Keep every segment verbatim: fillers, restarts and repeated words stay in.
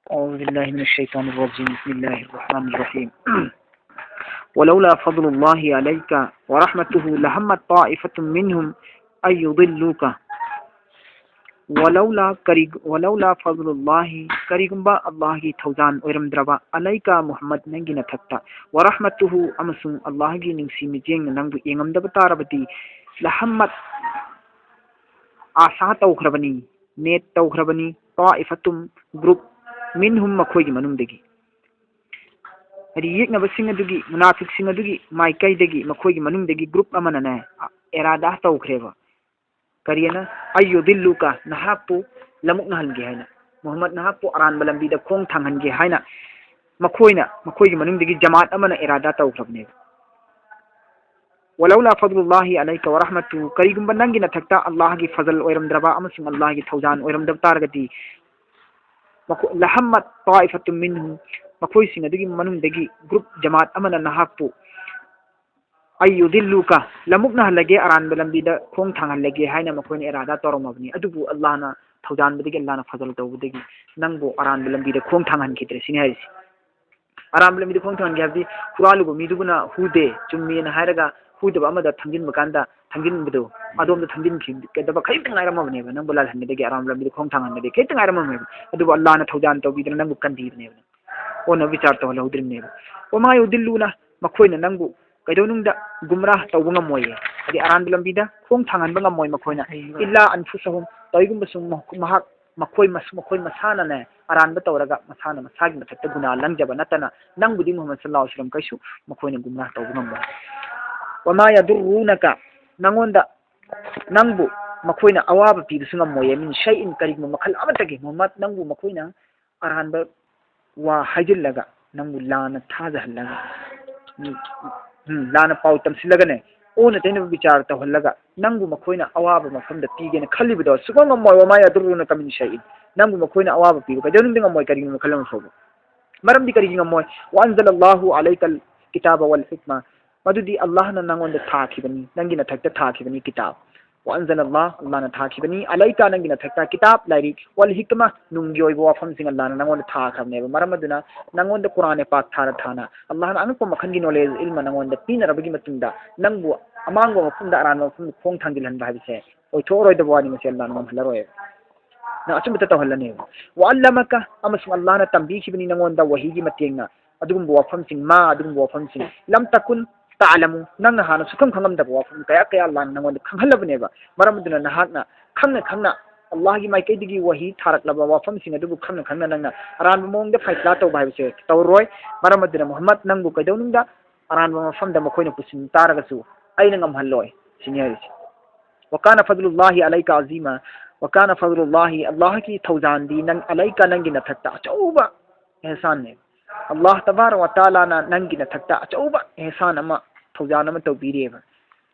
أعوذ بالله من الشيطان الرجيم. بسم الله الرحمن الرحيم. ولولا فضل الله عليك ورحمته لهمت طائفة منهم أن يضلوك. ولولا ꯀꯔꯤ, ولولا فضل الله, ꯀꯔꯤꯒꯨꯝꯕ ꯑꯜꯂꯥꯍꯒꯤ ꯊꯧꯖꯥꯟ ꯑꯣꯏꯔꯝꯗ꯭ꯔꯕ, عليك ꯃꯨꯍꯝꯃꯗ, ꯅꯪꯒꯤ ꯅꯊꯛꯇ, ورحمته, ꯑꯃꯁꯨꯡ ꯑꯜꯂꯥꯍꯒꯤ ꯅꯨꯡꯁꯤ ꯃꯤꯠꯌꯦꯡꯅ ꯅꯪꯕꯨ ꯌꯦꯡꯉꯝꯗꯕ ꯇꯥꯔꯕꯗꯤ, لهمت, ꯑꯥꯁꯥ ꯇꯧꯈ꯭ꯔꯕꯅꯤ, ꯅꯦꯠ ꯇꯧꯈ꯭ꯔꯕꯅꯤ, طائفة, group, منهم, ꯃꯈꯣꯏꯒꯤ ꯃꯅꯨꯡꯗꯒꯤ, ꯍꯥꯏꯗꯤ ꯌꯦꯛꯅꯕꯁꯤꯡ ꯑꯗꯨꯒꯤ, ꯃꯨꯅꯥꯐꯤꯛꯁꯤꯡ ꯑꯗꯨꯒꯤ ꯃꯥꯏꯀꯩꯗꯒꯤ, ꯃꯈꯣꯏꯒꯤ ꯃꯅꯨꯡꯗꯒꯤ group ꯑꯃꯅꯅꯦ, ꯏꯔꯥꯗꯥ ꯇꯧꯈ꯭ꯔꯦꯕ꯫ ꯀꯔꯤꯅ? أن يضلوك, ꯅꯍꯥꯛꯄꯨ ꯂꯃꯨꯛꯅꯍꯟꯒꯦ ꯍꯥꯏꯅ, ꯃꯨꯍꯝꯃꯗ, ꯅꯍꯥꯛꯄꯨ ꯑꯔꯥꯟꯕ ꯂꯝꯕꯤꯗ ꯈꯣꯡ ꯊꯥꯡꯍꯟꯒꯦ ꯍꯥꯏꯅ ꯃꯈꯣꯏꯅ, ꯃꯈꯣꯏꯒꯤ ꯃꯅꯨꯡꯗꯒꯤ ꯖꯃꯥꯠ ꯑꯃꯅ ꯏꯔꯥꯗꯥ ꯇꯧꯈ꯭ꯔꯕꯅꯦꯕ꯫ ولولا فضل الله عليك ورحمته, ꯀꯔꯤꯒꯨꯝꯕ ꯅꯪꯒꯤ ꯅꯊꯛꯇ ꯑꯜꯂꯥꯍꯒꯤ ꯐꯖꯜ ꯑꯣꯏꯔꯝꯗ꯭ꯔꯕ ꯑꯃꯁꯨꯡ ꯑꯜꯂꯥꯍꯒꯤ ꯊꯧꯖꯥꯟ ꯑꯣꯏꯔꯝꯗꯕ ꯇꯥꯔꯒꯗꯤ, ꯃꯈꯣ-, لهمت طائفة منهم, ꯃꯈꯣꯏꯁꯤꯡ ꯑꯗꯨꯒꯤ ꯃꯅꯨꯡꯗꯒꯤ group, ꯖꯃꯥꯠ ꯑꯃꯅ ꯅꯍꯥꯛꯄꯨ, أن يضلوك, ꯂꯃꯨꯛꯅꯍꯜꯂꯒꯦ, ꯑꯔꯥꯟꯕ ꯂꯝꯕꯤꯗ ꯈꯣꯡ ꯊꯥꯡꯍꯜꯂꯒꯦ ꯍꯥꯏꯅ ꯃꯈꯣꯏꯅ ꯏꯔꯥꯗꯥ ꯇꯧꯔꯝꯃꯕꯅꯤ꯫ ꯑꯗꯨꯕꯨ ꯑꯜꯂꯥꯍꯅ ꯊꯧꯖꯥꯟꯕꯗꯒꯤ, ꯑꯜꯂꯥꯍꯅ ꯐꯖꯜ ꯇꯧꯕꯗꯒꯤ ꯅꯪꯕꯨ ꯑꯔꯥꯟꯕ ꯂꯝꯕꯤꯗ ꯈꯣꯡ ꯊꯥꯡꯍꯟꯈꯤꯗ꯭ꯔꯦ, ꯁꯤꯅꯤ ꯍꯥꯏꯔꯤꯁꯤ꯫ ꯑꯔꯥꯟꯕ ꯂꯝꯕꯤꯗ ꯈꯣꯡ ꯊꯥꯡꯍꯟꯒꯦ ꯍꯥꯏꯕꯗꯤ ꯍꯨꯔꯥꯜꯂꯨꯕ ꯃꯤꯗꯨꯕꯨꯅ ꯍꯨꯗꯦ, ꯆꯨꯝꯃꯦꯅ ꯍꯥꯏꯔꯒ ꯍꯨꯗꯕ ꯑꯃꯗ ꯊꯝꯖꯤꯟꯕ ꯀꯥꯟꯗ, ꯊꯝꯖꯤꯟꯕꯗꯣ, ꯑꯗꯣꯝꯗ ꯊꯝꯖꯤꯟꯈꯤꯒꯗꯕ ꯈꯖꯤꯛꯇ ꯉꯥꯏꯔꯝꯃꯕꯅꯦꯕ, ꯅꯪꯕꯨ ꯂꯥꯜꯍꯟꯒꯗꯒꯦ, ꯑꯔꯥꯟꯕ ꯂꯝꯕꯤꯗ ꯈꯣꯡ ꯊꯥꯡꯍꯟꯒꯗꯒꯦ ꯈꯖꯤꯛꯇ ꯉꯥꯏꯔꯝꯃꯕꯅꯦꯕ꯫ ꯑꯗꯨꯕꯨ ꯑꯜꯂꯥꯍꯅ ꯊꯧꯖꯥꯟ ꯇꯧꯕꯤꯗꯅ ꯅꯪꯕꯨ ꯀꯟꯕꯤꯕꯅꯦꯕ, ꯑꯣꯟꯅ ꯕꯤꯆꯥꯔ ꯇꯧꯍꯜꯍꯧꯗ꯭ꯔꯤꯕꯅꯦꯕ꯫ وما يضلون, ꯃꯈꯣꯏꯅ ꯅꯪꯕꯨ ꯀꯩꯗꯧꯅꯨꯡꯗ ꯒꯨꯝꯔꯥꯍ ꯇꯧꯕ ꯉꯝꯃꯣꯏꯌꯦ, ꯍꯥꯏꯗꯤ ꯑꯔꯥꯟꯕ ꯂꯝꯕꯤꯗ ꯈꯣꯡ ꯊꯥꯡꯍꯟꯕ ꯉꯝꯃꯣꯏ ꯃꯈꯣꯏꯅ꯫ إلا أنفسهم, ꯀꯔꯤꯒꯨꯝꯕꯁꯨ ꯃꯍꯥꯛ, ꯃꯈꯣꯏ, ꯃꯈꯣꯏ ꯃꯁꯥꯅꯅꯦ, ꯑꯔꯥꯟꯕ ꯇꯧꯔꯒ ꯃꯁꯥꯅ ꯃꯁꯥꯒꯤ ꯃꯊꯛꯇ ꯒꯨꯅꯥ ꯂꯪꯖꯕ ꯅꯠꯇꯅ ꯅꯪꯕꯨꯗꯤ ꯃꯨꯍꯝꯃꯗ ꯁꯜꯂꯜꯂꯥꯍꯨ ꯑꯂꯩꯍꯤ ꯋꯥꯁꯜꯂꯝ ꯀꯩꯁꯨ ꯃꯈꯣꯏꯅ ꯒꯨꯝꯔꯥꯍ ꯇꯧꯕ ꯉꯝꯃꯣꯏ꯫ وما يضرونك, ꯅꯉꯣꯟꯗ, ꯅꯪꯕꯨ ꯃꯈꯣꯏꯅ ꯑꯋꯥꯕ ꯄꯤꯕꯁꯨ ꯉꯝꯃꯣꯏꯌꯦ, من شيء, ꯀꯔꯤꯒꯨꯝꯕ ꯃꯈꯜ ꯑꯃꯠꯇꯒꯤ꯫ ꯃꯨꯍꯝꯃꯗ, ꯅꯪꯕꯨ ꯃꯈꯣꯏꯅ ꯑꯔꯥꯟꯕ ꯋꯥ ꯍꯥꯏꯖꯤꯜꯂꯒ, ꯅꯪꯕꯨ ꯂꯥꯟꯅ ꯊꯥꯖꯍꯜꯂꯒ, ꯎꯝ, ꯎꯝ, ꯂꯥꯟꯅ ꯄꯥꯎ ꯇꯝꯁꯤꯜꯂꯒꯅꯦ, ꯑꯣꯟꯅ ꯇꯩꯅꯕ ꯕꯤꯆꯥꯔ ꯇꯧꯍꯜꯂꯒ, ꯅꯪꯕꯨ ꯃꯈꯣꯏꯅ ꯑꯋꯥꯕ ꯃꯐꯝꯗ ꯄꯤꯒꯦꯅ ꯈꯜꯂꯤꯕꯗꯣ ꯁꯨꯡꯉꯝ ꯉꯝꯃꯣꯏ꯫ وما يضرونك من شيء, ꯅꯪꯕꯨ ꯃꯈꯣꯏꯅ ꯑꯋꯥꯕ ꯄꯤꯕ ꯀꯩꯗꯧꯅꯨꯡꯗ ꯉꯝꯃꯣꯏ, ꯀꯔꯤꯒꯨꯝꯕ ꯃꯈꯜ ꯑꯃ ꯐꯥꯎꯕ꯫ ꯃꯔꯝꯗꯤ ꯀꯔꯤꯒꯤ ꯉꯝꯃꯣꯏ? وأنزل الله عليك الكتاب والحكمة, ꯃꯗꯨꯗꯤ ꯑꯜꯂꯥꯍꯅ ꯅꯪꯉꯣꯟꯗ ꯊꯥꯈꯤꯕꯅꯤ, ꯅꯪꯒꯤ ꯅꯊꯛꯇ ꯊꯥꯈꯤꯕꯅꯤ ꯀꯤꯇꯥꯕ꯫ وأنزل الله, ꯑꯜꯂꯥꯍꯅ ꯊꯥꯈꯤꯕꯅꯤ, عليك, ꯅꯪꯒꯤ ꯅꯊꯛꯇ, كتاب, ꯂꯥꯏꯔꯤꯛ, والحكمة, ꯅꯨꯡꯒꯤ ꯑꯣꯏꯕ ꯋꯥꯐꯝꯁꯤꯡ ꯑꯜꯂꯥꯍꯅ ꯅꯪꯉꯣꯟꯗ ꯊꯥꯈ꯭ꯔꯕꯅꯦꯕ꯫ ꯃꯔꯝ ꯑꯗꯨꯅ ꯅꯪꯉꯣꯟꯗ ꯀꯨꯔꯥꯟ ꯄꯥꯛ ꯊꯥꯅ ꯊꯥꯅ ꯑꯜꯂꯥꯍꯅ ꯑꯉꯛꯄ ꯃꯈꯜꯒꯤ knowledge, ꯏꯜꯃ ꯅꯪꯉꯣꯟꯗ ꯄꯤꯅꯔꯕꯒꯤ ꯃꯇꯨꯡꯗ ꯅꯪꯕꯨ ꯑꯃꯥꯡꯕ ꯃꯐꯝꯗ ꯑꯔꯥꯟꯕ ꯃꯐꯝꯗ ꯈꯣꯡ ꯊꯥꯡꯖꯤꯜꯍꯟꯕ ꯍꯥꯏꯕꯁꯦ ꯑꯣꯏꯊꯣꯛꯑꯔꯣꯏꯗꯕ ꯋꯥꯅꯤ꯫ ꯃꯁꯤ ꯑꯜꯂꯥꯍꯅ ꯉꯝꯍꯜꯂꯔꯣꯏꯕ꯫ ꯅꯪ ꯑꯆꯨꯝꯕꯇ ꯇꯧꯍꯜꯂꯅꯦꯕ꯫ وعلمك, ꯑꯃꯁꯨꯡ ꯑꯜꯂꯥꯍꯅ ꯇꯝꯕꯤꯈꯤꯕꯅꯤ ꯅꯪꯉꯣꯟꯗ ꯋꯥꯍꯤꯒꯤ ꯃꯇꯦꯡꯅ ꯑꯗꯨꯒꯨꯝꯕ ꯋꯥꯐꯝꯁꯤꯡ, ما, ꯑꯗꯨꯒꯨꯝꯕ ꯋꯥꯐꯝꯁꯤꯡ, لم تكن تعلم, ꯅꯪꯅ ꯍꯥꯟꯅ ꯁꯨꯈꯪ ꯈꯪꯉꯝꯗꯕ ꯋꯥꯐꯝ ꯀꯌꯥ ꯀꯌꯥ ꯑꯜꯂꯥꯍꯅ ꯅꯪꯉꯣꯟꯗ ꯈꯪꯍꯜꯂꯕꯅꯦꯕ꯫ ꯃꯔꯝ ꯑꯗꯨꯅ ꯅꯍꯥꯛꯅ ꯈꯪꯅ ꯈꯪꯅ ꯑꯜꯂꯥꯍꯒꯤ ꯃꯥꯏꯀꯩꯗꯒꯤ ꯋꯥꯍꯤ ꯊꯥꯔꯛꯂꯕ ꯋꯥꯐꯝꯁꯤꯡ ꯑꯗꯨꯕꯨ ꯈꯪꯅ ꯈꯪꯅ ꯅꯪꯅ ꯑꯔꯥꯟꯕ ꯃꯑꯣꯡꯗ ꯐꯩꯁꯂꯥ ꯇꯧꯕ ꯍꯥꯏꯕꯁꯦ ꯇꯧꯔꯣꯏ꯫ ꯃꯔꯝ ꯑꯗꯨꯅ ꯃꯨꯍꯝꯃꯗ, ꯅꯪꯕꯨ ꯀꯩꯗꯧꯅꯨꯡꯗ ꯑꯔꯥꯟꯕ ꯃꯐꯝꯗ ꯃꯈꯣꯏꯅ ꯄꯨꯁꯤꯟ ꯇꯥꯔꯒꯁꯨ ꯑꯩꯅ ꯉꯝꯍꯜꯂꯣꯏ ꯁꯤꯅꯤ ꯍꯥꯏꯔꯤꯁꯦ꯫ وكان فضل الله عليك عظيما, وكان فضل الله, ꯑꯜꯂꯥꯍꯒꯤ ꯊꯧꯖꯥꯟꯗꯤ ꯅꯪ, عليك, ꯅꯪꯒꯤ ꯅꯊꯛꯇ ꯑꯆꯧꯕ ꯏꯍꯁꯥꯟꯅꯦ꯫ ꯑꯜꯂꯥꯍ ꯇꯕꯥꯔꯛ ꯋ ꯇꯥꯂꯥꯅ ꯅꯪꯒꯤ ꯅꯊꯛꯇ ꯑꯆꯧꯕ ꯏꯍꯁꯥꯟ ꯑꯃ, ꯊꯧꯖꯥꯟ ꯑꯃ ꯇꯧꯕꯤꯔꯦꯕ꯫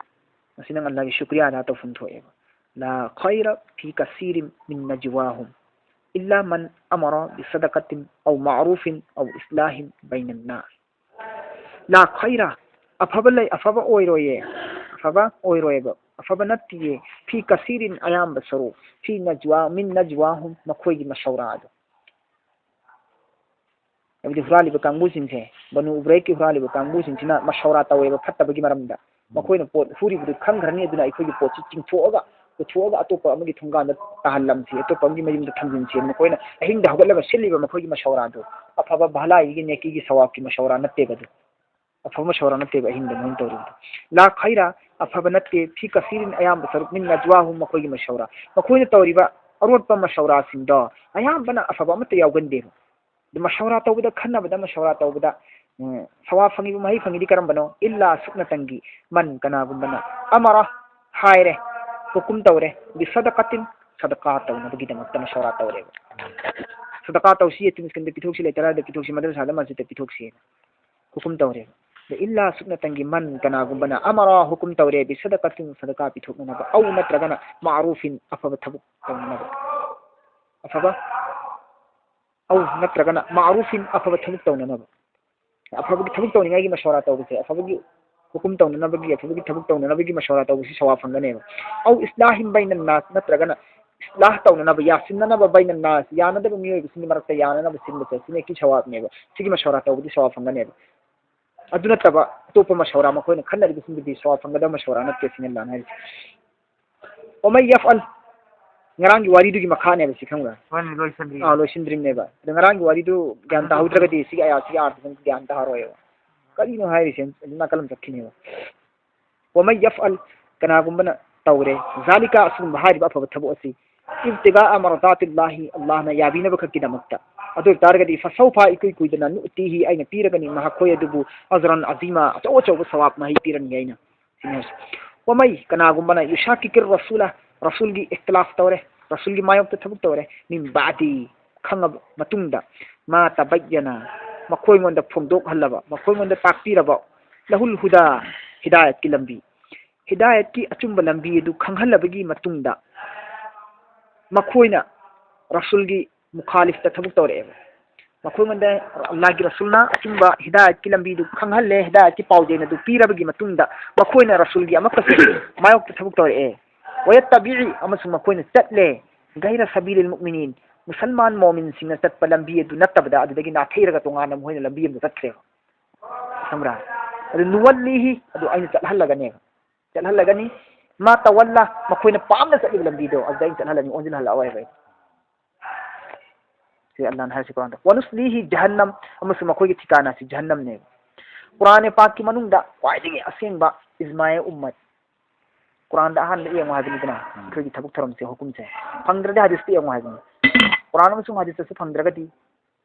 ꯃꯁꯤ ꯅꯪ ꯑꯜꯂꯥꯍꯒꯤ ꯁꯨꯀ꯭ꯔꯤꯌꯥ ꯑꯗꯥ ꯇꯧꯐꯝ ꯊꯣꯛꯑꯦꯕ꯫ لا خير في كثير من نجواهم إلا من أمر بصدقة أو معروف أو إصلاح بين الناس. لا خير, ꯑꯐꯕ ꯂꯩ, ꯑꯐꯕ ꯑꯣꯏꯔꯣꯏꯌꯦ, ꯑꯐꯕ ꯑꯣꯏꯔꯣꯏꯕ, ꯑꯐꯕ ꯅꯠꯇꯤꯌꯦ, في كثير, ꯑꯌꯥꯝꯕ ꯁꯔꯨꯛ, في نجوى, من نجواهم, ꯃꯈꯣꯏꯒꯤ ꯃꯁꯧꯔꯥꯗꯣ꯫ ꯍꯥꯏꯕꯗꯤ ꯍꯨꯔꯥꯜꯂꯤꯕ ꯀꯥꯡꯕꯨꯁꯤꯡꯁꯦ, ꯕꯅꯨ ꯎꯕ꯭ꯔꯩꯛꯀꯤ ꯍꯨꯔꯥꯜꯂꯤꯕ ꯀꯥꯡꯕꯨꯁꯤꯡꯁꯤꯅ ꯃꯁꯧꯔꯥ ꯇꯧꯋꯦꯕ ꯐꯠꯇꯕꯒꯤ ꯃꯔꯝꯗ꯫ ꯃꯈꯣꯏꯅ ꯄꯣꯠ ꯍꯨꯔꯤꯕꯗꯨ ꯈꯪꯈ꯭ꯔꯅꯤ, ꯑꯗꯨꯅ ꯑꯩꯈꯣꯏꯒꯤ ꯄꯣꯠꯁꯤ ꯆꯤꯡꯊꯣꯛꯑꯒ, ꯄꯨꯊꯣꯛꯑꯒ ꯑꯇꯣꯞꯄ ꯑꯃꯒꯤ ꯊꯣꯡꯒꯥꯟꯗ ꯇꯥꯍꯜꯂꯝꯁꯤ, ꯑꯇꯣꯞꯄ ꯑꯃꯒꯤ ꯃꯌꯨꯝꯗ ꯊꯝꯖꯤꯟꯁꯤ꯫ ꯃꯈꯣꯏꯅ ꯑꯍꯤꯡꯗ ꯍꯧꯒꯠꯂꯒ ꯁꯤꯜꯂꯤꯕ ꯃꯈꯣꯏꯒꯤ ꯃꯁꯧꯔꯥꯗꯨ ꯑꯐꯕ ꯚꯂꯥꯏꯒꯤ ꯅꯦꯀꯤꯒꯤ ꯁꯋꯥꯕꯀꯤ ꯃꯁꯧꯔꯥ ꯅꯠꯇꯦꯕ ꯑꯗꯨ꯫ ꯑꯐꯕ ꯃꯁꯧꯔꯥ ꯅꯠꯇꯦꯕ ꯑꯍꯤꯡꯗ ꯃꯣꯏꯅ ꯇꯧꯔꯤꯕꯗꯣ꯫ لا خير, ꯑꯐꯕ ꯅꯠꯇꯦ, في كثير, ꯑꯌꯥꯝꯕ ꯁꯔꯨꯛ, من نجواهم, ꯃꯈꯣꯏꯒꯤ ꯃꯁꯧꯔꯥ, ꯃꯈꯣꯏꯅ ꯇꯧꯔꯤꯕ ꯑꯔꯣꯠꯄ ꯃꯁꯧꯔꯥꯁꯤꯡꯗꯣ ꯑꯌꯥꯝꯕꯅ ꯑꯐꯕ ꯑꯃꯠꯇ ꯌꯥꯎꯒꯟꯗꯦꯕ꯫ ꯑꯗꯨ ꯃꯁꯧꯔꯥ ꯇꯧꯕꯗ, ꯈꯟꯅꯕꯗ, ꯃꯁꯧꯔꯥ ꯇꯧꯕꯗ, ꯎꯝ, ꯁꯋꯥꯕ ꯐꯪꯉꯤꯕ, ꯃꯍꯩ ꯐꯪꯉꯤꯗꯤ ꯀꯔꯝꯕꯅꯣ? إلا, ꯁꯨꯞꯅꯇꯪꯒꯤ, من, ꯀꯅꯥꯒꯨꯝꯕꯅ, أمر, ꯍꯥꯏꯔꯦ, ꯍꯨꯀꯨꯝ ꯇꯧꯔꯦ, بصدقة, ꯁꯗꯀꯥ ꯇꯧꯅꯕꯒꯤꯗꯃꯛꯇ ꯃꯁꯧꯔꯥ ꯇꯧꯔꯦꯕ꯫ ꯁꯗꯀꯥ ꯇꯧꯁꯤ, ꯌꯦꯇꯤꯝ ꯃꯤꯁꯀꯤꯟꯗ ꯄꯤꯊꯣꯛꯁꯤ, ꯂꯩꯇ ꯂꯥꯏꯔꯗ ꯄꯤꯊꯣꯛꯁꯤ, ꯃꯗ꯭ꯔꯁꯥꯗ ꯃꯁꯖꯤꯗꯇ ꯄꯤꯊꯣꯛꯁꯤ꯫ ꯍꯨꯀꯨꯝ ꯇꯧꯔꯦꯕ꯫ ꯑꯗ إلا, ꯁꯨꯞꯅꯇꯪꯒꯤ, من, ꯀꯅꯥꯒꯨꯝꯕꯅ, أمر, ꯍꯨꯀꯨꯝ ꯇꯧꯔꯦ, بصدقة, ꯁꯗꯀꯥ ꯄꯤꯊꯣꯛꯅꯅꯕ, أو, ꯅꯠꯇ꯭ꯔꯒꯅ, معروف, ꯑꯐꯕ ꯊꯕꯛ ꯇꯧꯅꯅꯕ, ꯑꯐꯕ, أو, ꯅꯠꯇ꯭ꯔꯒꯅ, معروف, ꯑꯐꯕ ꯊꯕꯛ ꯇꯧꯅꯅꯕ꯫ ꯑꯐꯕꯒꯤ ꯊꯕꯛ ꯇꯧꯅꯤꯡꯉꯥꯏꯒꯤ ꯃꯁꯧꯔꯥ ꯇꯧꯕꯁꯦ, ꯑꯐꯕꯒꯤ ꯍꯨꯀꯨꯝ ꯇꯧꯅꯅꯕꯒꯤ, ꯑꯐꯕꯒꯤ ꯊꯕꯛ ꯇꯧꯅꯅꯕꯒꯤ ꯃꯁꯋꯥꯔꯥ ꯇꯧꯕꯁꯤ ꯁꯋꯥꯕ ꯐꯪꯒꯅꯦꯕ꯫ ꯑꯧ ꯏꯁꯂꯥꯍꯤꯝ ꯕꯩꯅ ꯅꯥꯁ, ꯅꯠꯇ꯭ꯔꯒꯅ ꯏꯁꯂꯥꯍ ꯇꯧꯅꯅꯕ, ꯌꯥꯁꯤꯟꯅꯅꯕ, ꯕꯩꯅ ꯅꯥꯁ, ꯌꯥꯅꯗꯕ ꯃꯤꯑꯣꯏꯕꯁꯤꯡꯒꯤ ꯃꯔꯛꯇ ꯌꯥꯅꯅꯕ ꯁꯤꯟꯕꯁꯦ ꯁꯤꯅ ꯀꯤ ꯁꯋꯥꯕꯅꯦꯕ꯫ ꯁꯤꯒꯤ ꯃꯁꯋꯥꯔꯥ ꯇꯧꯕꯗꯤ ꯁꯋꯥꯕ ꯐꯪꯒꯅꯦꯕ꯫ ꯑꯗꯨ ꯅꯠꯇꯕ ꯑꯇꯣꯞꯄ ꯃꯁꯋꯥꯔꯥ, ꯃꯈꯣꯏꯅ ꯈꯟꯅꯔꯤꯕꯁꯤꯡꯗꯨꯗꯤ ꯁꯋꯥꯕ ꯐꯪꯒꯗꯕ ꯃꯁꯋꯥꯔꯥ ꯅꯠꯇꯦ ꯁꯤꯅ ꯑꯜꯂꯥꯍꯅ ꯍꯥꯏꯔꯤꯁꯦ꯫ ꯋꯃꯟ ꯌꯐꯑꯜ, ꯉꯔꯥꯡꯒꯤ ꯋꯥꯔꯤꯗꯨꯒꯤ ꯃꯈꯥꯅꯦꯕ ꯁꯤ, ꯈꯪꯕ꯭ꯔꯥ? ꯋꯥꯔꯤ ꯂꯣꯏꯁꯤꯟꯗ꯭ꯔꯤ꯫ ꯑꯥ, ꯂꯣꯏꯁꯤꯟꯗ꯭ꯔꯤꯕꯅꯦꯕ꯫ ꯑꯗꯣ ꯉꯔꯥꯡꯒꯤ ꯋꯥꯔꯤꯗꯨ ꯒ꯭ꯌꯥꯟ ꯇꯥꯍꯧꯗ꯭ꯔꯒꯗꯤ ꯁꯤꯒꯤ ꯑꯌꯥꯁꯤꯒꯤ ꯑꯥꯔꯊꯁꯦ ꯒ꯭ꯌꯥꯟ ꯇꯥꯔꯣꯏꯕ꯫ ꯀꯔꯤꯅꯣ ꯍꯥꯏꯔꯤꯁꯦ? ꯑꯗꯨꯝ ꯅꯥꯀꯜ ꯑꯃ ꯆꯠꯈꯤꯅꯦꯕ꯫ ꯋꯃꯟ ꯌꯐꯑꯜ, ꯀꯅꯥꯒꯨꯝꯕꯅ ꯇꯧꯔꯦ, ꯖꯥꯂꯤꯀ, ꯑꯁꯤꯒꯨꯝꯕ ꯍꯥꯏꯔꯤꯕ ꯑꯐꯕ ꯊꯕꯛ ꯑꯁꯤ, ꯏꯕꯇꯤꯒꯥ ꯃꯔꯗꯥꯇꯤꯜꯂꯥꯍꯤ, ꯑꯜꯂꯥꯍꯅ ꯌꯥꯕꯤꯅꯕ ꯈꯛꯀꯤꯗꯃꯛꯇ, ꯑꯗꯨ ꯑꯣꯏ ꯇꯥꯔꯒꯗꯤ, ꯐꯁꯧꯐ, ꯏꯀꯨꯏ ꯀꯨꯏꯗꯅ, ꯅꯨꯇꯤꯍꯤ, ꯑꯩꯅ ꯄꯤꯔꯒꯅꯤ ꯃꯍꯥꯛꯈꯣꯏ ꯑꯗꯨꯕꯨ, ꯑꯖ꯭ꯔꯟ ꯑꯖꯤꯃꯥ, ꯑꯆꯧ ꯑꯆꯧꯕ ꯁꯋꯥꯕ ꯃꯍꯩ ꯄꯤꯔꯅꯤ ꯑꯩꯅ꯫ ꯁꯤꯅꯤ ꯍꯥꯏꯁꯦ꯫ ꯋꯃꯩ, ꯀꯅꯥꯒꯨꯝꯕꯅ ꯌꯨꯁꯥꯀꯤꯀꯤꯔ ꯔꯁꯨꯂ, ꯔꯁꯨꯜꯒꯤ ꯏꯈꯇꯤꯂꯥꯐ ꯇꯧꯔꯦ, ꯔꯁꯨꯜꯒꯤ ꯃꯥꯌꯣꯛꯇ ꯊꯕꯛ ꯇꯧꯔꯦ, ꯃꯤꯟ ꯕꯥꯗꯤ, ꯈꯪꯉꯕ ꯃꯇꯨꯡꯗ, ꯃꯥ ꯇꯕꯩꯌꯅ, ꯃꯈꯣꯏꯉꯣꯟꯗ ꯐꯣꯡꯗꯣꯛꯍꯜꯂꯕ, ꯃꯈꯣꯏꯉꯣꯟꯗ ꯇꯥꯛꯄꯤꯔꯕ, ꯂꯍꯨꯜ ꯍꯨꯗꯥ, ꯍꯤꯗꯥꯌꯠꯀꯤ ꯂꯝꯕꯤ, ꯍꯤꯗꯥꯌꯠꯀꯤ ꯑꯆꯨꯝꯕ ꯂꯝꯕꯤ ꯑꯗꯨ ꯈꯪꯍꯜꯂꯕꯒꯤ ꯃꯇꯨꯡꯗ, ꯃꯈꯣꯏꯅ ꯔꯁꯨꯜꯒꯤ ꯃꯨꯈꯥꯂꯤꯐꯇ ꯊꯕꯛ ꯇꯧꯔꯛꯑꯦꯕ꯫ ꯃꯈꯣꯏꯉꯣꯟꯗ ꯑꯜꯂꯥꯍꯒꯤ ꯔꯁꯨꯜꯅ ꯑꯆꯨꯝꯕ ꯍꯤꯗꯥꯌꯠꯀꯤ ꯂꯝꯕꯤꯗꯨ ꯈꯪꯍꯜꯂꯦ, ꯍꯤꯗꯥꯌꯠꯀꯤ ꯄꯥꯎꯖꯦꯜ ꯑꯗꯨ ꯄꯤꯔꯕꯒꯤ ꯃꯇꯨꯡꯗ, ꯃꯈꯣꯏꯅ ꯔꯁꯨꯜꯒꯤ ꯑꯃꯨꯛꯀꯁꯨ ꯃꯥꯌꯣꯛꯇ ꯊꯕꯛ ꯇꯧꯔꯛꯑꯦ꯫ ꯋꯌꯠꯇꯕꯤꯏ, ꯑꯃꯁꯨꯡ ꯃꯈꯣꯏꯅ ꯆꯠꯂꯦ, ꯒꯩꯔ ꯁꯕꯤꯂꯤꯜ ꯃꯨꯑꯃꯤꯅꯤꯟ, ꯃꯨꯁꯜꯃꯥꯟ ꯃꯣꯃꯤꯟꯁꯤꯡꯅ ꯆꯠꯄ ꯂꯝꯕꯤ ꯑꯗꯨ ꯅꯠꯇꯕꯗ, ꯑꯗꯨꯗꯒꯤ ꯅꯥꯊꯩꯔꯒ ꯇꯣꯉꯥꯟꯅ ꯃꯈꯣꯏꯅ ꯂꯝꯕꯤ ꯑꯃꯗ ꯆꯠꯈ꯭ꯔꯦꯕ꯫ ꯈꯪꯕ꯭ꯔꯥ? ꯑꯗꯨ ꯅꯨꯋꯜꯂꯤꯍꯤ, ꯑꯗꯨ ꯑꯩꯅ ꯆꯠꯍꯜꯂꯒꯅꯦꯕ꯫ ꯆꯠꯍꯜꯂꯒꯅꯤ꯫ ꯃꯥ ꯇꯋꯜꯂꯥ, ꯃꯈꯣꯏꯅ ꯄꯥꯝꯅ ꯆꯠꯂꯤꯕ ꯂꯝꯕꯤꯗꯣ, ꯑꯗꯨꯗ ꯑꯩꯅ ꯆꯠꯍꯜꯂꯅꯤ, ꯑꯣꯟꯁꯤꯜꯍꯜꯂꯛꯑꯣꯏꯕ ꯑꯩ꯫ ꯁꯤ ꯑꯜꯂꯥꯍꯅ ꯍꯥꯏꯔꯤꯁꯤ ꯀꯔꯝ ꯇꯧ-, "ꯋꯅꯨꯁꯂꯤꯍꯤ ꯖꯍꯟꯅꯝ", ꯑꯃꯁꯨꯡ ꯃꯈꯣꯏꯒꯤ ꯊꯤꯀꯥꯅ ꯑꯁꯤ ꯖꯍꯟꯅꯝꯅꯦꯕ꯫ ꯀꯨꯔꯥꯟ ꯄꯥꯛꯀꯤ ꯃꯅꯨꯡꯗ ꯈ꯭ꯋꯥꯏꯗꯒꯤ ꯑꯁꯦꯡꯕ ꯏꯖꯃꯥꯏ ꯎꯝꯃꯠ꯫ ꯀꯨꯔꯥꯟꯗ ꯑꯍꯥꯟꯕ ꯌꯦꯡꯉꯨ ꯍꯥꯏꯕꯅꯤꯗꯅ, ꯎꯝ꯫ ꯑꯩꯈꯣꯏꯒꯤ ꯊꯕꯛ ꯊꯧꯔꯝꯁꯦ, ꯍꯨꯀꯨꯝꯁꯦ꯫ ꯐꯪꯗ꯭ꯔꯗꯤ ꯍꯗꯤꯁꯇ ꯌꯦꯡꯉꯨ ꯍꯥꯏꯕꯅꯤ꯫ ꯀꯨꯔꯥꯟ ꯑꯃꯁꯨꯡ ꯍꯗꯤꯁꯇꯁꯨ ꯐꯪꯗ꯭ꯔꯒꯗꯤ,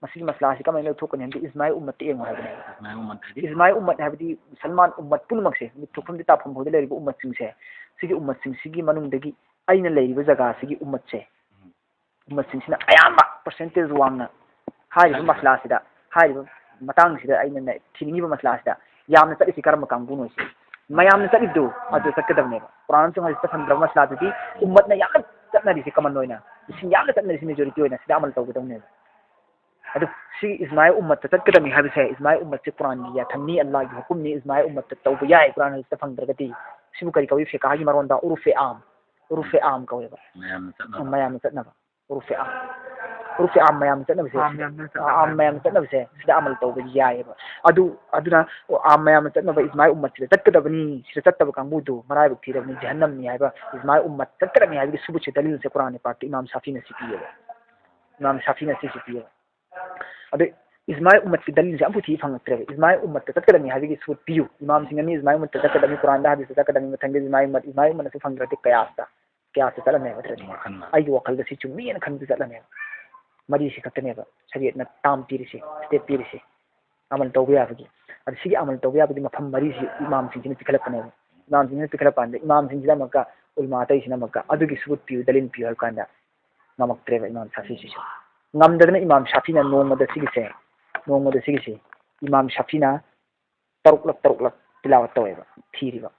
ꯃꯁꯤꯒꯤ ꯃꯁꯂꯥꯁꯤ ꯀꯃꯥꯏꯅ ꯂꯧꯊꯣꯛꯀꯅꯤ ꯍꯥꯏꯕꯗꯤ, ꯏꯖꯃꯥꯏ ꯎꯝꯃꯠꯇ ꯌꯦꯡꯉꯨ ꯍꯥꯏꯕꯅꯦ꯫ ꯏꯖꯃꯥꯏ ꯎꯝꯃꯠ ꯍꯥꯏꯗꯤ? ꯏꯖꯃꯥꯏ ꯎꯝꯃꯠ ꯍꯥꯏꯕꯗꯤ ꯃꯨꯁꯜꯃꯥꯟ ꯎꯝꯃꯠ ꯄꯨꯝꯅꯃꯛꯁꯦ, ꯃꯤꯠ ꯊꯣꯛꯐꯝꯗꯤ ꯇꯥꯐꯝ ꯐꯥꯎꯗ ꯂꯩꯔꯤꯕ ꯎꯝꯃꯠꯁꯤꯡꯁꯦ, ꯁꯤꯒꯤ ꯎꯝꯃꯠꯁꯤꯡꯁꯤꯒꯤ ꯃꯅꯨꯡꯗꯒꯤ ꯑꯩꯅ ꯂꯩꯔꯤꯕ ꯖꯒꯥꯁꯤꯒꯤ ꯎꯝꯃꯠꯁꯦ, ꯎꯝꯃꯠꯁꯤꯡꯁꯤꯅ ꯑꯌꯥꯝꯕ ꯄꯔꯁꯦꯟꯇꯦꯖ ꯋꯥꯡꯅ ꯍꯥꯏꯔꯤꯕ ꯃꯁꯂꯥꯁꯤꯗ, ꯍꯥꯏꯔꯤꯕ ꯃꯇꯥꯡꯁꯤꯗ ꯑꯩꯅ ꯊꯤꯅꯤꯡꯉꯤꯕ ꯃꯁꯂꯥꯁꯤꯗ ꯌꯥꯝꯅ ꯆꯠꯂꯤꯁꯤ ꯀꯔꯝꯕ ꯀꯥꯡꯕꯨꯅꯣ ꯁꯤ? ꯃꯌꯥꯝꯅ ꯆꯠꯂꯤꯗꯨ ꯑꯗꯨ ꯆꯠꯀꯗꯕꯅꯦꯕ꯫ ꯀꯨꯔꯥꯟ ꯑꯃꯁꯨꯡ ꯍꯗꯤꯁꯇ ꯐꯪꯗ꯭ꯔꯕ ꯃꯁꯂꯥꯗꯨꯗꯤ ꯎꯝꯃꯠꯅ ꯌꯥꯝꯅ ꯆꯠꯅꯔꯤꯁꯦ, ꯀꯃꯟ ꯑꯣꯏꯅ ꯃꯁꯤꯡ ꯌꯥꯝꯅ ꯆꯠꯅꯔꯤꯁꯦ, ꯃꯦꯖꯣꯔꯤꯇꯤ ꯑꯣꯏꯅ ꯁꯤꯗ ꯑꯃꯜ ꯇꯧꯒꯗꯕꯅꯦꯕ꯫ ꯑꯗꯨ ꯁꯤ ꯏꯖꯃꯥꯏ ꯎꯝꯃꯠꯇ ꯆꯠꯀꯗꯕꯅꯤ ꯍꯥꯏꯕꯁꯦ, ꯏꯖꯃꯥꯏ ꯎꯝꯃꯠꯁꯦ ꯀꯨꯔꯥꯟꯒꯤ ꯌꯥꯊꯪꯅꯤ, ꯑꯜꯂꯥꯍꯒꯤ ꯍꯨꯀꯨꯝꯅꯤ, ꯏꯖꯃꯥꯏ ꯎꯝꯃꯠꯇ ꯇꯧꯕ ꯌꯥꯏ ꯀꯨꯔꯥꯟ ꯍꯗꯤꯁꯇ ꯐꯪꯗ꯭ꯔꯒꯗꯤ꯫ ꯁꯤꯕꯨ ꯀꯔꯤ ꯀꯧꯏ? ꯐꯤꯀꯥꯍꯒꯤ ꯃꯔꯣꯟꯗ ꯎꯔꯨꯐꯦ ꯑꯥꯝ, ꯎꯔꯨꯐꯦ ꯑꯥꯝ ꯀꯧꯋꯦꯕ꯫ ꯃꯌꯥꯝꯅ ꯆꯠꯅꯕ꯫ ꯃꯌꯥꯝꯅ ꯆꯠꯅꯕ ꯎꯔꯨꯐꯦ ꯑꯥꯝ꯫ ꯎꯔꯨꯐꯦ ꯑꯥꯝ ꯃꯌꯥꯝꯅ ꯆꯠꯅꯕꯁꯦ, ꯑꯥꯝ ꯃꯌꯥꯝꯅ ꯆꯠꯅꯕ꯫ ꯑꯥꯝ ꯃꯌꯥꯝꯅ ꯆꯠꯅꯕꯁꯦ ꯁꯤꯗ ꯑꯃꯜ ꯇꯧꯕ ꯌꯥꯏꯑꯕ꯫ ꯑꯗꯨ, ꯑꯗꯨꯅ ꯑꯥꯝ ꯃꯌꯥꯝꯅ ꯆꯠꯅꯕ ꯏꯖꯃꯥꯏ ꯎꯝꯃꯠꯁꯤꯗ ꯆꯠꯀꯗꯕꯅꯤ, ꯁꯤꯗ ꯆꯠꯇꯕ ꯀꯥꯡꯕꯨꯗꯨ ꯃꯔꯥꯏꯕꯛ ꯊꯤꯔꯕꯅꯤ, ꯖꯍꯟꯅꯝꯅꯤ ꯍꯥꯏꯕ ꯏꯖꯃꯥꯏ ꯎꯝꯃꯠ ꯆꯠꯀꯗꯕꯅꯤ ꯍꯥꯏꯕꯒꯤ ꯁꯨꯕꯨꯠꯁꯦ, ꯗꯂꯤꯜꯁꯦ ꯀꯨꯔꯥꯟ ꯄꯥꯛꯇ ꯏꯃꯥꯝ ꯁꯥꯐꯤꯅ ꯁꯤ ꯄꯤꯌꯦꯕ꯫ ꯏꯃꯥꯝ ꯁꯥꯐꯤꯅ ꯁꯤꯁꯤ ꯄꯤꯌꯦꯕ꯫ ꯑꯗꯨ ꯏꯖꯃꯥꯏ ꯎꯝꯃꯠꯀꯤ ꯗꯂꯤꯜꯁꯦ ꯑꯝꯐꯥꯎ ꯊꯤ ꯐꯪꯉꯛꯇ꯭ꯔꯦꯕ꯫ ꯏꯖꯃꯥꯏ ꯎꯝꯃꯠꯇ ꯆꯠꯀꯗꯕꯅꯤ ꯍꯥꯏꯕꯒꯤ ꯁꯨꯕꯨꯠ ꯄꯤꯌꯨ꯫ ꯏꯃꯥꯝꯁꯤꯡ ꯑꯅꯤ ꯏꯖꯃꯥꯏ ꯎꯝꯃꯠꯇ ꯆꯠꯀꯗꯕꯅꯤ, ꯀꯨꯔꯥꯟꯗ ꯍꯗꯤꯁꯇ ꯆꯠꯀꯗꯕꯅꯤ, ꯃꯊꯪꯗ ꯏꯖꯃꯥꯏ ꯎꯝꯃꯠ, ꯏꯖꯃꯥꯏ ꯎꯝꯃꯠꯅꯁꯨ ꯐꯪꯗ꯭ꯔꯗꯤ ꯀꯌꯥꯁꯇ, ꯀꯌꯥꯁꯇ ꯆꯠꯂꯅꯦꯕ꯫ ꯑꯗꯨꯗꯤ ꯋꯥꯈꯜꯅ꯫ ꯑꯩꯒꯤ ꯋꯥꯈꯜꯗ ꯁꯤ ꯆꯨꯝꯃꯤꯅ ꯈꯟꯕ ꯆꯠꯂꯅꯦꯕ꯫ ꯃꯔꯤꯁꯤ ꯈꯛꯇꯅꯦꯕ ꯁꯔꯤꯌꯠꯅ ꯇꯥꯝ ꯄꯤꯔꯤꯁꯤ, ꯁ꯭ꯇꯦꯞ ꯄꯤꯔꯤꯁꯤ꯫ ꯑꯃꯜ ꯇꯧꯕ ꯌꯥꯕꯒꯤ꯫ ꯑꯗ ꯁꯤꯒꯤ ꯑꯃꯜ ꯇꯧꯕ ꯌꯥꯕꯒꯤ ꯃꯐꯝ ꯃꯔꯤꯁꯤ ꯏꯃꯥꯝꯁꯤꯡꯁꯤꯅ ꯄꯤꯈꯠꯂꯛꯄꯅꯦꯕ꯫ ꯏꯃꯥꯝꯁꯤꯡꯁꯤꯅ ꯄꯤꯈꯠꯂꯛꯄ ꯀꯥꯟꯗ ꯏꯃꯥꯝꯁꯤꯡꯁꯤꯅ ꯑꯃꯨꯛꯀ, ꯎꯂꯃꯥ ꯑꯇꯩꯁꯤꯅ ꯑꯃꯨꯛꯀ ꯑꯗꯨꯒꯤ ꯁꯨꯕꯨꯠ ꯄꯤꯌꯨ, ꯗꯂꯤꯜ ꯄꯤꯌꯨ ꯍꯥꯏꯕ ꯀꯥꯟꯗ ꯉꯝꯃꯛꯇ꯭ꯔꯦꯕ ꯏꯃꯥꯝ ꯁꯥꯐꯤꯁꯤꯁꯨ꯫ ꯉꯝꯗꯗꯅ ꯏꯃꯥꯝ ꯁꯥꯐꯤꯅ ꯅꯣꯡꯃꯗ ꯁꯤꯒꯤꯁꯦ, ꯅꯣꯡꯃꯗ ꯁꯤꯒꯤꯁꯦ ꯏꯃꯥꯝ ꯁꯥꯐꯤꯅ ꯇꯔꯨꯛꯂꯛ ꯇꯔꯨꯛꯂꯛ ꯇꯤꯂꯥꯋꯠ ꯇꯧꯋꯦꯕ, ꯊꯤꯔꯤꯕ꯫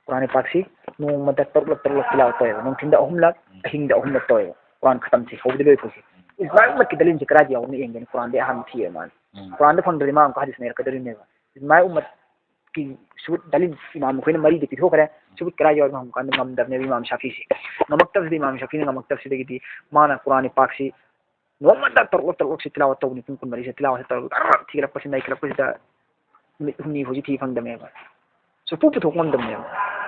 ꯀꯨꯔꯥꯟ ꯄꯥꯛꯁꯤ ꯅꯣꯡꯃꯗ ꯇꯔꯨꯛꯂꯛ ꯇꯔꯨꯛꯂꯛ ꯇꯤꯂꯥꯋꯠ ꯇꯧꯋꯦꯕ꯫ ꯅꯨꯡꯊꯤꯟꯗ ꯑꯍꯨꯝꯂꯛ, ꯎꯝ꯫ ꯑꯍꯤꯡꯗ ꯑꯍꯨꯝꯂꯛ ꯇꯧꯋꯦꯕ꯫ ꯀꯨꯔꯥꯟ ꯈꯇꯝꯁꯤ ꯍꯧꯕꯗꯩ ꯂꯣꯏꯐꯥꯎꯁꯤ꯫ ꯎꯝ꯫ ꯏꯖꯃꯥꯏ ꯎꯝꯃꯠꯀꯤ ꯗꯂꯤꯜꯁꯤ ꯀꯗꯥꯏꯗ ꯌꯥꯎꯕꯅꯣ ꯌꯦꯡꯒꯦꯅ ꯀꯨꯔꯥꯟꯗꯩ ꯑꯍꯥꯟꯕ ꯊꯤꯌꯦꯕ ꯃꯥꯅ꯫ ꯎꯝ꯫ ꯀꯨꯔꯥꯟꯗ ꯐꯪꯗ꯭ꯔꯗꯤ ꯃꯥ ꯑꯃꯨꯛꯀ ꯍꯗꯤꯁꯅ ꯏꯔꯛꯀꯗꯣꯔꯤꯅꯦꯕ꯫ ꯏꯖꯃꯥꯏ ꯎꯝꯃꯠꯀꯤ ꯁꯨꯕꯨꯠ ꯗꯂꯤꯜ ꯏꯃꯥꯝ ꯃꯈꯣꯏꯅ ꯃꯔꯤꯗꯤ ꯄꯤꯊꯣꯛꯈ꯭ꯔꯦ꯫ ꯁꯨꯕꯨꯠ ꯀꯗꯥꯏ ꯌꯥꯎꯔꯤꯅꯣ ꯍꯪꯕ ꯀꯥꯟꯗ ꯉꯝꯗꯕꯅꯦꯕ ꯏꯃꯥꯝ ꯁꯥꯐꯤꯁꯤ꯫ ꯉꯝꯃꯛꯇꯕꯁꯤꯗ ꯏꯃꯥꯝ ꯁꯥꯐꯤꯅ ꯉꯝꯃꯛꯇꯕꯁꯤꯗꯒꯤꯗꯤ ꯃꯥꯅ ꯀꯨꯔꯥꯟ ꯄꯥꯛꯁꯤ ꯅꯣꯡꯃꯗ ꯇꯔꯨꯛꯂꯛ ꯇꯔꯨꯛꯂꯛꯁꯤ ꯇꯤꯂꯥꯋꯠ ꯇꯧꯕꯅꯤ, ꯄꯨꯡ ꯀꯨꯟꯃꯔꯤꯁꯦ ꯇꯤꯂꯥꯋꯠꯁꯦ ꯇꯧꯔꯒ ꯒꯔ ꯊꯤꯒꯠꯂꯛꯄꯁꯤ, ꯅꯩꯈꯠꯂꯛꯄꯁꯤꯗ ꯅꯨꯃꯤꯠ ꯍꯨꯝꯅꯤ ꯐꯥꯎꯁꯤ ꯊꯤ ꯐꯪꯗꯕꯅꯦꯕ꯫ ꯁꯨꯛꯄꯨ ꯄꯨꯊꯣꯛ ꯉꯝꯗꯕꯅꯦꯕ꯫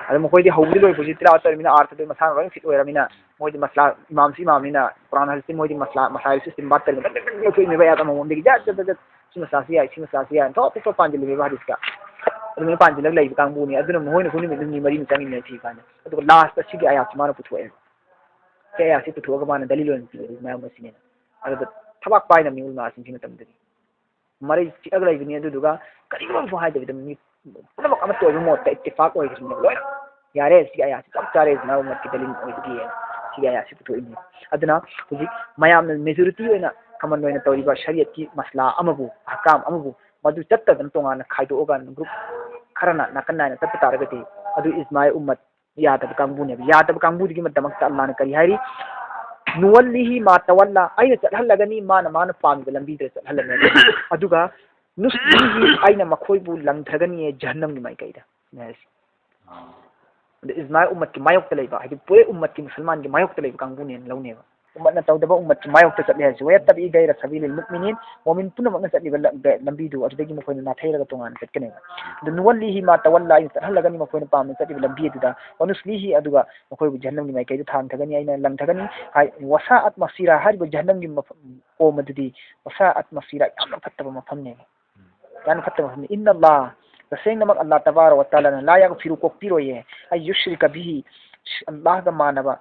ꯑꯗꯣ ꯃꯈꯣꯏꯗꯤ ꯍꯧꯕꯗꯤ ꯂꯣꯏꯕ ꯐꯥꯎꯁꯤ ꯇꯤꯂꯥꯋꯠ ꯇꯧꯔꯤꯃꯤꯅ ꯑꯥꯔꯊꯗꯣ ꯃꯁꯥꯅ ꯂꯣꯏꯅ ꯐꯤꯠ ꯑꯣꯏꯔꯃꯤꯅ ꯃꯣꯏꯗꯤ ꯃꯁꯂꯥ, ꯏꯃꯥꯝꯁꯤ ꯏꯃꯥꯝꯅꯤꯅ ꯀꯨꯔꯥꯟ ꯍꯗꯤꯁꯇꯤ ꯃꯣꯏꯗꯤ ꯃꯁꯂꯥ, ꯃꯁꯥꯏꯜꯁꯤ ꯏꯁꯇꯤꯝꯕꯥꯠ ꯇꯧꯔꯤꯃꯤꯅ ꯗꯛ ꯗꯛ ꯗꯛ ꯂꯧꯊꯣꯛꯏꯅꯦꯕ ꯑꯌꯥꯠ ꯑꯃꯃꯝꯗꯒꯤ ꯖꯠ ꯖꯠ ꯖꯠ ꯖꯠ꯫ ꯁꯤ ꯃꯁꯂꯥꯁꯤ ꯌꯥꯏ, ꯁꯤ ꯃꯁꯂꯥꯁꯤ ꯌꯥꯏ, ꯊꯣꯛ ꯊꯣꯛ ꯊꯣꯛ ꯄꯥꯟꯁꯤꯜꯂꯤꯃꯦꯕ ꯍꯗꯤꯁꯀ꯫ ꯑꯗꯨꯃꯥꯏꯅ ꯄꯥꯟꯁꯤꯜꯂꯒ ꯂꯩꯕ ꯀꯥꯡꯕꯨꯅꯤ꯫ ꯑꯗꯨꯅ ꯃꯈꯣꯏꯅꯁꯨ ꯅꯨꯃꯤꯠ ꯍꯨꯝꯅꯤ ꯃꯔꯤꯅꯤ ꯆꯪꯉꯤꯅꯦ ꯊꯤ ꯀꯥꯟꯗ꯫ ꯑꯗꯨꯒ ꯂꯥꯁꯇ ꯁꯤꯒꯤ ꯑꯌꯥꯠꯁꯤ ꯃꯥꯅ ꯄꯨꯊꯣꯛꯑꯦꯕ꯫ ꯁꯤ ꯑꯌꯥꯠꯁꯤ ꯄꯨꯊꯣꯛꯑꯒ ꯃꯥꯅ ꯗꯂꯤꯜ ꯑꯣꯏꯅ ꯄꯤꯔꯦ ꯃꯌꯥꯝ ꯑꯁꯤꯅꯦꯅ꯫ ꯑꯗꯨꯗ ꯊꯕꯥꯛ ꯄꯥꯏꯅꯕꯅꯤ ꯎꯂꯃꯥꯁꯤꯡꯁꯤ ꯃꯇꯝꯗꯗꯤ꯫ ꯃꯔꯩ ꯆꯤꯛꯑꯒ ꯂꯩꯕꯅꯤ꯫ ꯑꯗꯨꯗꯨꯒ ꯀꯔꯤꯒꯨꯝꯕ ꯑꯃꯐꯥꯎ ꯍꯥꯏꯗꯕꯤꯗ ꯃꯤ ꯄꯨꯝꯅꯃꯛ ꯑꯃꯠꯇ ꯑꯣꯏꯕ ꯃꯣꯠꯇ ꯏꯠꯇꯤꯐꯥꯛ ꯑꯣꯏꯈ꯭ꯔꯤꯕꯅꯦꯕ ꯂꯣꯏꯅ꯫ ꯌꯥꯔꯦ, ꯁꯤ ꯑꯌꯥꯠꯁꯤ ꯆꯞ ꯆꯥꯔꯦ, ꯏꯖꯃꯥꯏ ꯎꯝꯃꯠꯀꯤ ꯗꯂꯤꯜ ꯑꯣꯏꯕꯒꯤ ꯁꯤꯒꯤ ꯑꯌꯥꯠꯁꯤ ꯄꯨꯊꯣꯛꯏꯅꯤ꯫ ꯑꯗꯨꯅ ꯍꯧꯖꯤꯛ ꯃꯌꯥꯝꯅ ꯃꯦꯖꯣꯔꯤꯇꯤ ꯑꯣꯏꯅ ꯀꯃꯟ ꯑꯣꯏꯅ ꯇꯧꯔꯤꯕ ꯁꯔꯤꯌꯠꯀꯤ ꯃꯁꯂꯥ ꯑꯃꯕꯨ, ꯑꯍꯀꯥꯝ ꯑꯃꯕꯨ ꯃꯗꯨ ꯆꯠꯇꯗꯅ ꯇꯣꯉꯥꯟꯅ ꯈꯥꯏꯗꯣꯛꯑꯒ ꯒ꯭ꯔꯨꯞ ꯈꯔꯅ ꯅꯥꯀꯟ ꯅꯥꯏꯅ ꯆꯠꯄ ꯇꯥꯔꯒꯗꯤ ꯑꯗꯨ ꯏꯖꯃꯥꯏ ꯎꯝꯃꯠ ꯌꯥꯗꯕ ꯀꯥꯡꯕꯨꯅꯦꯕ꯫ ꯌꯥꯗꯕ ꯀꯥꯡꯕꯨꯗꯨꯒꯤꯗꯃꯛꯇ ꯑꯜꯂꯥꯍꯅ ꯀꯔꯤ ꯍꯥꯏꯔꯤ? ꯅꯨꯋꯜꯂꯤꯍꯤ ꯃꯥ ꯇꯋꯜꯂꯥ, ꯑꯩꯅ ꯆꯠꯍꯜꯂꯒꯅꯤ, ꯃꯥꯅ ꯃꯥꯅ ꯄꯥꯝꯃꯤꯕ ꯂꯝꯕꯤꯗ ꯆꯠꯍꯜꯂꯅꯤ꯫ ꯑꯗꯨꯒ ꯅꯨꯁꯂꯤꯍꯤ, ꯑꯩꯅ ꯃꯈꯣꯏꯕꯨ ꯂꯪꯊꯒꯅꯤꯌꯦ ꯖꯍꯟꯅꯝꯒꯤ ꯃꯥꯏꯀꯩꯗ꯫ ꯑꯗ ꯏꯖꯃꯥꯏ ꯎꯝꯃꯠꯀꯤ ꯃꯥꯌꯣꯛꯇ ꯂꯩꯕ, ꯍꯥꯏꯗꯤ ꯄꯨꯔꯦ ꯎꯝꯃꯠꯀꯤ ꯃꯨꯁꯜꯃꯥꯟꯒꯤ ꯃꯥꯌꯣꯛꯇ ꯂꯩꯕ ꯀꯥꯡꯕꯨꯅꯦꯅ ꯂꯧꯅꯦꯕ꯫ ꯎꯝꯃꯠꯅ ꯇꯧꯗꯕ ꯎꯝꯃꯠꯀꯤ ꯃꯥꯌꯣꯛꯇ ꯆꯠꯂꯦ ꯍꯥꯏꯁꯦ꯫ ꯋꯌꯠꯇꯕꯤ ꯒꯩꯔ ꯁꯕꯤꯂꯤꯜ ꯃꯨꯑꯃꯤꯅꯤꯟ, ꯃꯣꯃꯤꯟ ꯄꯨꯝꯅꯃꯛꯅ ꯆꯠꯂꯤꯕ ꯂꯝ-, ꯂꯝꯕꯤꯗꯨ ꯑꯗꯨꯗꯒꯤ ꯃꯈꯣꯏꯅ ꯅꯥꯊꯩꯔꯒ ꯇꯣꯉꯥꯟꯅ ꯆꯠꯀꯅꯦꯕ꯫ ꯑꯗꯨ ꯅꯨꯋꯜꯂꯤꯍꯤ ꯃꯥ ꯇꯋꯜꯂꯥ, ꯑꯩꯅ ꯆꯠꯍꯜꯂꯒꯅꯤ ꯃꯈꯣꯏꯅ ꯄꯥꯝꯅ ꯆꯠꯂꯤꯕ ꯂꯝꯕꯤ ꯑꯗꯨꯗ, ꯋꯅꯨꯁꯂꯤꯍꯤ, ꯑꯗꯨꯒ ꯃꯈꯣꯏꯕꯨ ꯖꯍꯟꯅꯝꯒꯤ ꯃꯥꯏꯀꯩꯗ ꯊꯥꯡꯊꯒꯅꯤ, ꯑꯩꯅ ꯂꯪꯊꯒꯅꯤ ꯍꯥꯏ꯫ ꯋꯁꯥꯑꯠ ꯃꯁꯤꯔꯥ ꯍꯥꯏꯔꯤꯕ ꯖꯍꯟꯅꯝꯒꯤ ꯃꯐꯝ, ꯀꯣꯝ ꯑꯗꯨꯗꯤ ꯋꯁꯥꯑꯠ ꯃꯁꯤꯔꯥ, ꯌꯥꯝꯅ ꯐꯠꯇꯕ ꯃꯐꯝꯅꯦꯕ꯫ ꯌꯥꯝꯅ ꯐꯠꯇꯕ ꯃꯐꯝꯅꯤ꯫ ꯏꯟꯅ ꯑꯜꯂꯥꯍ, ꯇꯁꯦꯡꯅꯃꯛ ꯑꯜꯂꯥꯍ ꯇꯕꯥꯔꯛ ꯋ ꯇꯥꯂꯥꯅ ꯂꯥ ꯌꯒꯐꯤꯔꯨ, ꯀꯣꯛꯄꯤꯔꯣꯏꯌꯦ, ꯑꯩ ꯌꯨꯁ꯭ꯔꯤꯀ ꯕꯤꯍꯤ, ꯑꯜꯂꯥꯍꯒ ꯃꯥꯟꯅꯕ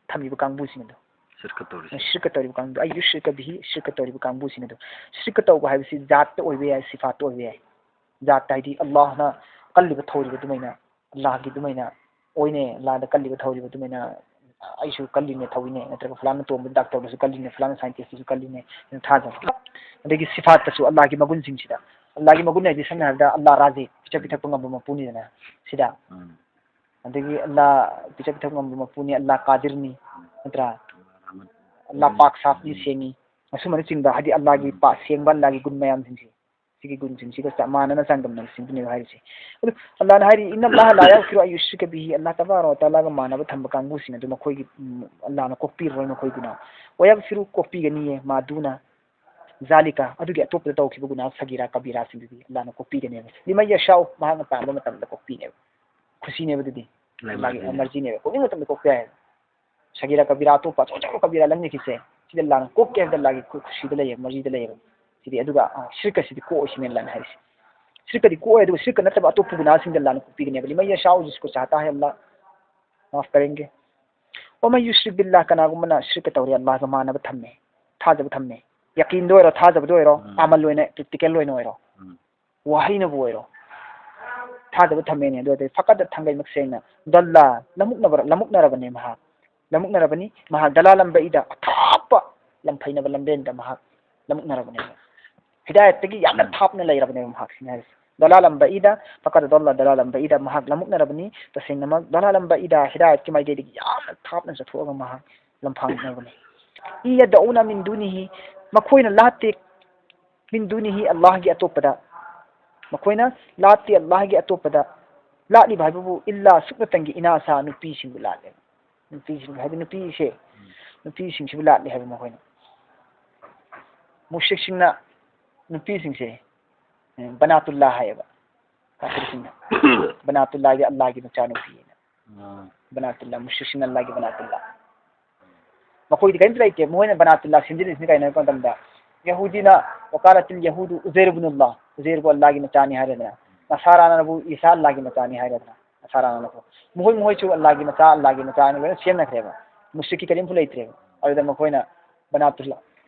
ꯊꯝꯃꯤꯕ ꯀꯥꯡꯕꯨꯁꯤꯡ ꯑꯗꯣ꯫ ꯁꯤꯔꯀ ꯇꯧꯔꯤꯁꯦ꯫ ꯁꯤꯔꯀ ꯇꯧꯔꯤꯕ ꯀꯥꯡꯕꯨ, ꯑꯩ ꯌꯨꯁ꯭ꯔꯤꯀ ꯕꯤꯍꯤ, ꯁꯤꯔꯀ ꯇꯧꯔꯤꯕ ꯀꯥꯡꯕꯨꯁꯤꯡ ꯑꯗꯣ꯫ ꯁꯤꯔꯀ ꯇꯧꯕ ꯍꯥꯏꯕꯁꯤ ꯖꯥꯠꯇ ꯑꯣꯏꯕ ꯌꯥꯏ, ꯁꯤꯐꯥꯠꯇ ꯑꯣꯏꯕ ꯌꯥꯏ꯫ ꯖꯥꯠꯇ ꯍꯥꯏꯗꯤ ꯑꯜꯂꯥꯍꯅ ꯀꯜꯂꯤꯕ ꯊꯧꯔꯤꯕ ꯑꯗꯨꯃꯥꯏꯅ, ꯑꯜꯂꯥꯍꯒꯤ ꯑꯗꯨꯃꯥꯏꯅ ꯑꯣꯏꯅꯦ, ꯑꯜꯂꯥꯍꯗ ꯀꯜꯂꯤꯕ ꯊꯧꯔꯤꯕ ꯑꯗꯨꯃꯥꯏꯅ ꯑꯩꯁꯨ ꯀꯜꯂꯤꯅꯦ, ꯊꯧꯏꯅꯦ, ꯅꯠꯇ꯭ꯔꯒ ꯐꯂꯥꯅ ꯇꯣꯝꯕ ꯗꯥꯛꯇꯔꯗꯨꯁꯨ ꯀꯜꯂꯤꯅꯦ, ꯐꯂꯥꯅ ꯁꯥꯏꯟꯇꯤꯁꯇꯨꯁꯨ ꯀꯜꯂꯤꯅꯦ, ꯑꯗꯨꯝ ꯊꯥꯖꯕ꯫ ꯑꯗꯒꯤ ꯁꯤꯐꯥꯠꯇꯁꯨ ꯑꯜꯂꯥꯍꯒꯤ ꯃꯒꯨꯟꯁꯤꯡꯁꯤꯗ, ꯑꯜꯂꯥꯍꯒꯤ ꯃꯒꯨꯟ ꯍꯥꯏꯗꯤ ꯁꯝꯅ ꯍꯥꯏꯔꯕꯗ ꯑꯜꯂꯥꯍ ꯔꯥꯖꯤ, ꯄꯤꯖ ꯄꯤꯊꯛꯄ ꯉꯝꯕ ꯃꯄꯨꯅꯤꯗꯅ ꯁꯤꯗ꯫ ꯎꯝ꯫ ꯑꯗꯒꯤ ꯑꯜꯂꯥꯍ ꯄꯤꯖ ꯄꯤꯊꯛꯄ ꯉꯝꯕ ꯃꯄꯨꯅꯤ, ꯑꯜꯂꯥꯍ ꯀꯥꯗꯤꯔꯅꯤ, ꯅꯠꯇ꯭ꯔꯥ? ꯑꯜꯂꯥꯍ ꯄꯥꯛ ꯁꯥꯐꯅꯤ, ꯎꯝ, ꯁꯦꯡꯉꯤ, ꯑꯁꯨꯝꯕꯅꯆꯤꯡꯕ, ꯍꯥꯏꯗꯤ ꯑꯜꯂꯥꯍꯒꯤ ꯎꯝ꯫ ꯄꯥꯛ ꯁꯦꯡꯕ, ꯑꯜꯂꯥꯍꯒꯤ ꯒꯨꯟ ꯃꯌꯥꯝꯁꯤꯡꯁꯦ, ꯁꯤꯒꯤ ꯒꯨꯟꯁꯤꯡꯁꯤꯒ ꯆꯞ ꯃꯥꯟꯅꯅ ꯆꯥꯡꯗꯝꯅꯕꯁꯤꯡꯗꯨꯅꯦꯕ ꯍꯥꯏꯔꯤꯁꯦ꯫ ꯑꯗꯨ ꯑꯜꯂꯥꯍꯅ ꯍꯥꯏꯔꯤ, "ꯏꯟꯅ ꯑꯜꯂꯥꯍ ꯂꯥ ꯌꯒꯐꯤꯔꯨ ꯑꯟ ꯌꯨꯁ꯭ꯔꯤꯀ ꯕꯤꯍꯤ", ꯑꯜꯂꯥꯍ ꯇꯕꯥꯔꯛ ꯋ ꯇꯥꯂꯥꯒ ꯃꯥꯟꯅꯕ ꯊꯝꯕ ꯀꯥꯡꯕꯨꯁꯤꯡ ꯑꯗꯨ ꯃꯈꯣꯏꯒꯤ, ꯎꯝ, ꯑꯜꯂꯥꯍꯅ ꯀꯣꯛꯄꯤꯔꯣꯏ ꯃꯈꯣꯏ ꯒꯨꯅꯥ꯫ "ꯋ ꯌꯒꯐꯤꯔꯨ", ꯀꯣꯛꯄꯤꯒꯅꯤꯌꯦ, "ꯃꯥ ꯗꯨꯅ ꯖꯥꯂꯤꯀ", ꯑꯗꯨꯒꯤ ꯑꯇꯣꯞꯄꯗ ꯇꯧꯈꯤꯕ ꯒꯨꯅꯥ ꯁꯒꯤꯔꯥ ꯀꯕꯤꯔꯥꯁꯤꯡꯗꯨꯗꯤ ꯑꯜꯂꯥꯍꯅ ꯀꯣꯛꯄꯤꯒꯅꯦꯕ꯫ "ꯂꯤꯃꯟ ꯌꯁꯥꯎ", ꯃꯍꯥꯛꯅ ꯄꯥꯝꯕ ꯃꯇꯝꯗ ꯀꯣꯛꯄꯤꯅꯦꯕ꯫ ꯈꯨꯁꯤꯅꯦꯕ ꯑꯗꯨꯗꯤ꯫ ꯂꯩ, ꯑꯜꯂꯥꯍꯒꯤ ꯃꯔꯖꯤꯅꯦ꯫ ꯃꯔꯖꯤꯅꯦꯕ꯫ ꯀꯣꯛꯅꯤꯡꯕ ꯃꯇꯝꯗ ꯀꯣꯛꯄ ꯌꯥꯏ꯫ ꯁꯒꯤꯔꯥ ꯀꯕꯤꯔꯥ ꯑꯇꯣꯞꯄ ꯑꯆꯧ ꯑꯆꯧꯕ ꯀꯕꯤꯔꯥ ꯂꯪꯅꯈꯤꯁꯦ, ꯁꯤꯗ ꯑꯜꯂꯥꯍꯅ ꯀꯣꯛꯀꯦ ꯍꯥꯏꯕꯗ ꯑꯜꯂꯥꯍꯒꯤ ꯈꯨ-, ꯈꯨꯁꯤꯗ ꯂꯩꯌꯦꯕ, ꯃꯔꯖꯤꯗ ꯂꯩꯌꯦꯕ꯫ ꯁꯤꯗꯤ ꯑꯗꯨꯒ, ꯑ, ꯁꯤꯔꯀꯁꯤꯗꯤ ꯀꯣꯛꯑꯣꯏ ꯁꯤꯅꯦ ꯑꯜꯂꯥꯍꯅ ꯍꯥꯏꯔꯤꯁꯦ꯫ ꯁꯤꯔꯀꯗꯤ ꯀꯣꯛꯑꯣꯏ, ꯑꯗꯨꯒ ꯁꯤꯔꯀ ꯅꯠꯇꯕ ꯑꯇꯣꯞꯄ ꯒꯨꯅꯥꯁꯤꯡꯗ ꯑꯜꯂꯥꯍꯅ ꯀꯣꯛꯄꯤꯒꯅꯦꯕ꯫ "ꯂꯤꯃꯟ ꯌꯁꯥꯎ ꯖꯤꯁꯀꯣ ꯆꯥꯍꯇꯥ ꯍꯦ ꯑꯜꯂꯥꯍ ꯃꯥꯐ ꯀꯔꯦꯡꯒꯦ꯫ ꯋꯃꯟ ꯌꯨꯁ꯭ꯔꯤꯛ ꯕꯤꯜꯂꯥꯍ", ꯀꯅꯥꯒꯨꯝꯕꯅ ꯁꯤꯔꯀ ꯇꯧꯔꯦ, ꯑꯜꯂꯥꯍꯒ ꯃꯥꯟꯅꯕ ꯊꯝꯃꯦ, ꯊꯥꯖꯕ ꯊꯝꯃꯦ, ꯌꯥꯀꯤꯟꯗ ꯑꯣꯏꯔꯣ, ꯊꯥꯖꯕꯗ ꯑꯣꯏꯔꯣ, ꯎꯝ꯫ ꯑꯃꯜ ꯑꯣꯏꯅ, ꯄ꯭ꯔꯦꯛꯇꯤꯀꯦꯜ ꯑꯣꯏꯅ ꯑꯣꯏꯔꯣ, ꯎꯝ꯫ ꯋꯥꯍꯩꯅꯕꯨ ꯑꯣꯏꯔꯣ, ꯊꯥꯖꯕ ꯊꯝꯃꯦꯅꯦ꯫ ꯑꯗꯨ ꯑꯣꯏꯔꯗꯤ ꯐꯀꯠ, ꯊꯥꯡꯒꯩꯃꯛ ꯁꯦꯡꯅ, ꯗꯜꯂꯥ, ꯂꯃꯨꯛꯅꯕ-, ꯂꯃꯨꯛꯅꯔꯕꯅꯤ ꯃꯍꯥꯛ, ꯂꯃꯨꯛꯅꯔꯕꯅꯤ ꯃꯍꯥꯛ, ꯗꯂꯥꯂꯝ ꯕꯏꯗꯥ, ꯑꯊꯥꯞꯄ ꯂꯝꯐꯩꯅꯕ ꯂꯝꯕꯦꯟꯗ ꯃꯍꯥꯛ ꯂꯃꯨꯛꯅꯔꯕꯅꯦꯕ꯫ ꯍꯤꯗꯥꯌꯠꯇꯒꯤ ꯌꯥꯝꯅ ꯎꯝ꯫ ꯊꯥꯞꯅ ꯂꯩꯔꯕꯅꯦꯕ ꯃꯍꯥꯛꯁꯤꯅ ꯍꯥꯏꯔꯤꯁꯦ꯫ ꯗꯂꯥꯂꯝ ꯕꯏꯗꯥ, ꯐꯀꯠ ꯗꯜꯂꯥ ꯗꯂꯥꯂꯝ ꯕꯏꯗꯥ, ꯃꯍꯥꯛ ꯂꯃꯨꯛꯅꯔꯕꯅꯤ꯫ ꯇꯁꯦꯡꯅꯃꯛ ꯗꯂꯥꯂꯝ ꯕꯏꯗꯥ, ꯍꯤꯗꯥꯌꯠꯀꯤ ꯃꯥꯏꯀꯩꯗꯒꯤ ꯌꯥꯝꯅ ꯊꯥꯞꯅ ꯆꯠꯊꯣꯛꯑꯒ ꯃꯍꯥꯛ ꯂꯝꯐꯥꯡꯅꯕꯅꯤ꯫ "ꯏꯟ ꯌꯗꯎꯅ ꯃꯤꯟ ꯗꯨꯅꯤꯍꯤ", ꯃꯈꯣꯏꯅ ꯂꯥꯠꯇꯦ, "ꯃꯤꯟ ꯗꯨꯅꯤꯍꯤ", ꯑꯜꯂꯥꯍꯒꯤ ꯑꯇꯣꯞꯄꯗ꯫ ꯃꯈꯣꯏꯅ ꯂꯥꯠꯇꯦ ꯑꯜꯂꯥꯍꯒꯤ ꯑꯇꯣꯞꯄꯗ꯫ ꯂꯥꯠꯂꯤꯕ ꯍꯥꯏꯕꯕꯨ ꯏꯜꯂꯥ, ꯁꯨꯞꯅꯇꯪꯒꯤ, ꯏꯅꯥꯁꯥ, ꯅꯨꯄꯤꯁꯤꯡꯕꯨ ꯂꯥꯠꯂꯦ꯫ ꯅꯨꯄꯤꯁꯤꯡ ꯍꯥꯏꯗꯤ ꯅꯨꯄꯤꯁꯦ, ꯅꯨꯄꯤꯁꯤꯡꯁꯤꯕꯨ ꯂꯥꯠꯂꯤ ꯍꯥꯏꯕ ꯃꯈꯣꯏꯅ꯫ ꯃꯨꯁ꯭ꯔꯤꯛꯁꯤꯡꯅ ꯅꯨꯄꯤꯁꯤꯡꯁꯦ, ꯎꯝ, ꯕꯅꯥꯇꯨꯜꯂꯥ ꯍꯥꯏꯌꯦꯕ꯫ ꯀꯥꯐꯤꯔꯁꯤꯡꯅ ꯕꯅꯥꯇꯨꯜꯂꯥꯒꯤ, ꯑꯜꯂꯥꯒꯤ ꯃꯆꯥꯅꯨꯄꯤꯅ꯫ ꯕꯅꯥꯇꯨꯜꯂꯥ, ꯃꯨꯁ꯭ꯔꯤꯛꯁꯤꯡꯅ ꯑꯜꯂꯥꯒꯤ ꯕꯅꯥꯇꯨꯜꯂꯥ꯫ ꯃꯈꯣꯏꯗꯤ ꯀꯔꯤꯝꯇ ꯂꯩꯇꯦ꯫ ꯃꯈꯣꯏꯅ ꯕꯅꯥꯇꯨꯜꯂꯥ ꯁꯦꯝꯖꯤꯜꯂꯤꯁꯤꯅ ꯀꯩꯅꯣ ꯍꯥꯏꯕ ꯃꯇꯝꯗ, ꯌꯍꯨꯗꯤꯅ "ꯋꯀꯥꯂꯥꯇꯤꯜ ꯌꯍꯨꯗꯨ ꯎꯖꯩꯔ ꯏꯕꯅꯨꯜꯂꯥ", ꯎꯖꯩꯔꯕꯨ ꯑꯜꯂꯥꯒꯤ ꯃꯆꯥꯅꯤ ꯍꯥꯏꯔꯦꯗꯅ꯫ ꯅꯁꯥꯔꯥꯅꯕꯨ "ꯏꯁꯥ ꯑꯜꯂꯥꯒꯤ ꯃꯆꯥꯅꯤ" ꯍꯥꯏꯔꯦꯗꯅ꯫ ꯅꯁꯥꯔꯥꯅꯕꯨ꯫ ꯃꯈꯣꯏ, ꯃꯈꯣꯏꯁꯨ "ꯑꯜꯂꯥꯒꯤ ꯃꯆꯥ, ꯑꯜꯂꯥꯒꯤ ꯃꯆꯥ" ꯍꯥꯏꯅ ꯂꯣꯏꯅ ꯁꯦꯝꯅꯈ꯭ꯔꯦꯕ꯫ ꯃꯨꯁ꯭ꯔꯤꯛꯀꯤ ꯀꯔꯤꯝꯐꯥꯎ ꯂꯩꯇ꯭ꯔꯦꯕ꯫ ꯑꯗꯨꯗ ꯃꯈꯣꯏꯅ ꯕꯅꯥꯇꯨꯜꯂꯥ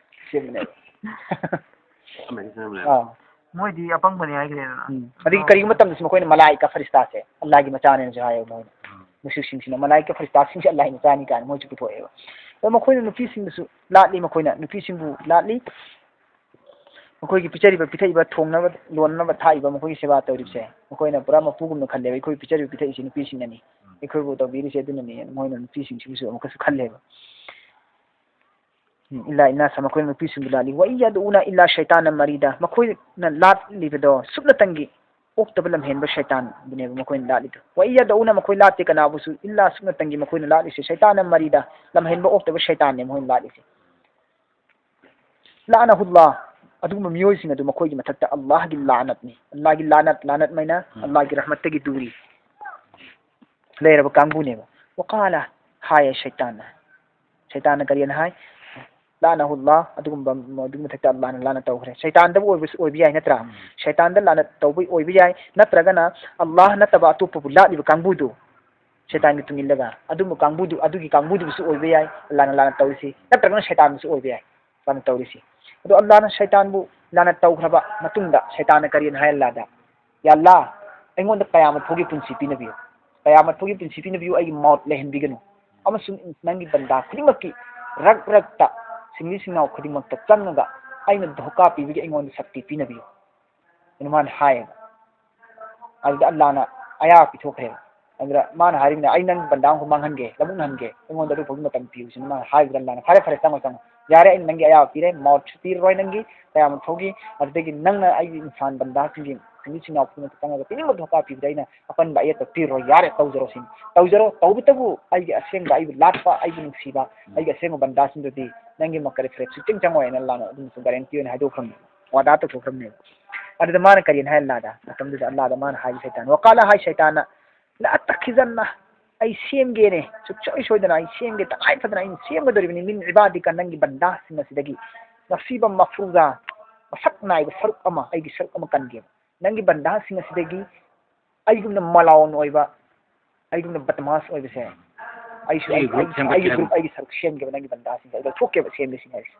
ꯁꯦꯝꯕꯅꯦꯕ꯫ ꯑꯥ꯫ ꯃꯣꯏꯗꯤ ꯑꯄꯪꯕꯅꯤ ꯍꯥꯏꯈ꯭ꯔꯦꯗꯅ꯫ ꯎꯝ꯫ ꯑꯗꯒꯤ ꯀꯔꯤꯒꯨꯝꯕ ꯃꯇꯝꯗꯁꯨ ꯃꯈꯣꯏꯅ ꯃꯂꯥꯏꯀꯥ ꯐꯔꯤꯁꯇꯥꯁꯦ ꯑꯜꯂꯥꯒꯤ ꯃꯆꯥꯅꯦꯅꯁꯨ ꯍꯥꯏꯌꯦꯕ ꯃꯣꯏꯅ꯫ ꯃꯨꯁ꯭ꯔꯤꯛꯁꯤꯡꯁꯤꯅ "ꯃꯂꯥꯏꯀꯥ ꯐꯔꯤꯁꯇꯥꯁꯤꯡꯁꯦ ꯑꯜꯂꯥꯒꯤ ꯃꯆꯥꯅꯤ" ꯀꯥꯏꯅ ꯃꯣꯏꯁꯨ ꯄꯨꯊꯣꯛꯑꯦꯕ꯫ ꯑꯗꯣ ꯃꯈꯣꯏꯅ ꯅꯨꯄꯤꯁꯤꯡꯗꯁꯨ ꯂꯥꯠꯂꯤ, ꯃꯈꯣꯏꯅ ꯅꯨꯄꯤꯁꯤꯡꯕꯨ ꯂꯥꯠꯂꯤ꯫ ꯃꯈꯣꯏꯒꯤ ꯄꯤꯖꯔꯤꯕ, ꯄꯤꯊꯛꯏꯕ, ꯊꯣꯡꯅꯕ, ꯂꯣꯟꯅꯕ, ꯊꯥꯛꯏꯕ, ꯃꯈꯣꯏꯒꯤ ꯁꯦꯕꯥ ꯇꯧꯔꯤꯕꯁꯦ, ꯃꯈꯣꯏꯅ ꯄꯨꯔꯥ ꯃꯄꯨꯒꯨꯝꯅ ꯈꯜꯂꯦꯕ꯫ ꯑꯩꯈꯣꯏ ꯄꯤꯖꯔꯤꯕ, ꯄꯤꯊꯛꯏꯁꯦ ꯅꯨꯄꯤꯁꯤꯡꯅꯅꯤ, ꯑꯩꯈꯣꯏꯕꯨ ꯇꯧꯕꯤꯔꯤꯁꯦ ꯑꯗꯨꯅꯅꯤ, ꯃꯣꯏꯅ ꯅꯨꯄꯤꯁꯤꯡꯁꯤꯕꯨꯁꯨ ꯑꯃꯨꯛꯀꯁꯨ ꯈꯜꯂꯦꯕ꯫ ꯎꯝ, ꯏꯜꯂꯥ ꯏꯟꯅꯥꯁ, ꯃꯈꯣꯏꯅ ꯅꯨꯄꯤꯁꯤꯡꯕꯨ ꯂꯥꯠꯂꯤ꯫ "ꯋꯥ ꯏꯟ ꯌꯗꯎꯅ ꯏꯜꯂꯥ ꯁꯩꯇꯥꯅ ꯃꯔꯤꯗ", ꯃꯈꯣꯏꯅ ꯂꯥꯠꯂꯤꯕꯗꯣ ꯁꯨꯞꯅꯇꯪꯒꯤ ꯑꯣꯛꯇꯕ ꯂꯝꯍꯦꯟꯕ ꯁꯩꯇꯥꯟꯕꯨꯅꯦꯕ ꯃꯈꯣꯏꯅ ꯂꯥꯠꯂꯤꯗꯣ꯫ "ꯋꯥ ꯏꯟ ꯌꯗꯎꯅ", ꯃꯈꯣꯏ ꯂꯥꯠꯇꯦ ꯀꯅꯥꯕꯨꯁꯨ, "ꯏꯜꯂꯥ", ꯁꯨꯞꯅꯇꯪꯒꯤ ꯃꯈꯣꯏꯅ ꯂꯥꯠꯂꯤꯁꯦ ꯁꯩꯇꯥꯅ ꯃꯔꯤꯗ, ꯂꯝꯍꯦꯟꯕ ꯑꯣꯛꯇꯕ ꯁꯩꯇꯥꯟꯅꯦ ꯃꯈꯣꯏꯅ ꯂꯥꯠꯂꯤꯁꯦ꯫ "ꯂꯥꯅꯍꯨꯜꯂꯥ", ꯑꯗꯨꯒꯨꯝꯕ ꯃꯤꯑꯣꯏꯁꯤꯡ ꯑꯗꯨ ꯃꯈꯣꯏꯒꯤ ꯃꯊꯛꯇ ꯑꯜꯂꯥꯍꯒꯤ ꯂꯥꯅꯠꯅꯤ꯫ ꯑꯜꯂꯥꯍꯒꯤ ꯂꯥꯅꯠ, ꯂꯥꯅꯠ ꯃꯥꯏꯅ ꯎꯝ꯫ ꯑꯜꯂꯥꯍꯒꯤ ꯔꯍꯃꯠꯇꯒꯤ ꯗꯨꯔꯤ ꯂꯩꯔꯕ ꯀꯥꯡꯕꯨꯅꯦꯕ꯫ "ꯋꯀꯥꯂꯥ", ꯍꯥꯏꯌꯦ ꯁꯩꯇꯥꯟꯅ꯫ ꯁꯩꯇꯥꯟꯅ ꯀꯔꯤꯅ ꯍꯥꯏ? "ꯂꯥꯅꯍꯨꯜꯂꯥ", ꯑꯗꯨꯒꯨꯝꯕ, ꯑꯗꯨꯒꯤ ꯃꯊꯛꯇ ꯑꯜꯂꯥꯍꯅ ꯂꯥꯅ ꯇꯧꯈ꯭ꯔꯦ꯫ ꯁꯩꯇꯥꯟꯗꯕꯨ ꯑꯣꯏꯕꯁꯨ ꯑꯣꯏꯕ ꯌꯥꯏ, ꯅꯠꯇ꯭ꯔꯥ? ꯎꯝ꯫ ꯁꯩꯇꯥꯟꯗ ꯂꯥꯅ ꯇꯧꯕ ꯑꯣꯏꯕ ꯌꯥꯏ, ꯅꯠꯇ꯭ꯔꯒꯅ ꯑꯜꯂꯥꯍ ꯅꯠꯇꯕ ꯑꯇꯣꯞꯄꯕꯨ ꯂꯥꯠꯂꯤꯕ ꯀꯥꯡꯕꯨꯗꯨ, ꯁꯩꯇꯥꯟꯒꯤ ꯇꯨꯡ ꯏꯜꯂꯒ, ꯑꯗꯨꯝꯕ ꯀꯥꯡꯕꯨꯗꯨ, ꯑꯗꯨꯒꯤ ꯀꯥꯡꯕꯨꯗꯨꯕꯨꯁꯨ ꯑꯣꯏꯕ ꯌꯥꯏ ꯑꯜꯂꯥꯍꯅ ꯂꯥꯅ ꯇꯧꯔꯤꯁꯤ, ꯅꯠꯇ꯭ꯔꯒꯅ ꯁꯩꯇꯥꯟꯕꯨꯁꯨ ꯑꯣꯏꯕ ꯌꯥꯏ ꯂꯥꯅ ꯇꯧꯔꯤꯁꯤ꯫ ꯑꯗꯣ ꯑꯜꯂꯥꯍꯅ ꯁꯩꯇꯥꯟꯕꯨ ꯂꯥꯅ ꯇꯧꯈ꯭ꯔꯕ ꯃꯇꯨꯡꯗ ꯁꯩꯇꯥꯟꯅ ꯀꯔꯤꯅ ꯍꯥꯏ ꯑꯜꯂꯥꯍꯗ? "ꯌꯥ ꯑꯜꯂꯥꯍ, ꯑꯩꯉꯣꯟꯗ ꯀꯌꯥꯃꯠ ꯐꯥꯎꯒꯤ ꯄꯨꯟꯁꯤ ꯄꯤꯅꯕꯤꯌꯨ꯫ ꯀꯌꯥꯃꯠ ꯐꯥꯎꯒꯤ ꯄꯨꯟꯁꯤ ꯄꯤꯅꯕꯤꯌꯨ, ꯑꯩꯒꯤ ꯃꯧꯠ ꯂꯩꯍꯟꯕꯤꯒꯅꯨ꯫ ꯑꯃꯁꯨꯡ ꯅꯪꯒꯤ ꯕꯟꯗꯥ ꯈꯨꯗꯤꯡꯃꯛꯀꯤ ꯔꯛ ꯔꯛꯇ, ꯁꯤꯡꯂꯤ ꯁꯤꯡꯅꯥꯎ ꯈꯨꯗꯤꯡꯃꯛꯇ ꯆꯪꯉꯒ ꯑꯩꯅ ꯙꯣꯀꯥ ꯄꯤꯕꯒꯤ ꯑꯩꯉꯣꯟꯗ ꯁꯛꯇꯤ ꯄꯤꯅꯕꯤꯌꯨ"꯫ ꯑꯗꯨꯃꯥꯏꯅ ꯍꯥꯏꯌꯦꯕ꯫ ꯑꯗꯨꯗ ꯑꯜꯂꯥꯍꯅ ꯑꯌꯥ ꯄꯤꯊꯣꯛꯈ꯭ꯔꯦꯕ꯫ ꯑꯗꯨꯗ ꯃꯥꯅ ꯍꯥꯏꯔꯤꯕꯅ, "ꯑꯩ ꯅꯪ ꯕꯟꯗꯥ ꯑꯃꯈꯛ ꯃꯥꯡꯍꯟꯒꯦ, ꯂꯧꯃꯨꯛꯅꯍꯟꯒꯦ, ꯑꯩꯉꯣꯟꯗ ꯑꯗꯨ ꯐꯥꯎꯒꯤ ꯃꯇꯝ ꯄꯤꯌꯨ" ꯁꯤꯅ ꯃꯥꯅ ꯍꯥꯏꯕꯗ ꯑꯜꯂꯥꯅ, "ꯐꯔꯦ ꯐꯔꯦ, ꯆꯪꯉꯣ ꯆꯪꯉꯣ, ꯌꯥꯔꯦ, ꯑꯩꯅ ꯅꯪꯒꯤ ꯑꯌꯥꯕ ꯄꯤꯔꯦ, ꯃꯧꯠꯁꯨ ꯄꯤꯔꯔꯣꯏ ꯅꯪꯒꯤ, ꯀꯌꯥꯃꯨꯛ ꯊꯧꯒꯤ, ꯑꯗꯨꯗꯒꯤ ꯅꯪꯅ ꯑꯩꯒꯤ ꯏꯟꯁꯥꯟ ꯕꯟꯗꯥꯁꯤꯡꯒꯤ ꯁꯤꯡꯂꯤ ꯁꯤꯡꯅꯥꯎ ꯄꯨꯝꯅꯃꯛꯇ ꯆꯪꯉꯒ ꯄꯤꯅꯤꯡꯕ ꯗꯣꯀꯥ ꯄꯤꯕꯗ ꯑꯩꯅ ꯑꯄꯟꯕ ꯑꯌꯦꯠꯄ ꯄꯤꯔꯔꯣꯏ, ꯌꯥꯔꯦ, ꯇꯧꯖꯔꯣ" ꯁꯤꯅꯤ꯫ "ꯇꯧꯖꯔꯣ, ꯇꯧꯕꯇꯕꯨ ꯑꯩꯒꯤ ꯑꯁꯦꯡꯕ, ꯑꯩꯕꯨ ꯂꯥꯠꯄ, ꯑꯩꯕꯨ ꯅꯨꯡꯁꯤꯕ, ꯑꯩꯒꯤ ꯑꯁꯦꯡꯕ ꯕꯟꯗꯥꯁꯤꯡꯗꯨꯗꯤ ꯅꯪꯒꯤ ꯃꯀꯔꯤ ꯐꯔꯦꯞ ꯁꯨꯛꯆꯤꯡ ꯆꯪꯉꯣꯏ" ꯍꯥꯏꯅ ꯑꯜꯂꯥꯅ ꯑꯗꯨꯝꯁꯨ ꯒꯥꯔꯦꯟꯇꯤ ꯑꯣꯏꯅ ꯍꯥꯏꯗꯣꯛꯈ꯭ꯔꯕꯅꯤ, ꯋꯥꯗꯥ ꯇꯧꯊꯣꯛꯈ꯭ꯔꯕꯅꯦꯕ꯫ ꯑꯗꯨꯗ ꯃꯥꯅ ꯀꯔꯤꯅ ꯍꯥꯏ ꯑꯜꯂꯥꯗ? ꯃꯇꯝꯗꯨꯗ ꯑꯜꯂꯥꯗ ꯃꯥꯅ ꯍꯥꯏꯕ ꯁꯩꯇꯥꯟ, "ꯋꯀꯥꯂ" ꯍꯥꯏ ꯁꯩꯇꯥꯟꯅ, "ꯂ ꯑꯠꯇꯈꯤꯖꯟꯅ, ꯑꯩ ꯁꯦꯝꯒꯦꯅꯦ, ꯁꯨꯡꯁꯣꯏ ꯁꯣꯏꯗꯅ ꯑꯩ ꯁꯦꯝꯒꯦ, ꯇꯉꯥꯏ ꯐꯗꯅ ꯑꯩꯅ ꯁꯦꯝꯒꯗꯧꯔꯤꯕꯅꯤ, ꯃꯤꯟ ꯏꯕꯥꯗꯤꯀ, ꯅꯪꯒꯤ ꯕꯟꯗꯥꯁꯤꯡ ꯑꯁꯤꯗꯒꯤ, ꯅꯁꯤꯕ ꯃꯐ꯭ꯔꯨꯖꯥ, ꯃꯁꯛ ꯅꯥꯏꯕ ꯁꯔꯨꯛ ꯑꯃ, ꯑꯩꯒꯤ ꯁꯔꯨꯛ ꯑꯃ ꯀꯟꯒꯦꯕ꯫ ꯅꯪꯒꯤ ꯕꯟꯗꯥꯁꯤꯡ ꯑꯁꯤꯗꯒꯤ ꯑꯩꯒꯨꯝꯅ ꯃꯂꯥꯎꯟ ꯑꯣꯏꯕ, ꯑꯩꯒꯨꯝꯅ ꯕꯗꯃꯥꯁ ꯑꯣꯏꯕꯁꯦ, ꯑꯩꯁꯨ ꯑꯩꯒꯤ ꯑꯩ-, group ꯑꯩ-, ꯁꯦꯝꯒꯠꯀꯦ ꯑꯩꯒꯤ ꯍꯥꯏꯕ꯫ Group, ꯑꯩꯒꯤ ꯁꯔꯨꯛ ꯁꯦꯝꯒꯦꯕ ꯅꯪꯒꯤ ꯕꯟꯗꯥꯁꯤꯡꯁꯦ, ꯑꯩ ꯂꯧꯊꯣꯛꯀꯦꯕ ꯁꯦꯝꯒꯦ ꯁꯤꯅꯤ ꯍꯥꯏꯁꯦ"꯫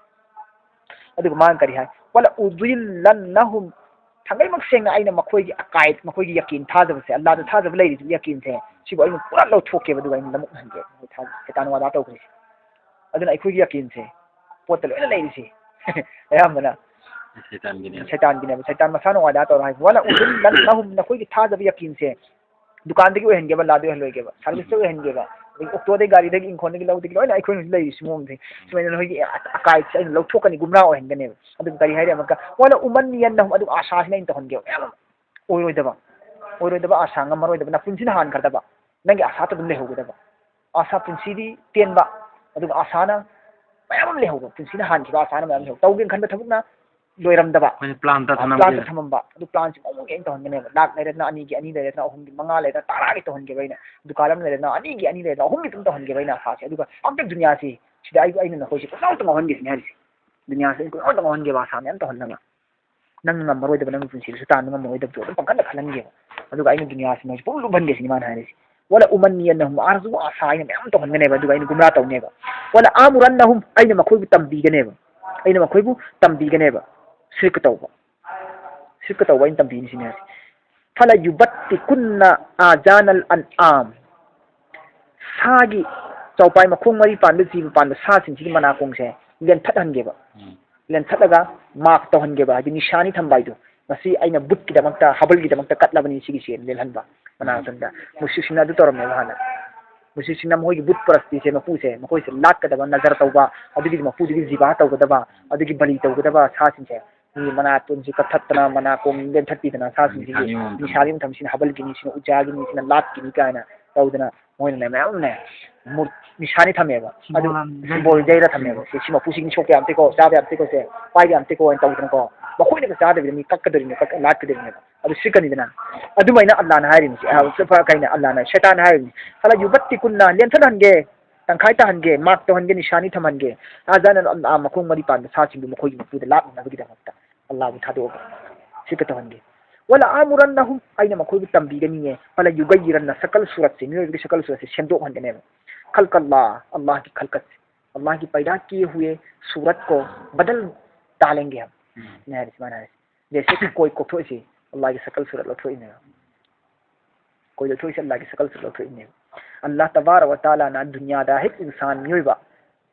ꯑꯗꯨꯒ ꯃꯥꯅ ꯀꯔꯤ ꯍꯥꯏ? "ꯋꯂ ꯎꯗꯤꯜꯂꯟꯅꯍꯨꯝ", ꯊꯥꯡꯃꯩꯃꯛ ꯁꯦꯡꯅ ꯑꯩꯅ ꯃꯈꯣꯏꯒꯤ ꯑꯀꯥꯏꯗ, ꯃꯈꯣꯏꯒꯤ ꯌꯀꯤꯟ ꯊꯥꯖꯕꯁꯦ, ꯑꯜꯂꯥꯗ ꯊꯥꯖꯕ ꯂꯩꯔꯤꯕ ꯌꯀꯤꯟꯁꯦ, ꯁꯤꯕꯨ ꯑꯩꯅ ꯄꯨꯔꯥ ꯂꯧꯊꯣꯛꯀꯦꯕ, ꯑꯗꯨꯒ ꯑꯩꯅ ꯂꯃꯨꯛꯍꯟꯒꯦ꯫ ꯃꯈꯣꯏ ꯊꯥꯖ-, ꯁꯩꯇꯥꯟ ꯋꯥꯗꯥ ꯇꯧꯈ꯭ꯔꯤꯁꯦ꯫ ꯑꯗꯨꯅ ꯑꯩꯈꯣꯏꯒꯤ ꯌꯀꯤꯟꯁꯦ ꯄꯣꯠꯇ ꯂꯣꯏꯅ ꯂꯩꯔꯤꯁꯦ꯫ ꯑꯌꯥꯝꯕꯅ ꯁꯩꯇꯥꯟꯒꯤꯅꯦꯕ꯫ ꯁꯩꯇꯥꯟꯒꯤꯅꯦꯕ꯫ ꯁꯩꯇꯥꯟ ꯃꯁꯥꯅ ꯋꯥꯗꯥ ꯇꯧꯔ ꯍꯥꯏꯁꯦ, "ꯋꯂ ꯎꯗꯤꯜꯂꯟꯅꯍꯨꯝ", ꯅꯈꯣꯏꯒꯤ ꯊꯥꯖꯕ ꯌꯀꯤꯟꯁꯦ ꯗꯨꯀꯥꯟꯗꯒꯤ ꯑꯣꯏꯍꯟꯒꯦꯕ, ꯂꯥꯗꯒꯤ ꯑꯣꯏꯍꯜꯂꯣꯏꯒꯦꯕ, service ꯇ ꯎꯝ꯫ ꯑꯣꯏꯍꯟꯒꯦꯕ, ꯑꯗꯒꯤ ꯑꯣꯛꯇꯣꯗꯒꯤ, ꯒꯥꯔꯤꯗꯒꯤ, ꯏꯪꯈꯣꯜꯗꯒꯤ, ꯂꯧꯗꯒꯤ ꯂꯣꯏꯅ ꯑꯩꯈꯣꯏꯅ ꯍꯧꯖꯤꯛ ꯂꯩꯔꯤꯁꯤ ꯃꯑꯣꯡꯁꯦ꯫ ꯁꯨꯃꯥꯏꯅ ꯅꯈꯣꯏꯒꯤ ꯑꯀꯥꯏꯁꯦ ꯑꯩꯅ ꯂꯧꯊꯣꯛꯀꯅꯤ, ꯒꯨꯝꯔꯥ ꯑꯣꯏꯍꯟꯒꯅꯦꯕ꯫ ꯑꯗꯨꯒ ꯀꯔꯤ ꯍꯥꯏꯔꯦ ꯑꯃꯨꯛꯀ? "ꯋꯂ ꯎꯃꯟꯅꯤꯌꯟꯅꯍꯨꯝ", ꯑꯗꯨꯒ ꯑꯥꯁꯥꯁꯤꯅ ꯑꯩꯅ ꯇꯧꯍꯟꯒꯦꯕ ꯃꯌꯥꯝ ꯑꯃ꯫ ꯑꯣꯏꯔꯣꯏꯗꯕ, ꯑꯣꯏꯔꯣꯏꯗꯕ ꯑꯥꯁꯥ, ꯉꯝꯃꯔꯣꯏꯗꯕ, ꯅꯄꯨꯟꯁꯤꯅ ꯍꯥꯟꯈ꯭ꯔꯗꯕ, ꯅꯪꯒꯤ ꯑꯥꯁꯥꯗ ꯑꯗꯨꯝ ꯂꯩꯍꯧꯒꯗꯕ꯫ ꯑꯥꯁꯥ ꯄꯨꯟꯁꯤꯗꯤ ꯇꯦꯟꯕ, ꯑꯗꯨꯒ ꯑꯥꯁꯥꯅ ꯃꯌꯥꯝ ꯑꯃ ꯂꯩꯍꯧꯕ, ꯄꯨꯟꯁꯤꯅ ꯍꯥꯟꯈꯤꯕ ꯑꯥꯁꯥꯅ ꯃꯌꯥꯝ ꯂꯩꯍꯧꯕ, ꯇꯧꯒꯦꯅ ꯈꯟꯕ ꯊꯕꯛꯅ ꯂꯣꯏꯔꯝꯗꯕ, ꯑꯩꯈꯣꯏꯅ plan ꯇ plan ꯊꯝꯃꯝꯗꯦ꯫ ꯇ ꯊꯝꯃꯝꯕ, ꯑꯗꯨ plan ꯁꯤ ꯃꯑꯣꯡ ꯃꯑꯣꯡ ꯇꯧꯍꯟꯒꯅꯦꯕ꯫ ꯂꯥꯛ ꯂꯩꯔꯒꯅ ꯑꯅꯤꯒꯤ, ꯑꯅꯤ ꯂꯩꯔꯒꯅ ꯑꯍꯨꯝꯒꯤ, ꯃꯉꯥ ꯂꯩꯔꯒꯅ ꯇꯔꯥꯒꯤ ꯇꯧꯍꯟꯒꯦꯕ ꯑꯩꯅ, ꯗꯨꯀꯥꯟ ꯑꯃ ꯂꯩꯔꯒꯅ ꯑꯅꯤꯒꯤ, ꯑꯅꯤ ꯂꯩꯔꯒꯅ ꯑꯍꯨꯝꯒꯤ ꯑꯗꯨꯝ ꯇꯧꯍꯟꯒꯦꯕ ꯑꯩꯅ ꯑꯥꯁꯥꯁꯦ꯫ ꯑꯗꯨꯒ ꯄꯥꯛꯇꯛ ꯗꯨꯅꯤꯌꯥꯁꯤ ꯁꯤꯗ ꯑꯩ, ꯑꯩꯅ ꯅꯈꯣꯏꯁꯦ ꯄꯨꯡꯉꯥꯎꯇ ꯉꯥꯎꯍꯟꯒꯦ ꯁꯤꯅꯦ ꯍꯥꯏꯔꯤꯁꯦ꯫ ꯗꯨꯅꯤꯌꯥꯁꯦ ꯑꯩꯅ ꯄꯨꯡꯉꯥꯎꯇ ꯉꯥꯎꯍꯟꯒꯦꯕ, ꯑꯥꯁꯥ ꯃꯌꯥꯝ ꯇꯧꯍꯜꯂꯒ꯫ ꯅꯪ ꯉꯝꯃꯔꯣꯏꯗꯕ, ꯅꯪꯒꯤ ꯄꯨꯟꯁꯤꯗꯁꯨ ꯇꯥꯟꯕ ꯉꯝꯃꯔꯣꯏꯗꯕꯗꯣ ꯑꯗꯨꯝ ꯄꯪꯈꯟꯗ ꯈꯜꯍꯟꯒꯦꯕ꯫ ꯑꯗꯨꯒ ꯑꯩꯅ ꯗꯨꯅꯤꯌꯥꯁꯤ ꯃꯣꯏꯁꯦ ꯄꯨꯡꯂꯨꯞ ꯂꯨꯞꯍꯟꯒꯦ ꯁꯤꯅꯤ ꯃꯥꯅ ꯍꯥꯏꯔꯤꯁꯦ꯫ "ꯋꯂ ꯎꯃꯟꯅꯤꯌꯟꯅꯍꯨꯝ", ꯑꯥꯔꯖꯨ ꯑꯥꯁꯥ ꯑꯩꯅ ꯃꯌꯥꯝ ꯇꯧꯍꯟꯒꯅꯦꯕ, ꯑꯗꯨꯒ ꯑꯩꯅ ꯒꯨꯝꯔꯥ ꯇꯧꯅꯦꯕ꯫ "ꯋꯂ ꯑꯃꯨꯔꯟꯅꯍꯨꯝ", ꯑꯩꯅ ꯃꯈꯣꯏꯕꯨ ꯇꯝꯕꯤꯒꯅꯦꯕ, ꯑꯩꯅ ꯃꯈꯣꯏꯕꯨ ꯇꯝꯕꯤꯒꯅꯦꯕ ꯁꯤꯔꯛ ꯇꯧꯕ, ꯁꯤꯔꯛ ꯇꯧꯕ ꯑꯩꯅ ꯇꯝꯕꯤꯅꯤ ꯁꯤꯅꯤ ꯍꯥꯏꯁꯦ꯫ "ꯐꯂ ꯌꯨꯕꯠꯇꯤꯀꯨꯟꯅ ꯑꯥꯖꯥꯅꯜ ꯑꯟ ꯑꯥꯝ", ꯁꯥꯒꯤ ꯆꯥꯎꯄꯥꯏ ꯃꯈꯣꯡ ꯃꯔꯤ ꯄꯥꯟꯕ ꯖꯤꯕ ꯄꯥꯟꯕ ꯁꯥꯁꯤꯡꯁꯤꯒꯤ ꯃꯅꯥꯀꯣꯡꯁꯦ ꯂꯦꯟꯊꯠꯍꯟꯒꯦꯕ꯫ ꯎꯝ꯫ ꯂꯦꯟꯊꯠꯂꯒ mark ꯇꯧꯍꯟꯒꯦꯕ, ꯍꯥꯏꯗꯤ ꯅꯤꯁꯥꯅꯤ ꯊꯝꯕ ꯍꯥꯏꯗꯣ꯫ ꯉꯁꯤ ꯑꯩꯅ ꯕꯨꯠꯀꯤꯗꯃꯛꯇ, ꯍꯕꯜꯒꯤꯗꯃꯛꯇ ꯀꯠꯂꯕꯅꯤ ꯁꯤꯒꯤꯁꯦ ꯂꯦꯜꯍꯟꯕ꯫ ꯃꯅꯥꯇꯣꯟꯗ꯫ ꯃꯨꯁ꯭ꯔꯤꯛꯁꯤꯡꯅ ꯑꯗꯨ ꯇꯧꯔꯝꯃꯦꯕ ꯍꯥꯟꯅ꯫ ꯃꯨꯁ꯭ꯔꯤꯛꯁꯤꯡꯅ ꯃꯈꯣꯏꯒꯤ ꯕꯨꯠ ꯄꯔꯁꯇꯤꯁꯦ, ꯃꯄꯨꯁꯦ, ꯃꯈꯣꯏꯁꯦ ꯂꯥꯠꯀꯗꯕ, ꯅꯖꯔ ꯇꯧꯕ, ꯑꯗꯨꯒꯤ ꯃꯄꯨꯗꯨꯒꯤ ꯖꯤꯕꯥ ꯇꯧꯒꯗꯕ, ꯑꯗꯨꯒꯤ ꯕꯂꯤ ꯇꯧꯒꯗꯕ ꯁꯥꯁꯤꯡꯁꯦ, ꯃꯤ ꯃꯅꯥꯇꯣꯟꯁꯤ ꯀꯛꯊꯠꯇꯅ, ꯃꯅꯥꯀꯣꯡ ꯂꯦꯟꯊꯠꯄꯤꯗꯅ ꯁꯥꯁꯤꯡꯁꯤꯒꯤ ꯅꯤꯁꯥꯅꯤ ꯃꯣꯟꯊꯕ꯫ ꯅꯤꯁꯥꯅꯤ ꯃꯣꯟꯊꯕꯁꯤꯅ ꯍꯕꯜꯒꯤꯅꯤ, ꯁꯤꯅ ꯎꯖꯥꯒꯤꯅꯤ, ꯁꯤꯅ ꯂꯥꯠꯀꯤꯅꯤ ꯀꯥꯏꯅ ꯇꯧꯗꯅ ꯃꯣꯏꯅꯅꯦ ꯃꯌꯥꯝꯅꯦ ꯃꯨꯔ-, ꯅꯤꯁꯥꯅꯤ ꯊꯝꯃꯦꯕ꯫ ꯑꯗꯨ ꯁꯤꯝꯕꯣꯜ ꯌꯩꯔ ꯊꯝꯃꯦꯕ꯫ ꯁꯤ, ꯁꯤ ꯃꯄꯨꯁꯤꯡ ꯁꯣꯛꯄ ꯌꯥꯝ ꯇꯦꯀꯣ, ꯆꯥꯕ ꯌꯥꯝ ꯇꯦꯀꯣ, ꯁꯦ ꯄꯥꯏꯕ ꯌꯥꯝ ꯇꯦꯀꯣ ꯍꯥꯏꯅ ꯇꯧꯗꯅꯀꯣ, ꯃꯈꯣꯏꯅꯒ ꯆꯥꯗꯕꯤꯗ ꯃꯤ ꯀꯛꯀꯗꯣꯔꯤꯅꯦ, ꯀꯛ-, ꯂꯥꯠꯀꯗꯣꯔꯤꯅꯦꯕ꯫ ꯑꯗꯨ ꯁꯤꯠꯀꯅꯤꯗꯅ꯫ ꯑꯗꯨꯃꯥꯏꯅ ꯑꯜꯂꯥꯅ ꯍꯥꯏꯔꯤꯅꯤ꯫ ꯁꯤ, ꯑ, ꯀꯩꯅ ꯑꯜꯂꯥꯅ, ꯁꯩꯇꯥꯟꯅ ꯍꯥꯏꯔꯤꯅꯤ꯫ "ꯐꯂ ꯌꯨꯕꯠꯇꯤ ꯀꯨꯟꯅ ꯂꯦꯟꯊꯠꯍꯟꯒꯦ, ꯇꯪꯈꯥꯏ ꯇꯥꯍꯟꯒꯦ, ꯃꯥꯛ ꯇꯧꯍꯟꯒꯦ, ꯅꯤꯁꯥꯅꯤ ꯊꯝꯍꯟꯒꯦ꯫ ꯑꯥꯖꯥꯅ ꯑꯜꯂꯥ ꯃꯈꯣꯡ ꯃꯔꯤ ꯄꯥꯟꯕ ꯁꯥꯁꯤꯡꯗꯨ ꯃꯈꯣꯏꯒꯤ ꯃꯄꯨꯗ ꯂꯥꯠꯅꯅꯕꯒꯤꯗꯃꯛꯇ ꯑꯜꯂꯥꯕꯨ ꯊꯥꯗꯣꯛꯑꯒ ꯁꯤꯠꯀ ꯇꯧꯍꯟꯒꯦ꯫ ꯋꯥꯂ ꯑꯥꯃꯨꯔꯟꯅꯍꯨꯝ, ꯑꯩꯅ ꯃꯈꯣꯏꯕꯨ ꯇꯝꯕꯤꯒꯅꯤꯌꯦ꯫ ꯐꯂ ꯌꯨꯒꯩꯌꯤꯔꯟꯅ, ꯁꯀꯜ ꯁꯨꯔꯠꯁꯦ, ꯃꯤꯑꯣꯏꯕꯒꯤ ꯁꯀꯜ ꯁꯨꯔꯠꯁꯦ ꯁꯦꯝꯗꯣꯛꯍꯟꯒꯅꯦꯕ꯫ ꯈꯜꯀꯜꯂꯥ, ꯑꯜꯂꯥꯍꯒꯤ ꯈꯜꯀꯠꯁꯦ, ꯑꯜꯂꯥꯍꯒꯤ ꯄꯩꯗꯥ ꯀꯤꯌꯦ ꯍꯨꯌꯦ ꯁꯨꯔꯠ ꯀꯣ ꯕꯗꯜ ꯗꯥꯂꯦꯡꯒꯦ ꯍꯝ꯫ ꯎꯝ꯫ ꯁꯤꯅ ꯍꯥꯏꯔꯤꯁꯦ, ꯃꯥꯅ ꯍꯥꯏꯔꯤꯁꯦ꯫ ꯖꯩꯁꯦ ꯀꯤ ꯀꯣꯏ ꯀꯣꯛꯊꯣꯛꯏꯁꯤ ꯑꯜꯂꯥꯍꯒꯤ ꯁꯀꯜ ꯁꯨꯔꯠ ꯂꯧꯊꯣꯛꯏꯅꯦꯕ꯫ ꯀꯣꯏ ꯂꯧꯊꯣꯛꯏꯁꯦ ꯑꯜꯂꯥꯍꯒꯤ ꯁꯀꯜ ꯁꯨꯔꯠ ꯂꯧꯊꯣꯛꯏꯅꯦꯕ꯫ ꯑꯜꯂꯥꯍ ꯇꯕꯥꯔꯛ ꯋ ꯇꯥꯂꯥꯅ ꯗꯨꯅꯤꯌꯥꯗ ꯍꯦꯛ ꯏꯟꯁꯥꯟ ꯃꯤꯑꯣꯏꯕ,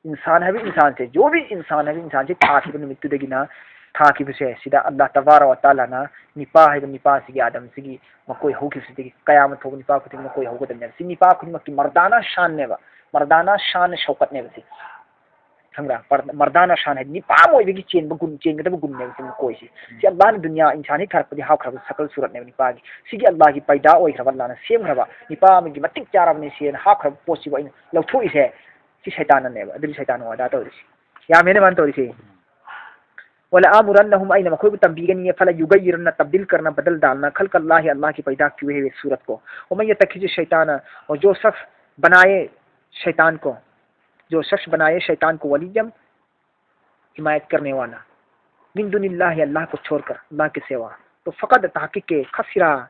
ꯏꯟꯁꯥꯟ ꯍꯥꯏꯕ ꯏꯟꯁꯥꯟꯁꯦ, ꯖꯣ ꯚꯤ ꯏꯟꯁꯥꯟ ꯍꯥꯏꯕ ꯏꯟꯁꯥꯟꯁꯦ ꯊꯥꯈꯤꯕ ꯅꯨꯃꯤꯠꯇꯨꯗꯒꯤꯅ ꯊꯥꯈꯤꯕꯁꯦ, ꯁꯤꯗ ꯑꯜꯂꯥꯍ ꯇꯕꯥꯔꯛ ꯋ ꯇꯥꯂꯥꯅ ꯅꯤꯄꯥ ꯍꯥꯏꯕ ꯅꯤꯄꯥꯁꯤꯒꯤ, ꯑꯥꯗꯝꯁꯤꯒꯤ ꯃꯀꯣꯏ ꯍꯧꯈꯤꯕꯁꯤꯗꯒꯤ ꯀꯌꯥꯃꯠ ꯐꯥꯎꯕ ꯅꯤꯄꯥ ꯈꯨꯗꯤꯡ ꯃꯀꯣꯏ ꯍꯧꯒꯗꯕꯅꯦꯕ꯫ ꯁꯤ ꯅꯤꯄꯥ ꯈꯨꯗꯤꯡꯃꯛꯀꯤ ꯃꯔꯗꯥꯅ ꯁꯥꯟꯅꯦꯕ, ꯃꯔꯗꯥꯅ ꯁꯥꯟꯅ ꯁꯧꯀꯠꯅꯦꯕ ꯁꯤ꯫ ꯈꯪꯕ꯭ꯔꯥ? ꯄꯔ-, ꯃꯔꯗꯥꯅ ꯁꯥꯟ ꯍꯥꯏꯗꯤ ꯅꯤꯄꯥ ꯑꯃ ꯑꯣꯏꯕꯒꯤ ꯆꯦꯟꯕ ꯒꯨꯟ, ꯆꯦꯟꯒꯗꯕ ꯒꯨꯟꯅꯦꯕ ꯁꯤ ꯃꯀꯣꯏꯁꯦ꯫ ꯁꯤ ꯑꯜꯂꯥꯍꯅ ꯗꯨꯅꯤꯌꯥ ꯏꯟꯁꯥꯟ ꯍꯦꯛ ꯊꯥꯔꯛꯄꯗꯤ ꯍꯥꯞꯈ꯭ꯔꯕ ꯁꯀꯜ ꯁꯨꯔꯠꯅꯦꯕ ꯅꯤꯄꯥꯒꯤ꯫ ꯁꯤꯒꯤ ꯑꯜꯂꯥꯍꯒꯤ ꯄꯩꯗꯥ ꯑꯣꯏꯈ꯭ꯔꯕ, ꯑꯜꯂꯥꯍꯅ ꯁꯦꯝꯈ꯭ꯔꯕ, ꯅꯤꯄꯥ ꯑꯃꯒꯤ ꯃꯇꯤꯛ ꯆꯥꯔꯕꯅꯤ ꯁꯤꯅ ꯍꯥꯞꯈ꯭ꯔꯕ ꯄꯣꯠꯁꯤꯕꯨ ꯑꯩꯅ ꯂꯧꯊꯣꯛꯏꯁꯦ꯫ ꯁꯤ ꯁꯩꯇꯥꯟꯅꯅꯦꯕ꯫ ꯑꯗꯨꯗꯤ ꯁꯩꯇꯥꯟꯅ ꯋꯥꯗꯥ ꯇꯧꯔꯤꯁꯤ꯫ ꯌꯥꯝꯃꯦꯅꯦ ꯃꯥꯅ ꯇꯧꯔꯤꯁꯤ꯫ "ꯋꯥꯂ ꯑꯥꯃꯨꯔꯟꯅꯍꯨꯝ, ꯑꯩꯅ ꯃꯈꯣꯏꯕꯨ ꯇꯝꯕꯤꯒꯅꯤ, ꯐꯂ ꯌꯨꯒꯩꯌꯤꯔꯟꯅ, ꯇꯕꯗꯤꯜ ꯀꯔꯅ, ꯕꯗꯜ ꯗꯥꯜꯅ, ꯈꯜꯀꯜꯂꯥꯍꯤ, ꯑꯜꯂꯥꯍꯒꯤ ꯄꯩꯗꯥ ꯀꯤꯌꯦ ꯍꯨꯌꯦ ꯁꯨꯔꯠ ꯀꯣ, ꯋꯃꯟ ꯌꯇꯈꯤꯖ ꯁꯩꯇꯥꯟꯅ, ꯑꯣ ꯖꯣ ꯁꯈꯁ ꯕꯅꯥꯌꯦ ꯁꯩꯇꯥꯟ ꯀꯣ, ꯖꯣ ꯁꯈꯁ ꯕꯅꯥꯌꯦ ꯁꯩꯇꯥꯟ ꯀꯣ ꯋꯂꯤꯌ्यम, हिमायत करने वाला, मिन दुनिल्लाह, अल्लाह को छोड़कर, अल्लाह के सिवा, तो फ़कद, तहकीक के, खसिरा,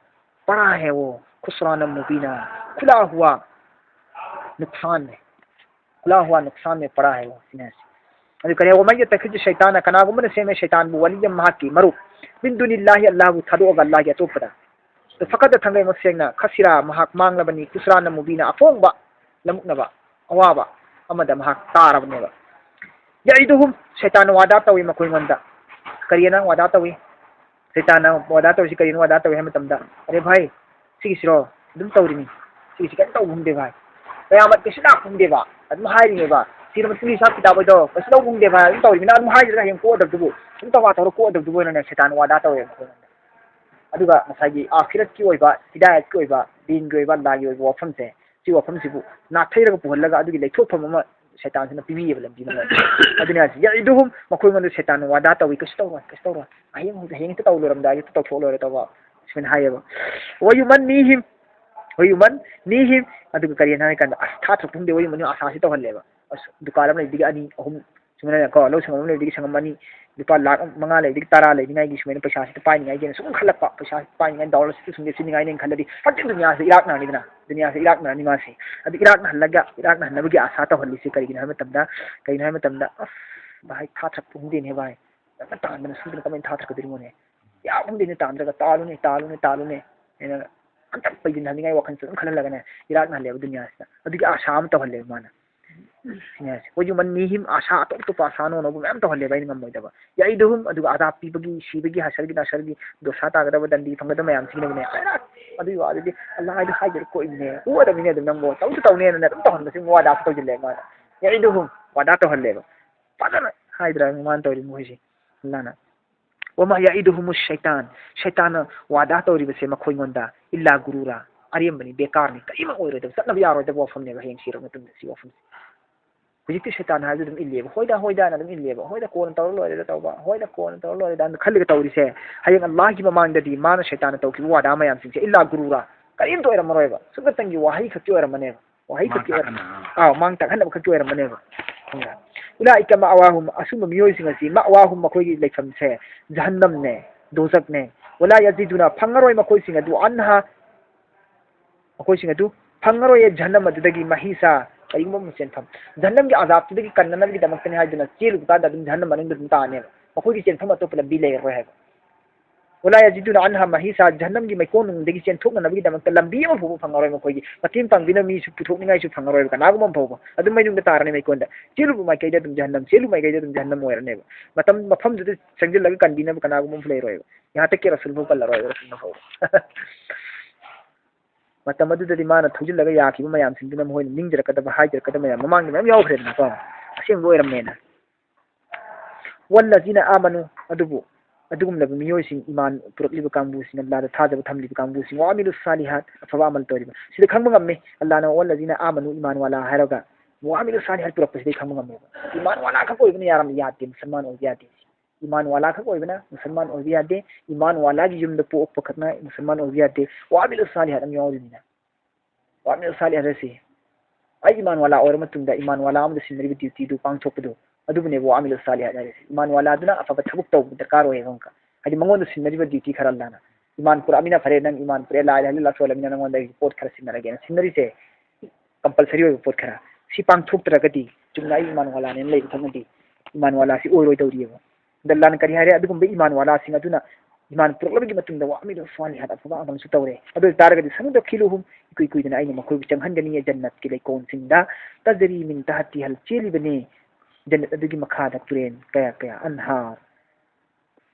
पड़ा है वो, खुसरान मुबीना, खुला हुआ नुकसान में, खुला हुआ नुकसान में पड़ा है वो, ꯁꯤꯅ ꯍꯥꯏꯁꯦ꯫ ꯑꯗꯨ ꯀꯔꯤ ꯍꯥꯏ? ꯋꯃꯟ ꯌꯇꯈꯤꯖ ꯁꯩꯇꯥꯟꯅ, ꯀꯅꯥꯒꯨꯝꯕꯅ ꯁꯦꯝꯃꯦ ꯁꯩꯇꯥꯟꯕꯨ, ꯋꯂꯤꯌ्यम, ꯃꯍꯥꯛꯀꯤ ꯃꯔꯨꯞ, ꯃꯤꯟ ꯗꯨꯅꯤꯜꯂꯥꯍꯤ, ꯑꯜꯂꯥꯍꯕꯨ ꯊꯥꯗꯣꯛꯑꯒ ꯑꯜꯂꯥꯍꯒꯤ ꯑꯇꯣꯞꯄꯗ, ꯐꯀꯗ, ꯊꯥꯡꯒꯩ ꯃꯁꯦꯡꯅ, ꯈꯁꯤꯔꯥ, ꯃꯍꯥꯛ ꯃꯥꯡꯂꯕꯅꯤ, ꯈꯨꯁ꯭ꯔꯥꯅ ꯃꯨꯕꯤꯅ, ꯑꯐꯣꯡꯕ, ꯂꯃꯨꯛꯅꯕ, ꯑꯋꯥꯕ ꯑꯃꯗ ꯃꯍꯥꯛ ꯇꯥꯔꯕꯅꯦꯕ꯫ ꯌꯥꯏꯗꯨꯍꯨꯝ, ꯁꯩꯇꯥꯟꯅ ꯋꯥꯗꯥ ꯇꯧꯏ ꯃꯈꯣꯏꯉꯣꯟꯗ꯫ ꯀꯔꯤꯅ ꯋꯥꯗꯥ ꯇꯧꯏ? ꯁꯩꯇꯥꯟꯅ ꯋꯥꯗꯥ ꯇꯧꯔꯤꯁꯤ ꯀꯔꯤꯅ ꯋꯥꯗꯥ ꯇꯧꯏ ꯍꯥꯏꯕ ꯃꯇꯝꯗ, "ꯑꯔꯦ ꯚꯥꯏ, ꯁꯤꯒꯤꯁꯤꯔꯣ? ꯑꯗꯨꯝ ꯇꯧꯔꯤꯅꯤ꯫ ꯁꯤꯒꯤꯁꯤ ꯀꯩꯝ ꯇꯧꯕ ꯈꯪꯗꯦ ꯚꯥꯏ꯫ ꯀꯌꯥꯃꯠ ꯀꯩꯁꯨ ꯂꯥꯛꯄ ꯈꯪꯗꯦꯕ꯫ ꯑꯗꯨꯝ ꯍꯥꯏꯔꯤꯅꯦꯕ꯫ ꯁꯤꯔꯣ ꯃꯇꯨꯡꯒꯤ ꯍꯤꯁꯥꯕ ꯀꯤꯇꯥꯕ ꯍꯥꯏꯗꯣ ꯀꯩꯁꯨ ꯂꯧꯕ ꯈꯪꯗꯦ ꯚꯥꯏ꯫ ꯑꯗꯨꯝ ꯇꯧꯔꯤꯃꯤꯅ ꯑꯗꯨꯝ ꯍꯥꯏꯗ꯭ꯔꯒ ꯍꯌꯦꯡ ꯀꯣꯛꯑꯗꯕꯗꯨꯕꯨ꯫ ꯑꯗꯨꯝ ꯇꯧꯔ ꯇꯧꯔ ꯀꯣꯛꯑꯗꯕꯗꯨꯕꯨ ꯑꯣꯏꯅꯅꯦ ꯁꯩꯇꯥꯟ ꯋꯥꯗꯥ ꯇꯧꯋꯦꯕ ꯑꯩꯈꯣꯏꯉꯣꯟꯗ꯫ ꯑꯗꯨꯒ ꯉꯁꯥꯏꯒꯤ ꯑꯥꯈꯤꯔꯠꯀꯤ ꯑꯣꯏꯕ, ꯍꯤꯗꯥꯌꯠꯀꯤ ꯑꯣꯏꯕ, ꯗꯤꯟꯒꯤ ꯑꯣꯏꯕ, ꯑꯜꯂꯥꯒꯤ ꯑꯣꯏꯕ ꯋꯥꯐꯝꯁꯦ, ꯁꯤ ꯋꯥꯐꯝꯁꯤꯕꯨ ꯅꯥꯊꯩꯔꯒ ꯄꯨꯍꯜꯂꯒ ꯑꯗꯨꯒꯤ ꯂꯩꯊꯣꯛꯐꯝ ꯑꯃ ꯁꯩꯇꯥꯟꯁꯤꯅ ꯄꯤꯕꯤꯌꯦꯕ ꯂꯝꯕꯤ ꯑꯃ꯫ ꯑꯗꯨꯅ ꯍꯥꯏꯁꯦ, ꯌꯥꯏꯗꯨꯍꯨꯝ, ꯃꯈꯣꯏꯉꯣꯟꯗ ꯁꯩꯇꯥꯟꯅ ꯋꯥꯗꯥ ꯇꯧꯏ, ꯀꯩꯁꯨ ꯇꯧꯔꯣꯏ, ꯀꯩꯁꯨ ꯇꯧꯔꯣꯏ, ꯍꯌꯦꯡ ꯍꯧꯖꯤꯛ ꯍꯌꯦꯡ ꯍꯦꯛꯇ ꯇꯧ ꯂꯣꯏꯔꯝꯗꯥꯏꯗ ꯍꯦꯛꯇ ꯇꯧꯊꯣꯛ ꯂꯣꯏꯔꯦ ꯇꯧꯕ ꯁꯨꯃꯥꯏꯅ ꯍꯥꯏꯌꯦꯕ꯫ ꯋꯥꯌꯨꯃꯟꯅꯤꯍꯤꯝ, ꯋꯥꯌꯨꯃꯟꯅꯤꯍꯤꯝ, ꯑꯗꯨꯒ ꯀꯔꯤꯅꯣ ꯍꯥꯏ ꯀꯥꯟꯗ ꯑꯁ ꯊꯥ ꯇꯔꯨꯛ ꯐꯪꯗꯦ, ꯋꯥꯌꯨꯃꯟꯅꯤꯍꯤꯝ ꯑꯁꯥꯁꯤ ꯇꯧꯍꯜꯂꯦꯕ꯫ ꯑꯁ ꯗꯨꯀꯥꯟ ꯑꯃ ꯂꯩꯕꯗꯒꯤ ꯑꯅꯤ, ꯑꯍꯨꯝ, ꯁꯨꯃꯥꯏꯅ ꯀꯣ, ꯂꯧ ꯁꯪꯉꯝ ꯑꯃ ꯂꯩꯕꯗꯒꯤ ꯁꯪꯉꯝ ꯑꯅꯤ, ꯂꯨꯄꯥ ꯂꯥꯛ ꯃꯉꯥ ꯂꯩꯕꯗꯒꯤ ꯇꯔꯥ ꯂꯩꯅꯤꯡꯉꯥꯏꯒꯤ ꯁꯨꯃꯥꯏꯅ ꯄꯩꯁꯥꯁꯤꯗ ꯄꯥꯏꯅꯤꯡꯉꯥꯏꯒꯤ ꯁꯨꯝ ꯈꯜꯂꯛꯄ, ꯄꯩꯁꯥꯁꯤ ꯄꯥꯏꯅꯤꯡꯉꯥꯏ, ꯗꯣꯂꯔꯁꯤꯗ ꯁꯨꯝ ꯂꯦꯞꯁꯤꯟꯅꯤꯡꯉꯥꯏꯅꯦꯅ ꯈꯜꯂꯗꯤ ꯍꯧꯖꯤꯛ ꯗꯨꯅꯤꯌꯥꯁꯤ ꯏꯔꯥꯛꯅꯔꯅꯤꯗꯅ, ꯗꯨꯅꯤꯌꯥꯁꯤ ꯏꯔꯥꯛꯅꯔꯅꯤ ꯃꯥꯁꯦ꯫ ꯑꯗꯨ ꯏꯔꯥꯛꯅꯍꯜꯂꯒ, ꯏꯔꯥꯛꯅꯍꯟꯅꯕꯒꯤ ꯑꯥꯁꯥ ꯇꯧꯍꯜꯂꯤꯁꯦ ꯀꯔꯤꯒꯤꯅꯣ ꯍꯥꯏꯕ ꯃꯇꯝꯗ, ꯀꯔꯤꯒꯤꯅꯣ ꯍꯥꯏꯕ ꯃꯇꯝꯗ, ꯑꯁ ꯚꯥꯏ, ꯊꯥ ꯊꯥꯔꯛꯄ ꯈꯪꯗꯦꯅꯦ ꯚꯥꯏ, ꯐꯖꯅ ꯇꯥꯟꯗꯅ ꯁꯨꯗꯅ ꯀꯃꯥꯏꯅ ꯊꯥ ꯊꯥꯔꯛꯀꯗꯣꯔꯤꯃꯣꯅꯦ? ꯌꯥꯝ ꯈꯪꯗꯦꯅꯦ, ꯇꯥꯟꯗ꯭ꯔꯒ ꯇꯥꯜꯂꯨꯅꯦ, ꯇꯥꯜꯂꯨꯅꯦ, ꯇꯥꯜꯂꯨꯅꯦ ꯍꯥꯏꯅ ꯍꯟꯗꯛ ꯄꯩꯁꯤꯟꯍꯟꯅꯤꯡꯉꯥꯏ ꯋꯥꯈꯜꯁꯨ ꯑꯗꯨꯝ ꯈꯜꯍꯜꯂꯒꯅꯦ ꯏꯔꯥꯛꯅꯍꯜꯂꯦꯕ ꯗꯨꯅꯤꯌꯥꯁꯤꯗ꯫ ꯑꯗꯨꯒꯤ ꯑꯥꯁꯥ ꯑꯃ ꯇꯧꯍꯜꯂꯦꯕ ꯃꯥꯅ꯫ ꯁꯤꯅꯦ ꯍꯥꯏꯁꯦ꯫ ꯋꯥꯌꯨꯃꯟꯅꯤꯍꯤꯝ ꯑꯥꯁꯥ ꯑꯇꯣꯞ ꯑꯇꯣꯞꯄ ꯑꯥꯁꯥ ꯑꯅꯧ ꯑꯅꯧꯕ ꯃꯌꯥꯝ ꯇꯧꯍꯜꯂꯦꯕ ꯑꯩꯅ ꯉꯝꯃꯣꯏꯗꯕ꯫ ꯌꯥꯏꯗꯨꯍꯨꯝ, ꯑꯗꯨꯒ ꯑꯖꯥꯕ ꯄꯤꯕꯒꯤ, ꯁꯤꯕꯒꯤ, ꯍꯁꯔꯒꯤ ꯅꯁꯔꯒꯤ, ꯗꯣꯁꯥ ꯇꯥꯒꯗꯕ, ꯗꯟꯗꯤ ꯐꯪꯒꯗꯕ ꯃꯌꯥꯝꯁꯤꯅꯅꯦ꯫ ꯑꯗꯨꯒꯤ ꯋꯥꯗꯨꯗꯤ ꯑꯜꯂꯥꯍꯗꯤ ꯍꯥꯏꯗꯣꯏꯔ ꯀꯣꯏꯕꯅꯦ, ꯎꯗꯕꯅꯤꯅꯦ ꯑꯗꯨꯝ ꯅꯪꯕꯨ ꯇꯧꯁꯨ ꯇꯧꯅꯦꯅ ꯑꯗꯨꯝ ꯇꯧꯍꯟꯕꯁꯤ ꯋꯥꯗꯥꯁꯨ ꯇꯧꯁꯤꯜꯂꯦ ꯃꯥꯅ꯫ ꯌꯥꯏꯗꯨꯍꯨꯝ ꯋꯥꯗꯥ ꯇꯧꯍꯜꯂꯦꯕ꯫ ꯐꯖꯅ ꯍꯥꯏꯗ꯭ꯔꯥ ꯃꯥꯅ ꯇꯧꯔꯤ ꯃꯈꯣꯏꯁꯦ ꯑꯜꯂꯥꯍꯅ꯫ ꯋꯃꯥ ꯌꯥꯏꯗꯨꯍꯨꯃꯨ ꯁꯩꯇꯥꯟ, ꯁꯩꯇꯥꯟꯅ ꯋꯥꯗꯥ ꯇꯧꯔꯤꯕꯁꯦ ꯃꯈꯣꯏꯉꯣꯟꯗ ꯏꯜꯂꯥ ꯒꯨꯔꯨꯔꯥ, ꯑꯔꯦꯝꯕꯅꯤ, ꯕꯦꯀꯥꯔꯅꯤ, ꯀꯔꯤꯃ ꯑꯣꯏꯔꯣꯏꯗꯕ, ꯆꯠꯅꯕ ꯌꯥꯔꯣꯏꯗꯕ ꯋꯥꯐꯝꯅꯦꯕ ꯍꯌꯦꯡ ꯁꯤꯔꯕ ꯃꯇꯨꯡꯗ ꯁꯤ ꯋꯥꯐꯝꯁꯦ꯫ ꯍꯧꯖꯤꯛꯇꯤ ꯁꯩꯇꯥꯟ ꯍꯥꯏꯕꯗꯨ ꯑꯗꯨꯝ ꯏꯜꯂꯦꯕ, ꯍꯣꯏꯗ ꯍꯣꯏꯗ ꯍꯥꯏꯅ ꯑꯗꯨꯝ ꯏꯜꯂꯦꯕ, ꯍꯣꯏꯗ ꯀꯣꯟꯅ ꯇꯧꯔ ꯂꯣꯏꯔꯦꯗ ꯇꯧꯕ, ꯍꯣꯏꯗ ꯀꯣꯟꯅ ꯇꯧꯔ ꯂꯣꯏꯔꯦꯗ ꯑꯗꯨꯝ ꯈꯜꯂꯒ ꯇꯧꯔꯤꯁꯦ꯫ ꯍꯌꯦꯡ ꯑꯜꯂꯥꯍꯒꯤ ꯃꯃꯥꯡꯗꯗꯤ ꯃꯥꯅ ꯁꯩꯇꯥꯟꯅ ꯇꯧꯈꯤꯕ ꯋꯥꯗꯥ ꯃꯌꯥꯝꯁꯤꯡꯁꯦ ꯏꯜꯂꯥ ꯒꯨꯔꯨꯔꯥ, ꯀꯔꯤꯝꯇ ꯑꯣꯏꯔꯝꯃꯔꯣꯏꯕ, ꯁꯨꯞꯅꯇꯪꯒꯤ ꯋꯥꯍꯩ ꯈꯛꯀꯤ ꯑꯣꯏꯔꯝꯃꯅꯦꯕ꯫ ꯋꯥꯍꯩ ꯈꯛꯀꯤ ꯑꯣꯏꯔꯝ-, ꯑꯥ, ꯃꯥꯡ ꯇꯥꯛꯍꯟꯅꯕ ꯈꯛꯀꯤ ꯑꯣꯏꯔꯝꯃꯅꯦꯕ꯫ ꯈꯪꯕ꯭ꯔꯥ? ꯎꯂꯥꯏꯀ ꯃꯥꯋꯥꯍꯨꯝ, ꯑꯁꯨꯝꯕ ꯃꯤꯑꯣꯏꯁꯤꯡ ꯑꯁꯤ, ꯃꯥꯋꯥꯍꯨꯝ, ꯃꯈꯣꯏꯒꯤ ꯂꯩꯐꯝꯁꯦ ꯖꯍꯟꯅꯝꯅꯦ, ꯗꯣꯖꯛꯅꯦ꯫ ꯋꯂꯥ ꯌꯥꯖꯤꯗꯨꯅ, ꯐꯪꯉꯔꯣꯏ ꯃꯈꯣꯏꯁꯤꯡ ꯑꯗꯨ, ꯑꯟꯍꯥ, ꯃꯈꯣꯏꯁꯤꯡ ꯑꯗꯨ ꯐꯪꯉꯔꯣꯏꯌꯦ ꯖꯍꯟꯅꯝ ꯑꯗꯨꯗꯒꯤ ꯃꯍꯤꯁꯥ, ꯀꯔꯤꯒꯨꯝꯕ ꯑꯃ ꯆꯦꯟꯐꯝ꯫ ꯖꯍꯟꯅꯝꯒꯤ ꯑꯖꯥꯕꯇꯨꯗꯒꯤ ꯀꯟꯅꯅꯕꯒꯤꯗꯃꯛꯇꯅꯤ ꯍꯥꯏꯗꯨꯅ ꯆꯦꯜꯂꯨꯕ ꯀꯥꯟꯗ ꯑꯗꯨꯝ ꯖꯍꯟꯅꯝ ꯃꯅꯨꯡꯗ ꯑꯗꯨꯝ ꯇꯥꯅꯦꯕ꯫ ꯃꯈꯣꯏꯒꯤ ꯆꯦꯟꯐꯝ ꯑꯇꯣꯞꯄ ꯂꯝꯕꯤ ꯂꯩꯔꯔꯣꯏ ꯍꯥꯏꯕ꯫ ꯋꯂꯥ ꯌꯥꯖꯤꯗꯨꯅ ꯑꯟꯍꯥ ꯃꯍꯤꯁꯥ, ꯖꯍꯟꯅꯝꯒꯤ ꯃꯩꯀꯣꯟꯅꯨꯡꯗꯒꯤ ꯆꯦꯟꯊꯣꯛꯅꯅꯕꯒꯤꯗꯃꯛꯇ ꯂꯝꯕꯤ ꯑꯃ ꯐꯥꯎꯕ ꯐꯪꯉꯔꯣꯏ ꯃꯈꯣꯏꯒꯤ꯫ ꯃꯇꯦꯡ ꯄꯥꯡꯕꯤꯅꯕ ꯃꯤꯁꯨ ꯄꯨꯊꯣꯛꯅꯤꯡꯉꯥꯏꯁꯨ ꯐꯪꯉꯔꯣꯏꯕ ꯀꯅꯥꯒꯨꯝꯕ ꯑꯃ ꯐꯥꯎꯕ꯫ ꯑꯗꯨꯝ ꯃꯩꯅꯨꯡꯗ ꯇꯥꯔꯅꯤ ꯃꯩꯀꯣꯟꯗ꯫ ꯆꯦꯜꯂꯨꯕ ꯃꯥꯏꯀꯩꯗ ꯑꯗꯨꯝ ꯖꯍꯟꯅꯝ, ꯆꯦꯜꯂꯨꯕ ꯃꯥꯏꯀꯩꯗ ꯑꯗꯨꯝ ꯖꯍꯟꯅꯝ ꯑꯣꯏꯔꯅꯦꯕ꯫ ꯃꯇꯝ, ꯃꯐꯝꯗꯨꯗ ꯆꯪꯁꯤꯜꯂꯒ ꯀꯟꯕꯤꯅꯕ ꯀꯅꯥꯒꯨꯝꯕ ꯑꯃꯁꯨ ꯂꯩꯔꯣꯏꯕ꯫ ꯌꯥꯍꯥꯟ ꯇꯛ ꯀꯤ ꯔꯁꯨꯜ ꯐꯥꯎ ꯀꯜꯂꯔꯣꯏꯕ, ꯔꯁꯨꯜꯅ ꯐꯥꯎꯕ꯫ ꯃꯇꯝ ꯑꯗꯨꯗꯗꯤ ꯃꯥꯅ ꯊꯧꯖꯤꯜꯂꯒ ꯌꯥꯈꯤꯕ ꯃꯌꯥꯝꯁꯤꯡꯗꯨꯅ ꯃꯈꯣꯏꯅ ꯅꯤꯡꯖꯔꯛꯀꯗꯕ, ꯍꯥꯏꯖꯔꯛꯀꯗꯕ ꯃꯌꯥꯝ ꯃꯃꯥꯡꯗ ꯃꯌꯥꯝ ꯌꯥꯎꯈ꯭ꯔꯦꯗꯅꯀꯣ, ꯑꯁꯦꯡꯕ ꯑꯣꯏꯔꯝꯃꯦꯅ꯫ ꯋꯜꯂꯖꯤꯅ ꯑꯥꯃꯅꯨ, ꯑꯗꯨꯕꯨ ꯑꯗꯨꯒꯨꯝꯂꯕ ꯃꯤꯑꯣꯏꯁꯤꯡ, ꯏꯃꯥꯟ ꯄꯨꯔꯛꯂꯤꯕ ꯀꯥꯡꯕꯨꯁꯤꯡ, ꯑꯜꯂꯥꯗ ꯊꯥꯖꯕ ꯊꯝꯂꯤꯕ ꯀꯥꯡꯕꯨꯁꯤꯡ, ꯋꯥꯃꯤꯂꯨ ꯁꯥꯂꯤꯍꯥꯠ, ꯑꯐꯕ ꯑꯃꯜ ꯇꯧꯔꯤꯕ, ꯁꯤꯗ ꯈꯪꯕ ꯉꯝꯃꯤ꯫ ꯑꯜꯂꯥꯅ ꯋꯜꯂꯖꯤꯅ ꯑꯥꯃꯅꯨ, ꯏꯃꯥꯟ ꯋꯥꯂꯥ ꯍꯥꯏꯔꯒ ꯋꯥꯃꯤꯂꯨ ꯁꯥꯂꯤꯍꯥꯠ ꯄꯨꯔꯛꯄꯁꯤꯗꯩ ꯈꯪꯕ ꯉꯝꯃꯦꯕ꯫ ꯏꯃꯥꯟ ꯋꯥꯂꯥ ꯈꯛ ꯑꯣꯏꯕꯅ ꯌꯥꯔꯝ-, ꯌꯥꯗꯦ, ꯃꯨꯁꯜꯃꯥꯟ ꯑꯣꯏꯕ ꯌꯥꯗꯦ꯫ ꯏꯃꯥꯟ ꯋꯥꯂꯥ ꯈꯛ ꯑꯣꯏꯕꯅ ꯃꯨꯁꯜꯃꯥꯟ ꯑꯣꯏꯕ ꯌꯥꯗꯦ꯫ ꯏꯃꯥꯟ ꯋꯥꯂꯥꯒꯤ ꯌꯨꯝꯗ ꯄꯣꯛꯄ ꯈꯛꯅ ꯃꯨꯁꯜꯃꯥꯟ ꯑꯣꯏꯕ ꯌꯥꯗꯦ꯫ ꯋꯥꯃꯤꯂꯨ ꯁꯥꯂꯤꯍꯥꯠ ꯑꯃ ꯌꯥꯎꯔꯤꯅꯤꯅ꯫ ꯋꯥꯃꯤꯂꯨ ꯁꯥꯂꯤꯍꯥꯠ ꯍꯥꯏꯁꯤ ꯑꯩ ꯏꯃꯥꯟ ꯋꯥꯂꯥ ꯑꯣꯏꯔ ꯃꯇꯨꯡꯗ ꯏꯃꯥꯟ ꯋꯥꯂꯥ ꯑꯃꯗ ꯁꯤꯟꯅꯔꯤꯕ ꯗ꯭ꯌꯨꯇꯤꯗꯨ ꯄꯥꯡꯊꯣꯛꯄꯗꯨ, ꯑꯗꯨꯕꯨꯅꯦꯕ ꯋꯥꯃꯤꯂꯨ ꯁꯥꯂꯤꯍꯥꯠ ꯍꯥꯏꯔꯤꯁꯤ꯫ ꯏꯃꯥꯟ ꯋꯥꯂꯥꯗꯨꯅ ꯑꯐꯕ ꯊꯕꯛ ꯇꯧꯕ ꯗꯔꯀꯥꯔ ꯑꯣꯏꯌꯦꯕ ꯑꯃꯨꯛꯀ꯫ ꯍꯥꯏꯗꯤ ꯃꯉꯣꯟꯗ ꯁꯤꯟꯅꯔꯤꯕ ꯗ꯭ꯌꯨꯇꯤ ꯈꯔ ꯑꯜꯂꯥꯅ, ꯏꯃꯥꯟ ꯄꯨꯔꯛꯑꯃꯤꯅ ꯐꯔꯦ, ꯅꯪ ꯏꯃꯥꯟ ꯄꯨꯔꯛꯑꯦ, ꯂꯥ ꯏꯂꯥꯍ ꯏꯜꯂꯜꯂꯥꯍ ꯁꯣꯜꯂꯃꯤꯅ ꯅꯪꯉꯣꯟꯗ ꯑꯩꯒꯤ ꯄꯣꯠ ꯈꯔ ꯁꯤꯟꯅꯔꯒꯦꯅ ꯁꯤꯟꯅꯔꯤꯁꯦ, ꯀꯝꯄꯜꯁꯔꯤ ꯑꯣꯏꯕ ꯄꯣꯠ ꯈꯔ꯫ ꯁꯤ ꯄꯥꯡꯊꯣꯛꯇ꯭ꯔꯒꯗꯤ ꯆꯨꯝꯅ ꯑꯩ ꯏꯃꯥꯟ ꯋꯥꯂꯥꯅꯦꯅ ꯂꯩꯕ ꯈꯛꯅꯗꯤ ꯏꯃꯥꯟ ꯋꯥꯂꯥꯁꯤ ꯑꯣꯏꯔꯣꯏꯗꯧꯔꯤꯑꯕ꯫ ꯑꯗ ꯑꯜꯂꯥꯅ ꯀꯔꯤ ꯍꯥꯏꯔꯦ? ꯑꯗꯨꯒꯨꯝꯕ ꯏꯃꯥꯟ ꯋꯥꯂꯥꯁꯤꯡ ꯑꯗꯨꯅ ꯏꯃꯥꯟ ꯄꯨꯔꯛꯂꯕꯒꯤ ꯃꯇꯨꯡꯗ ꯋꯥꯃꯤꯂꯨ ꯁꯥꯂꯤꯍꯥꯠ, ꯑꯐꯕ ꯑꯃꯜꯁꯨ ꯇꯧꯔꯦ꯫ ꯑꯗꯨ ꯑꯣꯏ ꯇꯥꯔꯒꯗꯤ ꯁꯅꯨꯗꯈꯤꯂꯨꯍꯨꯝ, ꯏꯀꯨꯏ ꯀꯨꯏꯗꯅ ꯑꯩꯅ ꯃꯈꯣꯏꯕꯨ ꯆꯪꯍꯟꯒꯅꯤ ꯖꯟꯅꯠꯀꯤ ꯂꯩꯀꯣꯜꯁꯤꯡꯗ꯫ ꯇꯖꯔꯤ ꯃꯤꯟ ꯇꯍꯇꯤꯍꯜ, ꯆꯦꯜꯂꯤꯕꯅꯤ ꯖꯟꯅꯠ ꯑꯗꯨꯒꯤ ꯃꯈꯥꯗ ꯇꯨꯔꯦꯟ ꯀꯌꯥ ꯀꯌꯥ, ꯑꯟꯍꯥꯔ꯫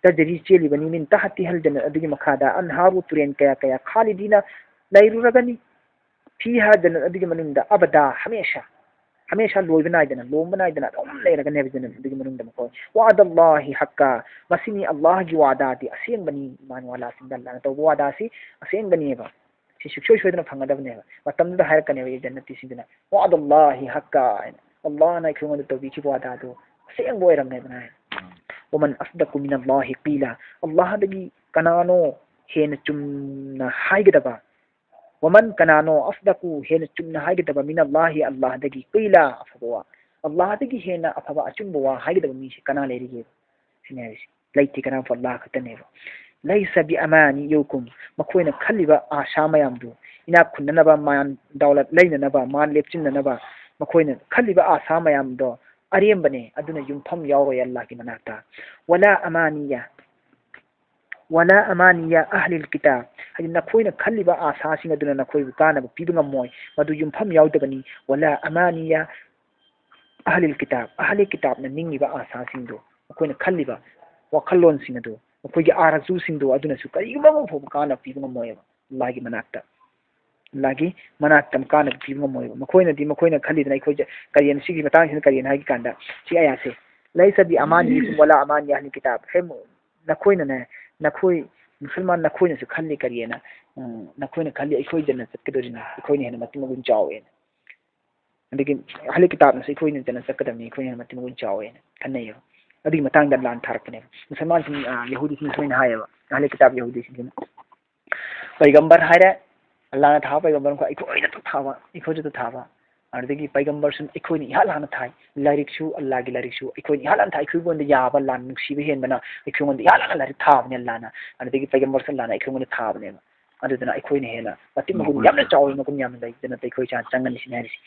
ꯇꯖꯔꯤ, ꯆꯦꯜꯂꯤꯕꯅꯤ, ꯃꯤꯟ ꯇꯍꯇꯤꯍꯜ, ꯖꯟꯅꯠ ꯑꯗꯨꯒꯤ ꯃꯈꯥꯗ, ꯑꯟꯍꯥꯔꯨ, ꯇꯨꯔꯦꯟ ꯀꯌꯥ ꯀꯌꯥ, ꯈꯥꯂꯤꯗꯤꯅ, ꯂꯩꯔꯨꯔꯒꯅꯤ, ꯐꯤꯍꯥ, ꯖꯟꯅꯠ ꯑꯗꯨꯒꯤ ꯃꯅꯨꯡꯗ, ꯑꯕꯗꯥ, ꯍꯃꯦꯁꯥ, ꯍꯃꯦꯁꯥ, ꯂꯣꯏꯕ ꯅꯥꯏꯗꯅ, ꯂꯣꯝꯕ ꯅꯥꯏꯗꯅ ꯑꯗꯨꯝ ꯂꯩꯔꯒꯅꯦꯕ ꯖꯟꯅꯠ ꯑꯗꯨꯒꯤ ꯃꯅꯨꯡꯗ ꯃꯈꯣꯏ꯫ ꯋꯥꯗꯜꯂꯥꯍꯤ ꯍꯛꯀꯥ, ꯃꯁꯤꯅꯤ ꯑꯜꯂꯥꯍꯒꯤ ꯋꯥꯗꯥꯗꯤ ꯑꯁꯦꯡꯕꯅꯤ꯫ ꯏꯃꯥꯟ ꯋꯥꯂꯥꯁꯤꯡꯗ ꯑꯜꯂꯥꯍꯅ ꯇꯧꯕ ꯋꯥꯗꯥꯁꯤ ꯑꯁꯦꯡꯕꯅꯦꯕ꯫ ꯁꯤ ꯁꯨꯡꯁꯣꯏ ꯁꯣꯏꯗꯅ ꯐꯪꯒꯗꯕꯅꯦꯕ꯫ ꯃꯇꯝꯗꯨꯗ ꯍꯥꯏꯔꯛꯀꯅꯦꯕ ꯖꯟꯅꯇꯤꯁꯤꯡꯗꯨꯅ, "ꯋꯥꯗꯜꯂꯥꯍꯤ ꯍꯛꯀꯥ" ꯍꯥꯏꯅ, ꯑꯜꯂꯥꯍꯅ ꯑꯩꯈꯣꯏꯉꯣꯟꯗ ꯇꯧꯕꯤꯈꯤꯕ ꯋꯥꯗꯥꯗꯨ ꯑꯁꯦꯡꯕ ꯑꯣꯏꯔꯝꯃꯦꯗꯅ ꯍꯥꯏ꯫ ꯎꯝ꯫ "ꯋꯃꯟ ꯑꯁꯗꯛꯨ ꯃꯤꯅꯜꯂꯥꯍꯤ ꯀꯤꯂꯥ", ꯑꯜꯂꯥꯍꯗꯒꯤ ꯀꯅꯥꯅꯣ ꯍꯦꯟꯅ ꯆꯨꯝꯅ ꯍꯥꯏꯒꯗꯕ? "ꯋꯃꯟ", ꯀꯅꯥꯅꯣ, "ꯑꯁꯗꯛꯨ", ꯍꯦꯟꯅ ꯆꯨꯝꯅ ꯍꯥꯏꯒꯗꯕ, "ꯃꯤꯅꯜꯂꯥꯍꯤ", ꯑꯜꯂꯥꯍꯗꯒꯤ, "ꯀꯤꯂꯥ", ꯑꯐꯕ ꯋꯥ, ꯑꯜꯂꯥꯍꯗꯒꯤ ꯍꯦꯟꯅ ꯑꯐꯕ ꯑꯆꯨꯝꯕ ꯋꯥ ꯍꯥꯏꯒꯗꯕ ꯃꯤꯁꯤ ꯀꯅꯥ ꯂꯩꯔꯤꯒꯦ? ꯁꯤꯅꯤ ꯍꯥꯏꯔꯤꯁꯤ꯫ ꯂꯩꯇꯦ, ꯀꯅꯥꯝ ꯑꯜꯂꯥꯍ ꯈꯛꯇꯅꯦꯕ꯫ "ꯂꯩꯁ ꯕꯤ ꯑꯃꯥꯅꯤꯌꯨꯀꯨꯝ", ꯃꯈꯣꯏꯅ ꯈꯜꯂꯤꯕ ꯑꯥꯁꯥ ꯃꯌꯥꯝꯗꯨ, ꯏꯅꯥꯛ ꯈꯨꯟꯅꯅꯕ, ꯃꯥꯟ ꯗꯧꯂꯠ ꯂꯩꯅꯅꯕ, ꯃꯥꯟ ꯂꯦꯞꯆꯤꯟꯅꯅꯕ ꯃꯈꯣꯏꯅ ꯈꯜꯂꯤꯕ ꯑꯥꯁꯥ ꯃꯌꯥꯝꯗꯣ ꯑꯔꯦꯝꯕꯅꯦ, ꯑꯗꯨꯅ ꯌꯨꯝꯐꯝ ꯌꯥꯎꯔꯣꯏ ꯑꯜꯂꯥꯍꯒꯤ ꯃꯅꯥꯛꯇ꯫ "ꯋꯂꯥ ꯑꯃꯥꯅꯤꯌꯥ", "ꯋꯂꯥ ꯑꯃꯥꯅꯤꯌꯥ ꯑꯍꯂꯤꯜ ꯀꯤꯇꯥꯕ", ꯍꯥꯏꯗꯤ ꯅꯈꯣꯏꯅ ꯈꯜꯂꯤꯕ ꯑꯥꯁꯥꯁꯤꯡ ꯑꯗꯨꯅ ꯅꯈꯣꯏꯕꯨ ꯀꯥꯟꯅꯕ ꯄꯤꯕ ꯉꯝꯃꯣꯏ, ꯃꯗꯨ ꯌꯨꯝꯐꯝ ꯌꯥꯎꯗꯕꯅꯤ꯫ "ꯋꯂꯥ ꯑꯃꯥꯅꯤꯌꯥ ꯑꯍꯂꯤꯜ ꯀꯤꯇꯥꯕ", ꯑꯍꯂꯤ ꯀꯤꯇꯥꯕꯅ ꯅꯤꯡꯉꯤꯕ ꯑꯥꯁꯥꯁꯤꯡꯗꯨ, ꯃꯈꯣꯏꯅ ꯈꯜꯂꯤꯕ ꯋꯥꯈꯜꯂꯣꯟꯁꯤꯡ ꯑꯗꯨ, ꯃꯈꯣꯏꯒꯤ ꯑꯥꯔꯖꯨꯁꯤꯡꯗꯨ ꯑꯗꯨꯅꯁꯨ ꯀꯔꯤꯒꯨꯝꯕ ꯑꯃ ꯐꯥꯎꯕ ꯀꯥꯟꯅꯕ ꯄꯤꯕ ꯉꯝꯃꯣꯏꯕ ꯑꯜꯂꯥꯍꯒꯤ ꯃꯅꯥꯛꯇ꯫ ꯑꯜꯂꯥꯍꯒꯤ ꯃꯅꯥꯛꯇ ꯀꯥꯟꯅꯕ ꯄꯤꯕ ꯉꯝꯃꯣꯏꯕ꯫ ꯃꯈꯣꯏꯅꯗꯤ, ꯃꯈꯣꯏꯅ ꯈꯜꯂꯤꯗꯅ ꯑꯩꯈꯣꯏꯁꯦ ꯀꯔꯤꯅ, ꯁꯤꯒꯤ ꯃꯇꯥꯡꯁꯤꯅ ꯀꯔꯤꯅ ꯍꯥꯏꯒꯦ ꯀꯥꯟꯗ, ꯁꯤ ꯑꯌꯥꯁꯦ, "ꯂꯩꯁ ꯕꯤ ꯑꯃꯥꯅꯤꯌꯤꯀꯨꯝ ꯋꯥꯂꯥ ꯑꯃꯥꯅꯤ ꯑꯍꯂꯤ ꯀꯤꯇꯥꯕ"꯫ ꯍꯦ, ꯅꯈꯣꯏꯅꯅꯦ, ꯅꯈꯣꯏ ꯃꯨꯁꯜꯃꯥꯟ ꯅꯈꯣꯏꯅꯁꯨ ꯈꯜꯂꯤ ꯀꯔꯤꯅ? ꯎꯝ, ꯅꯈꯣꯏꯅ ꯈꯜꯂꯤ ꯑꯩꯈꯣꯏ ꯖꯟꯅꯠ ꯆꯠꯀꯗꯧꯔꯤꯅ, ꯑꯩꯈꯣꯏꯅ ꯍꯦꯟꯅ ꯃꯇꯤꯛ ꯃꯒꯨꯟ ꯆꯥꯎꯋꯦꯅ꯫ ꯑꯗꯒꯤ ꯑꯍꯂꯤ ꯀꯤꯇꯥꯕꯅꯁꯨ ꯑꯩꯈꯣꯏꯅ ꯖꯟꯅꯠ ꯆꯠꯀꯗꯕꯅꯤ, ꯑꯩꯈꯣꯏꯅ ꯍꯦꯟꯅ ꯃꯇꯤꯛ ꯃꯒꯨꯟ ꯆꯥꯎꯋꯦꯅ ꯈꯟꯅꯩꯌꯦꯕ꯫ ꯑꯗꯨꯒꯤ ꯃꯇꯥꯡꯗ ꯑꯜꯂꯥꯍꯅ ꯊꯥꯔꯛꯄꯅꯦꯕ꯫ ꯃꯨꯁꯜꯃꯥꯟꯁꯤꯡ, ꯑ, ꯌꯍꯨꯗꯤꯁꯤꯡꯅ ꯁꯨꯃꯥꯏꯅ ꯍꯥꯏꯌꯦꯕ, ꯑꯍꯂꯤ ꯀꯤꯇꯥꯕ ꯌꯍꯨꯗꯤꯁꯤꯡꯁꯤꯅ, ꯄꯩꯒꯝꯕꯔ ꯍꯥꯏꯔꯦ, ꯑꯜꯂꯥꯍꯅ ꯊꯥꯕ ꯄꯩꯒꯝꯕꯔ ꯑꯃꯈꯛ ꯑꯩꯈꯣꯏꯗꯁꯨ ꯊꯥꯕ, ꯑꯩꯈꯣꯏꯗꯁꯨ ꯊꯥꯕ꯫ ꯑꯗꯨꯗꯒꯤ ꯄꯩꯒꯝꯕꯔꯁꯨ ꯑꯩꯈꯣꯏꯅ ꯏꯍꯥꯟ ꯍꯥꯟꯅ ꯊꯥꯏ, ꯂꯥꯏꯔꯤꯛꯁꯨ, ꯑꯜꯂꯥꯍꯒꯤ ꯂꯥꯏꯔꯤꯛꯁꯨ ꯑꯩꯈꯣꯏꯅ ꯏꯍꯥꯟ ꯍꯥꯟꯅ ꯊꯥꯏ꯫ ꯑꯩꯈꯣꯏꯉꯣꯟꯗ ꯌꯥꯕ, ꯂꯥꯟ ꯅꯨꯡꯁꯤꯕ ꯍꯦꯟꯕꯅ ꯑꯩꯈꯣꯏꯉꯣꯟꯗ ꯏꯍꯥꯟ ꯍꯥꯟꯅ ꯂꯥꯏꯔꯤꯛ ꯊꯥꯕꯅꯦ ꯑꯜꯂꯥꯍꯅ꯫ ꯑꯗꯨꯗꯒꯤ ꯄꯩꯒꯝꯕꯔꯁꯨ ꯑꯜꯂꯥꯍꯅ ꯑꯩꯈꯣꯏꯉꯣꯟꯗ ꯊꯥꯕꯅꯦꯕ꯫ ꯑꯗꯨꯗꯨꯅ ꯑꯩꯈꯣꯏꯅ ꯍꯦꯟꯅ ꯃꯇꯤꯛ ꯃꯒꯨꯟ ꯌꯥꯝꯅ ꯆꯥꯎꯋꯤ, ꯃꯒꯨꯟ ꯌꯥꯝꯅ ꯂꯩ꯫ ꯑꯗꯨꯅ ꯑꯩꯈꯣꯏ ꯆꯥ-, ꯆꯪꯒꯅꯤ ꯁꯤꯅꯤ ꯍꯥꯏꯔꯤꯁꯤ꯫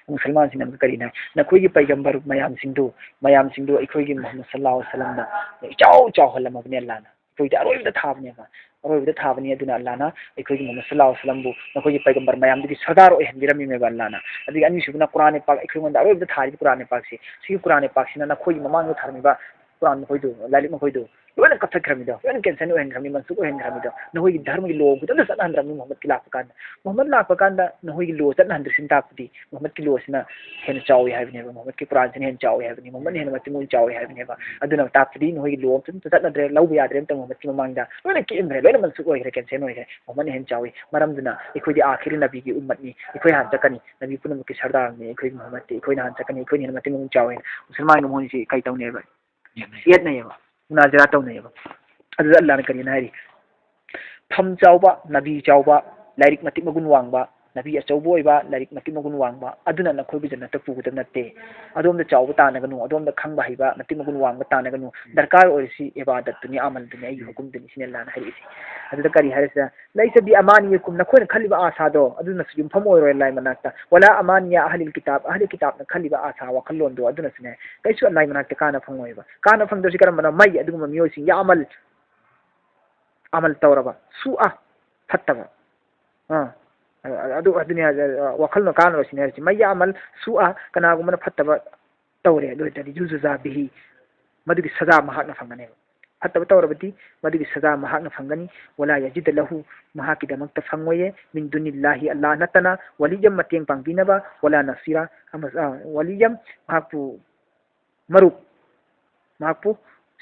ꯃꯨꯁꯜꯃꯥꯟꯁꯤꯡꯅ ꯑꯃꯨꯛꯀ ꯀꯔꯤꯅ ꯍꯥꯏ? "ꯅꯈꯣꯏꯒꯤ ꯄꯩꯒꯝꯕꯔ ꯃꯌꯥꯝꯁꯤꯡꯗꯨ, ꯃꯌꯥꯝꯁꯤꯡꯗꯨ ꯑꯩꯈꯣꯏꯒꯤ ꯃꯨꯍꯝꯃꯗ ꯁꯜꯂꯥꯍꯨ ꯑꯂꯩꯍꯤ ꯋꯥꯁꯜꯂꯝꯗ ꯏꯆꯥꯎ ꯆꯥꯎꯍꯜꯂꯝꯃꯕꯅꯤ ꯑꯜꯂꯥꯍꯅ꯫ ꯑꯩꯈꯣꯏꯗꯤ ꯑꯔꯣꯏꯕꯗ ꯊꯥꯕꯅꯦꯕ, ꯑꯔꯣꯏꯕꯗ ꯊꯥꯕꯅꯤ꯫ ꯑꯗꯨꯅ ꯑꯜꯂꯥꯍꯅ ꯑꯩꯈꯣꯏꯒꯤ ꯃꯨꯍꯝꯃꯗ ꯁꯜꯂꯥꯍꯨ ꯑꯂꯩꯍꯤ ꯋꯥꯁꯜꯂꯝꯕꯨ ꯅꯈꯣꯏꯒꯤ ꯄꯩꯒꯝꯕꯔ ꯃꯌꯥꯝꯗꯨꯒꯤ ꯁꯔꯗꯥꯔ ꯑꯣꯏꯍꯟꯕꯤꯔꯝꯃꯤꯅꯦꯕ ꯑꯜꯂꯥꯍꯅ꯫ ꯑꯗꯒꯤ ꯑꯅꯤꯁꯨꯕꯅ ꯀꯨꯔꯥꯟ ꯄꯥꯛ, ꯑꯩꯈꯣꯏꯉꯣꯟꯗ ꯑꯔꯣꯏꯕꯗ ꯊꯥꯔꯤꯕ ꯀꯨꯔꯥꯟ ꯄꯥꯛꯁꯤ, ꯁꯤꯒꯤ ꯀꯨꯔꯥꯟ ꯄꯥꯛꯁꯤꯅ ꯅꯈꯣꯏꯒꯤ ꯃꯃꯥꯡꯗ ꯊꯥꯔꯝꯃꯤꯕ ꯀꯨꯔꯥꯟ ꯃꯈꯣꯏꯗꯨ, ꯂꯥꯏꯔꯤꯛ ꯃꯈꯣꯏꯗꯨ ꯂꯣꯏꯅ ꯀꯛꯊꯠꯈ꯭ꯔꯝꯃꯤꯗꯣ, ꯂꯣꯏꯅ cancel ꯑꯣꯏꯍꯟꯈ꯭ꯔꯝꯃꯤ, ꯃꯟꯁꯨꯈ ꯑꯣꯏꯍꯟꯈ꯭ꯔꯝꯃꯤꯗꯣ, ꯅꯈꯣꯏꯒꯤ ꯙꯔꯃꯒꯤ law ꯈꯨꯗꯛꯇ ꯆꯠꯅꯍꯟꯗ꯭ꯔꯝꯃꯤ ꯃꯨꯍꯝꯃꯗꯀꯤ ꯂꯥꯛꯄ ꯀꯥꯟꯗ꯫ ꯃꯨꯍꯝꯃꯗ ꯂꯥꯛꯄ ꯀꯥꯟꯗ ꯅꯈꯣꯏꯒꯤ law ꯆꯠꯅꯍꯟꯗ꯭ꯔꯤꯁꯤꯅ ꯇꯥꯛꯄꯗꯤ ꯃꯨꯍꯝꯃꯗꯀꯤ lawꯁꯤꯅ ꯍꯦꯟꯅ ꯆꯥꯎꯏ ꯍꯥꯏꯕꯅꯦꯕ, ꯃꯨꯍꯝꯃꯗꯀꯤ ꯀꯨꯔꯥꯟꯁꯤꯅ ꯍꯦꯟꯅ ꯆꯥꯎꯏ ꯍꯥꯏꯕꯅꯤ, ꯃꯨꯍꯝꯃꯗꯅ ꯍꯦꯟꯅ ꯃꯇꯤꯛ ꯃꯒꯨꯟ ꯆꯥꯎꯏ ꯍꯥꯏꯕꯅꯦꯕ꯫ ꯑꯗꯨꯅ ꯇꯥꯛꯄꯗꯤ ꯅꯈꯣꯏꯒꯤ law ꯑꯝꯇ ꯆꯠꯅꯗ꯭ꯔꯦ, ꯂꯧꯕ ꯌꯥꯗ꯭ꯔꯦ ꯑꯝꯇ ꯃꯨꯍꯝꯃꯗꯀꯤ ꯃꯃꯥꯡꯗ, ꯂꯣꯏꯅ ꯀꯛꯍꯟꯈ꯭ꯔꯦ, ꯂꯣꯏꯅ ꯃꯟꯁꯨꯈ ꯑꯣꯏꯈ꯭ꯔꯦ, cancel ꯑꯣꯏꯈ꯭ꯔꯦ, ꯃꯨꯍꯝꯃꯗꯅ ꯍꯦꯟꯅ ꯆꯥꯎꯏ꯫ ꯃꯔꯝꯗꯨꯅ ꯑꯩꯈꯣꯏꯗꯤ ꯑꯥꯈꯤꯔꯤ ꯅꯕꯤꯒꯤ ꯎꯝꯃꯠꯅꯤ, ꯑꯩꯈꯣꯏ ꯍꯥꯟꯅ ꯆꯠꯀꯅꯤ, ꯅꯕꯤ ꯄꯨꯝꯅꯃꯛꯀꯤ ꯁꯔꯗꯥꯔꯅꯤ ꯑꯩꯈꯣꯏꯒꯤ ꯃꯨꯍꯝꯃꯗꯇꯤ, ꯑꯩꯈꯣꯏꯅ ꯍꯥꯟꯅ ꯆꯠꯀꯅꯤ, ꯑꯩꯈꯣꯏꯅ ꯍꯦꯟꯅ ꯃꯇꯤꯛ ꯃꯒꯨꯟ ꯆꯥꯎꯏ꯫ ꯃꯨꯁꯜꯃꯥꯟꯒ ꯃꯣꯏꯁꯤ ꯀꯩ ꯇꯧꯅꯩꯑꯕ? ꯌꯦꯠꯅꯩꯌꯦꯕ, ꯃꯨꯅꯥꯖꯔꯥ ꯇꯧꯅꯩꯌꯦꯕ꯫ ꯑꯗꯨꯗ ꯑꯜꯂꯥꯍꯅ ꯀꯔꯤꯅ ꯍꯥꯏꯔꯤ? ꯐꯝ ꯆꯥꯎꯕ, ꯅꯕꯤ ꯆꯥꯎꯕ, ꯂꯥꯏꯔꯤꯛ ꯃꯇꯤꯛ ꯃꯒꯨꯟ ꯋꯥꯡꯕ, ꯅꯕꯤ ꯑꯆꯧꯕ ꯑꯣꯏꯕ, ꯂꯥꯏꯔꯤꯛ ꯃꯇꯤꯛ ꯃꯒꯨꯟ ꯋꯥꯡꯕ, ꯑꯗꯨꯅ ꯅꯈꯣꯏꯕꯨ ꯖꯟꯅꯠꯇ ꯄꯨꯒꯗꯕ ꯅꯠꯇꯦ꯫ ꯑꯗꯣꯝꯗ ꯆꯥꯎꯕ ꯇꯥꯟꯅꯒꯅꯨ, ꯑꯗꯣꯝꯗ ꯈꯪꯕ ꯍꯩꯕ, ꯃꯇꯤꯛ ꯃꯒꯨꯟ ꯋꯥꯡꯕ ꯇꯥꯟꯅꯒꯅꯨ꯫ ꯗꯔꯀꯥꯔ ꯑꯣꯏꯔꯤꯁꯤ ꯏꯕꯥꯗꯠꯇꯨꯅꯤ, ꯑꯃꯜꯗꯨꯅꯤ, ꯑꯩꯒꯤ ꯍꯨꯀꯨꯝꯗꯨꯅꯤ, ꯁꯤꯅꯤ ꯑꯜꯂꯥꯍꯅ ꯍꯥꯏꯔꯛꯏꯁꯦ꯫ ꯑꯗꯨꯗ ꯀꯔꯤ ꯍꯥꯏꯔꯤꯁꯤꯗ? "ꯂꯩꯁ ꯕꯤ ꯑꯃꯥꯅꯤꯌꯤꯀꯨꯝ", ꯅꯈꯣꯏꯅ ꯈꯜꯂꯤꯕ ꯑꯥꯁꯥꯗꯣ ꯑꯗꯨꯅꯁꯨ ꯌꯨꯝꯐꯝ ꯑꯣꯏꯔꯣꯏ ꯑꯜꯂꯥꯍ ꯃꯅꯥꯛꯇ꯫ "ꯋꯥꯂꯥ ꯑꯃꯥꯅꯤꯌꯥ ꯑꯍꯂꯤꯜ ꯀꯤꯇꯥꯕ", ꯑꯍꯂꯤ ꯀꯤꯇꯥꯕꯅ ꯈꯜꯂꯤꯕ ꯑꯥꯁꯥ, ꯋꯥꯈꯜꯂꯣꯟꯗꯣ ꯑꯗꯨꯅꯁꯨꯅꯦ ꯀꯩꯁꯨ ꯑꯜꯂꯥꯍ ꯃꯅꯥꯛꯇ ꯀꯥꯟꯅ ꯐꯪꯉꯣꯏꯕ꯫ ꯀꯥꯟꯅ ꯐꯪꯗꯣꯏꯁꯤ ꯀꯔꯝꯕꯅꯣ? ꯃꯩ ꯑꯗꯨꯒꯨꯝꯕ ꯃꯤꯑꯣꯏꯁꯤꯡ, "ꯌꯥꯃꯜ", ꯑꯃꯜ ꯇꯧꯔꯕ, "ꯁꯨꯑ", ꯐꯠꯇꯕ꯫ ꯑꯥ, ꯑꯗꯨ, ꯑꯗꯨꯅꯤ ꯍꯥꯏꯁꯦ, ꯋꯥꯈꯜꯅ ꯀꯥꯟꯅꯔꯣꯏ ꯁꯤꯅꯤ ꯍꯥꯏꯔꯤꯁꯤ꯫ "ꯃꯩ ꯌꯥꯃꯜ ꯁꯨꯑ", ꯀꯅꯥꯒꯨꯝꯕꯅ ꯐꯠꯇꯕ ꯇꯧꯔꯦ, ꯑꯗꯨ ꯑꯣꯏꯇꯥꯔꯗꯤ "ꯌꯨꯖꯨꯖꯥ ꯕꯤꯍꯤ", ꯃꯗꯨꯒꯤ ꯁꯖꯥ ꯃꯍꯥꯛꯅ ꯐꯪꯒꯅꯦꯕ꯫ ꯐꯠꯇꯕ ꯇꯧꯔꯕꯗꯤ ꯃꯗꯨꯒꯤ ꯁꯖꯥ ꯃꯍꯥꯛꯅ ꯐꯪꯒꯅꯤ꯫ ꯋꯂꯥ ꯌꯖꯤꯗ ꯂꯍꯨ, ꯃꯍꯥꯛꯀꯤꯗꯃꯛꯇ ꯐꯪꯉꯣꯏꯌꯦ, ꯃꯤꯟ ꯗꯨꯅꯤꯜꯂꯥꯍꯤ, ꯑꯜꯂꯥꯍ ꯅꯠꯇꯅ, ꯋꯂꯤꯌꯝ, ꯃꯇꯦꯡ ꯄꯥꯡꯕꯤꯅꯕ, ꯋꯂꯥ ꯅꯁꯤꯔꯥ, ꯑꯃ-, ꯑ, ꯋꯂꯤꯌꯝ, ꯃꯍꯥꯛꯄꯨ ꯃꯔꯨꯞ, ꯃꯍꯥꯛꯄꯨ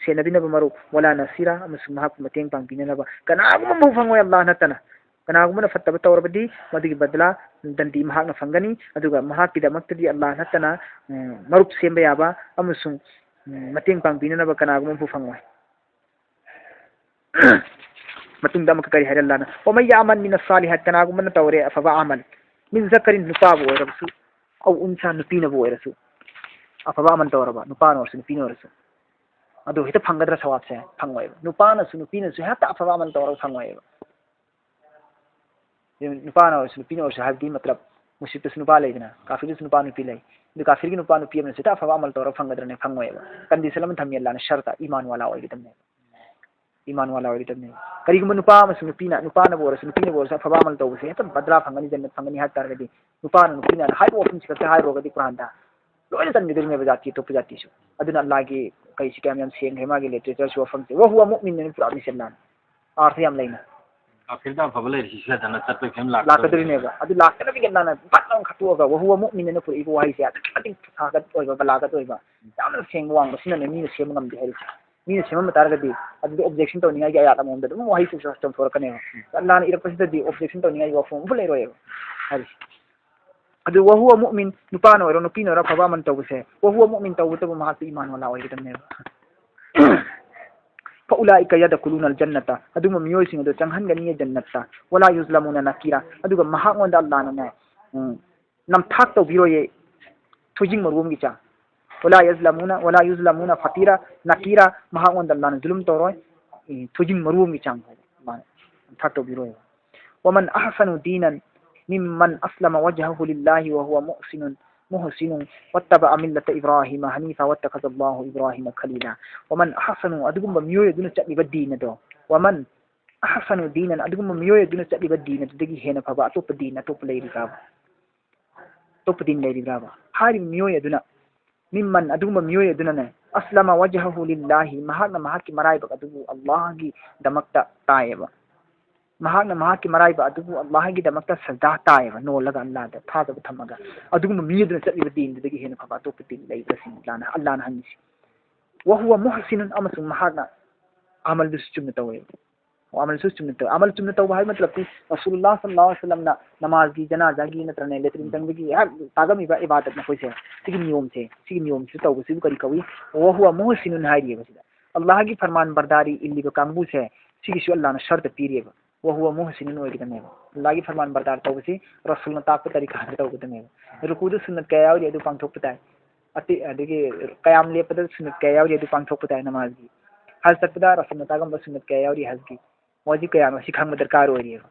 ꯁꯦꯟꯅꯕꯤꯅꯕ ꯃꯔꯨꯞ, ꯋꯂꯥ ꯅꯁꯤꯔꯥ, ꯑꯃꯁꯨꯡ ꯃꯍꯥꯛꯄꯨ ꯃꯇꯦꯡ ꯄꯥꯡꯕꯤꯅꯅꯕ ꯀꯅꯥꯒꯨꯝꯕ ꯑꯃꯐꯥꯎ ꯐꯪꯉꯣꯏ, ꯑꯜꯂꯥꯍ ꯅꯠꯇꯅ꯫ ꯀꯅꯥꯒꯨꯝꯕꯅ ꯐꯠꯇꯕ ꯇꯧꯔꯕꯗꯤ ꯃꯗꯨꯒꯤ ꯕꯗꯂꯥ, ꯗꯟꯗꯤ ꯃꯍꯥꯛꯅ ꯐꯪꯒꯅꯤ꯫ ꯑꯗꯨꯒ ꯃꯍꯥꯛꯀꯤꯗꯃꯛꯇꯗꯤ ꯑꯜꯂꯥꯍ ꯅꯠꯇꯅ, ꯎꯝ, ꯃꯔꯨꯞ ꯁꯦꯝꯕ ꯌꯥꯕ ꯑꯃꯁꯨꯡ, ꯎꯝ, ꯃꯇꯦꯡ ꯄꯥꯡꯕꯤꯅꯅꯕ ꯀꯅꯥꯒꯨꯝꯕ ꯑꯃꯐꯥꯎ ꯐꯪꯉꯣꯏ꯫ ꯃꯇꯨꯡꯗ ꯑꯃꯨꯛꯀ ꯀꯔꯤ ꯍꯥꯏꯔꯦ ꯑꯜꯂꯥꯍꯅ? "ꯋꯃꯟ ꯌꯥꯃꯟ ꯃꯤꯅ ꯁꯥꯂꯤꯍꯥꯠ", ꯀꯅꯥꯒꯨꯝꯕꯅ ꯇꯧꯔꯦ ꯑꯐꯕ ꯑꯃꯜ, "ꯃꯤꯟ ꯖꯀꯔꯤꯟ", ꯅꯨꯄꯥꯕꯨ ꯑꯣꯏꯔꯕꯁꯨ, "ꯑꯧ ꯎꯟꯁꯥ", ꯅꯨꯄꯤꯅꯕꯨ ꯑꯣꯏꯔꯁꯨ, ꯑꯐꯕ ꯑꯃꯜ ꯇꯧꯔꯕ, ꯅꯨꯄꯥꯅ ꯑꯣꯏꯔꯁꯨ ꯅꯨꯄꯤꯅ ꯑꯣꯏꯔꯁꯨ, ꯑꯗꯨ ꯍꯦꯛꯇ ꯐꯪꯒꯗ꯭ꯔꯥ ꯁꯋꯥꯕꯁꯦ? ꯐꯪꯉꯣꯏꯕ꯫ ꯅꯨꯄꯥꯅꯁꯨ ꯅꯨꯄꯤꯅꯁꯨ ꯍꯦꯛꯇ ꯑꯐꯕ ꯑꯃꯜ ꯇꯧꯔꯒ ꯐꯪꯉꯣꯏꯕ꯫ ꯅꯨꯄꯥꯅ ꯑꯣꯏꯔꯁꯨ ꯅꯨꯄꯤꯅ ꯑꯣꯏꯔꯁꯨ, ꯍꯥꯏꯕꯗꯤ ꯃꯇꯂꯕ, ꯃꯨꯁꯤꯔꯤꯛꯇꯁꯨ ꯅꯨꯄꯥ ꯂꯩꯗꯅ, ꯀꯥꯐꯤꯔꯗꯁꯨ ꯅꯨꯄꯥ ꯅꯨꯄꯤ ꯂꯩ꯫ ꯑꯗꯨ ꯀꯥꯐꯤꯔꯒꯤ ꯅꯨꯄꯥ ꯅꯨꯄꯤ ꯑꯃꯅꯁꯨ ꯍꯦꯛꯇ ꯑꯐꯕ ꯑꯃꯜ ꯇꯧꯔꯒ ꯐꯪꯒꯗ꯭ꯔꯅꯦ? ꯐꯪꯉꯣꯏꯕ꯫ ꯀꯟꯗꯤꯁꯟ ꯑꯃ ꯊꯝꯃꯤ ꯑꯜꯂꯥꯍꯅ, ꯁꯔꯇ, ꯏꯃꯥꯟ ꯋꯥꯂꯥ ꯑꯣꯏꯒꯗꯕꯅꯦꯕ꯫ ꯏꯃꯥꯟ ꯋꯥꯂꯥ ꯑꯣꯏꯒꯗꯕꯅꯦꯕ꯫ ꯀꯔꯤꯒꯨꯝꯕ ꯅꯨꯄꯥ ꯑꯃꯁꯨꯡ ꯅꯨꯄꯤꯅ, ꯅꯨꯄꯥꯅꯕꯨ ꯑꯣꯏꯔꯁꯨ ꯅꯨꯄꯤꯅꯕꯨ ꯑꯣꯏꯔꯁꯨ ꯑꯐꯕ ꯑꯃꯜ ꯇꯧꯕꯁꯦ ꯍꯦꯛꯇ ꯕꯗꯂꯥ ꯐꯪꯒꯅꯤ, ꯖꯟꯅꯠ ꯐꯪꯒꯅꯤ ꯍꯥꯏꯕ ꯇꯥꯔꯒꯗꯤ, ꯅꯨꯄꯥꯅ ꯅꯨꯄꯤꯅ ꯍꯥꯏꯕ ꯋꯥꯐꯝꯁꯤ ꯈꯛꯇ ꯍꯥꯏꯔꯨꯔꯒꯗꯤ ꯀꯨꯔꯥꯟꯗ ꯂꯣꯏꯅ ꯆꯟꯒꯗꯣꯔꯤꯅꯦꯕ, ꯖꯥꯇꯤ ꯑꯇꯣꯞꯄ ꯖꯥꯇꯤꯁꯨ꯫ ꯑꯗꯨꯅ ꯑꯜꯂꯥꯍꯒꯤ ꯀꯩꯁꯤ ꯀꯌꯥꯝ ꯌꯥꯝ ꯁꯦꯡꯈ꯭ꯔꯦ, ꯃꯥꯒꯤ ꯂꯤꯇꯔꯦꯆꯔꯁꯨ, ꯋꯥꯐꯝꯁꯦ꯫ "ꯋꯍꯨꯋ ꯃꯨꯑꯃꯤꯟ" ꯑꯅ ꯄꯨꯔꯛꯑꯝꯃꯤꯁꯦ ꯑꯜꯂꯥꯍꯅ꯫ ꯑꯥꯔꯊ ꯌꯥꯝ ꯂꯩꯅ꯫ ꯀꯥꯐꯤꯔꯗ ꯑꯐꯕ ꯂꯩꯔꯤꯁꯤ ꯁꯤꯗꯅ ꯆꯠꯄꯒꯤ ꯐꯤꯕꯝ ꯂꯥꯛꯀꯗꯣꯔꯤꯅꯦꯕ꯫ ꯂꯥꯛꯀꯗꯣꯔꯤꯅꯦꯕ꯫ ꯑꯗꯨ ꯂꯥꯛꯇꯅꯕꯒꯤ ꯑꯜꯂꯥꯍꯅ ꯐꯠ ꯂꯥꯎꯅ ꯈꯠꯇꯣꯛꯑꯒ "ꯋꯍꯨꯋ ꯃꯨꯑꯃꯤꯟ" ꯑꯅ ꯄꯨꯔꯛꯏꯕ ꯋꯥꯍꯩꯁꯦ ꯑꯗꯨꯛꯀꯤ ꯃꯇꯤꯛ ꯐꯒꯠ ꯑꯣꯏꯕ, ꯕꯂꯥꯒꯠ ꯑꯣꯏꯕ, ꯌꯥꯝꯅ ꯁꯦꯡꯕ ꯋꯥꯡꯕ, ꯁꯤꯅꯅꯦ ꯃꯤꯅ ꯁꯦꯝꯕ ꯉꯝꯗꯦ ꯍꯥꯏꯔꯤꯁꯦ꯫ ꯃꯤꯅ ꯁꯦꯝꯃꯝꯕ ꯇꯥꯔꯒꯗꯤ ꯑꯗꯨꯗꯤ ꯑꯣꯕꯖꯦꯛꯁꯟ ꯇꯧꯅꯤꯡꯉꯥꯏꯒꯤ ꯑꯌꯥꯠ ꯑꯃꯃꯝꯗ ꯑꯗꯨꯝ ꯋꯥꯍꯩꯁꯦ ꯆꯣꯡꯊꯣꯔꯛꯀꯅꯦꯕ꯫ ꯑꯜꯂꯥꯍꯅ ꯏꯔꯛꯄꯁꯤꯗꯗꯤ ꯑꯣꯕꯖꯦꯛꯁꯟ ꯇꯧꯅꯤꯡꯉꯥꯏꯒꯤ ꯋꯥꯐꯝ ꯑꯃꯐꯥꯎ ꯂꯩꯔꯣꯏꯕ ꯍꯥꯏꯔꯤꯁꯦ꯫ ꯑꯗꯨ "ꯋꯍꯨꯋ ꯃꯨꯑꯃꯤꯟ", ꯅꯨꯄꯥꯅ ꯑꯣꯏꯔꯣ ꯅꯨꯄꯤꯅ ꯑꯣꯏꯔꯣ ꯑꯐꯕ ꯑꯃꯜ ꯇꯧꯕꯁꯦ, "ꯋꯍꯨꯋ ꯃꯨꯑꯃꯤꯟ" ꯇꯧꯕꯇꯕꯨ ꯃꯍꯥꯛꯇꯤ ꯏꯃꯥꯟ ꯋꯥꯂꯥ ꯑꯣꯏꯒꯗꯕꯅꯦꯕ꯫ "ꯐꯎꯂꯥꯏꯀ ꯌꯗꯈꯨꯂꯨꯅꯜ ꯖꯟꯅꯇ", ꯑꯗꯨꯒꯨꯝꯕ ꯃꯤꯑꯣꯏꯁꯤꯡ ꯑꯗꯨ ꯆꯪꯍꯟꯒꯅꯤꯌꯦ ꯖꯟꯅꯠꯇ꯫ "ꯋꯂꯥ ꯌꯨꯖꯂꯃꯨꯅ ꯅꯀꯤꯔ", ꯑꯗꯨꯒ ꯃꯍꯥꯛꯉꯣꯟꯗ ꯑꯜꯂꯥꯍꯅꯅꯦ, ꯎꯝ, ꯅꯝꯊꯥꯛ ꯇꯧꯕꯤꯔꯣꯏꯌꯦ, ꯊꯣꯏꯖꯤꯡ ꯃꯔꯨꯝꯒꯤ ꯆꯥꯡ꯫ "ꯋꯂꯥ ꯌꯖꯂꯃꯨꯅ, ꯋꯂꯥ ꯌꯨꯖꯂꯃꯨꯅ ꯐꯇꯤꯔ ꯅꯀꯤꯔ", ꯃꯍꯥꯛꯉꯣꯟꯗ ꯑꯜꯂꯥꯍꯅ ꯖꯨꯂꯨꯝ ꯇꯧꯔꯣꯏ, ꯎꯝ, ꯊꯣꯏꯖꯤꯡ ꯃꯔꯨꯝꯒꯤ ꯆꯥꯡ ꯐꯥꯎꯕ ꯃꯥꯅ ꯅꯝꯊꯥꯛ ꯇꯧꯕꯤꯔꯣꯏ꯫ "ꯋꯃꯟ ꯑꯍꯁꯅꯨ ꯗꯤꯅꯟ ꯃꯤꯝꯃꯟ ꯑꯁꯂꯃ ꯋꯖꯍꯍꯨ ꯂꯤꯜꯂꯥꯍꯤ ꯋꯍꯨꯋ ꯃꯨꯍꯁꯤꯅꯨꯟ, ꯃꯨꯍꯁꯤꯅꯨꯟ ꯋꯠꯇꯕꯑ ꯃꯤꯜꯂꯇ ꯏꯕ꯭ꯔꯥꯍꯤꯃ ꯍꯅꯤꯐ ꯋꯠꯇꯈꯖꯜꯂꯥꯍꯨ ꯏꯕ꯭ꯔꯥꯍꯤꯃ ꯈꯂꯤꯂꯥ"꯫ "ꯋꯃꯟ ꯑꯍꯁꯅꯨ", ꯑꯗꯨꯒꯨꯝꯕ ꯃꯤꯑꯣꯏ ꯑꯗꯨꯅ ꯆꯠꯂꯤꯕ ꯗꯤꯟ ꯑꯗꯣ, "ꯋꯃꯟ ꯑꯍꯁꯅꯨ ꯗꯤꯅꯟ", ꯑꯗꯨꯒꯨꯝꯕ ꯃꯤꯑꯣꯏ ꯑꯗꯨꯅ ꯆꯠꯂꯤꯕ ꯗꯤꯟ ꯑꯗꯨꯗꯒꯤ ꯍꯦꯟꯅ ꯐꯕ ꯑꯇꯣꯞꯄ ꯗꯤꯟ ꯑꯇꯣꯞꯄ ꯂꯩꯔꯤꯕ꯭ꯔꯥꯕ? ꯑꯇꯣꯞꯄ ꯗꯤꯟ ꯂꯩꯔꯤꯕ꯭ꯔꯥꯕ? ꯍꯥꯏꯔꯤꯕ ꯃꯤꯑꯣꯏ ꯑꯗꯨꯅ, ꯃꯤꯝꯃꯟ, ꯑꯗꯨꯒꯨꯝꯕ ꯃꯤꯑꯣꯏ ꯑꯗꯨꯅꯅꯦ, "ꯑꯁꯂꯃ ꯋꯖꯍꯍꯨ ꯂꯤꯜꯂꯥꯍꯤ", ꯃꯍꯥꯛꯅ ꯃꯍꯥꯛꯀꯤ ꯃꯔꯥꯏꯕꯛ ꯑꯗꯨꯕꯨ ꯑꯜꯂꯥꯍꯒꯤꯗꯃꯛꯇ ꯇꯥꯏꯌꯦꯕ꯫ ꯃꯍꯥꯛꯅ ꯃꯍꯥꯛꯀꯤ ꯃꯔꯥꯏꯕꯛ ꯑꯗꯨꯕꯨ ꯑꯜꯂꯥꯍꯒꯤꯗꯃꯛꯇ ꯁꯖꯗꯥ ꯇꯥꯏꯌꯦꯕ, ꯅꯣꯜꯂꯒ ꯑꯜꯂꯥꯍꯗ ꯊꯥꯖꯕ ꯊꯝꯃꯒ꯫ ꯑꯗꯨꯒꯨꯝꯕ ꯃꯤ ꯑꯗꯨꯅ ꯆꯠꯂꯤꯕ ꯗꯤꯟꯗꯨꯗꯒꯤ ꯍꯦꯟꯅ ꯐꯕ ꯑꯇꯣꯞꯄ ꯗꯤꯟ ꯂꯩꯕ꯭ꯔꯥ ꯁꯤꯅꯤ ꯑꯜꯂꯥꯍꯅ, ꯑꯜꯂꯥꯍꯅ ꯍꯪꯉꯤꯁꯤ꯫ "ꯋꯍꯨꯋ ꯃꯨꯍꯁꯤꯅꯨꯟ", ꯑꯃꯁꯨꯡ ꯃꯍꯥꯛꯅ ꯑꯃꯜꯗꯨꯁꯨ ꯆꯨꯝꯅ ꯇꯧꯋꯦꯕ꯫ ꯑꯣ, ꯑꯃꯜꯁꯨ ꯆꯨꯝꯅ ꯇꯧ-, ꯑꯃꯜ ꯆꯨꯝꯅ ꯇꯧꯕ ꯍꯥꯏꯕ ꯃꯇꯂꯕꯇꯤ ꯔꯁꯨꯂꯨꯜꯂꯥꯍ ꯁꯜꯂꯜꯂꯥꯍꯨ ꯑꯂꯩꯍꯤ ꯋꯁꯜꯂꯝꯅ ꯅꯃꯥꯖꯒꯤ, ꯖꯅꯥꯖꯥꯒꯤ ꯅꯠꯇ꯭ꯔꯒꯅ ꯂꯦꯇ꯭ꯔꯤꯟ ꯆꯪꯕꯒꯤ ꯍꯦꯛ ꯇꯥꯛꯂꯝꯃꯤꯕ ꯏꯕꯥꯗꯠ ꯃꯈꯣꯏꯁꯦ, ꯁꯤꯒꯤ ꯅꯤꯌꯣꯝꯁꯦ, ꯁꯤꯒꯤ ꯅꯤꯌꯣꯝꯁꯤꯁꯨ ꯇꯧꯕꯁꯤꯕꯨ ꯀꯔꯤ ꯀꯧꯏ? "ꯋꯍꯨꯋ ꯃꯨꯍꯁꯤꯅꯨꯟ" ꯍꯥꯏꯔꯤꯑꯕ ꯁꯤꯗ꯫ ꯑꯜꯂꯥꯍꯒꯤ ꯐꯔꯃꯥꯟ ꯕꯔꯗꯥꯔꯤ ꯏꯜꯂꯤꯕ ꯀꯥꯡꯕꯨꯁꯦ, ꯁꯤꯒꯤꯁꯨ ꯑꯜꯂꯥꯍꯅ ꯁꯔꯇ ꯄꯤꯔꯤꯑꯕ꯫ "ꯋꯍꯨꯋ ꯃꯨꯍꯁꯤꯅꯨꯟ" ꯑꯣꯏꯒꯗꯕꯅꯦꯕ꯫ ꯑꯜꯂꯥꯍꯒꯤ ꯐꯔꯃꯥꯟ ꯕꯔꯗꯥꯔ ꯇꯧꯕꯁꯤ ꯔꯁꯨꯜꯅ ꯇꯥꯛꯄ ꯇꯔꯤꯀꯥꯗ ꯇꯧꯒꯗꯕꯅꯦꯕ꯫ ꯔꯨꯀꯨꯗ ꯁꯨꯟꯅꯠ ꯀꯌꯥ ꯌꯥꯎꯔꯤ ꯑꯗꯨ ꯄꯥꯡꯊꯣꯛꯄ ꯇꯥꯏ꯫ ꯑꯇꯩ, ꯑꯗꯒꯤ ꯀꯌꯥꯝ ꯂꯦꯞꯄꯗ ꯁꯨꯟꯅꯠ ꯀꯌꯥ ꯌꯥꯎꯔꯤ ꯑꯗꯨ ꯄꯥꯡꯊꯣꯛꯄ ꯇꯥꯏ ꯅꯃꯥꯖꯒꯤ꯫ ꯍꯖ ꯆꯠꯄꯗ ꯔꯁꯨꯜꯅ ꯇꯥꯛꯂꯝꯕ ꯁꯨꯟꯅꯠ ꯀꯌꯥ ꯌꯥꯎꯔꯤ ꯍꯖꯒꯤ꯫ ꯋꯥꯖꯤꯕ ꯀꯌꯥꯅꯣ ꯁꯤ ꯈꯪꯕ ꯗꯔꯀꯥꯔ ꯑꯣꯏꯔꯤꯑꯕ꯫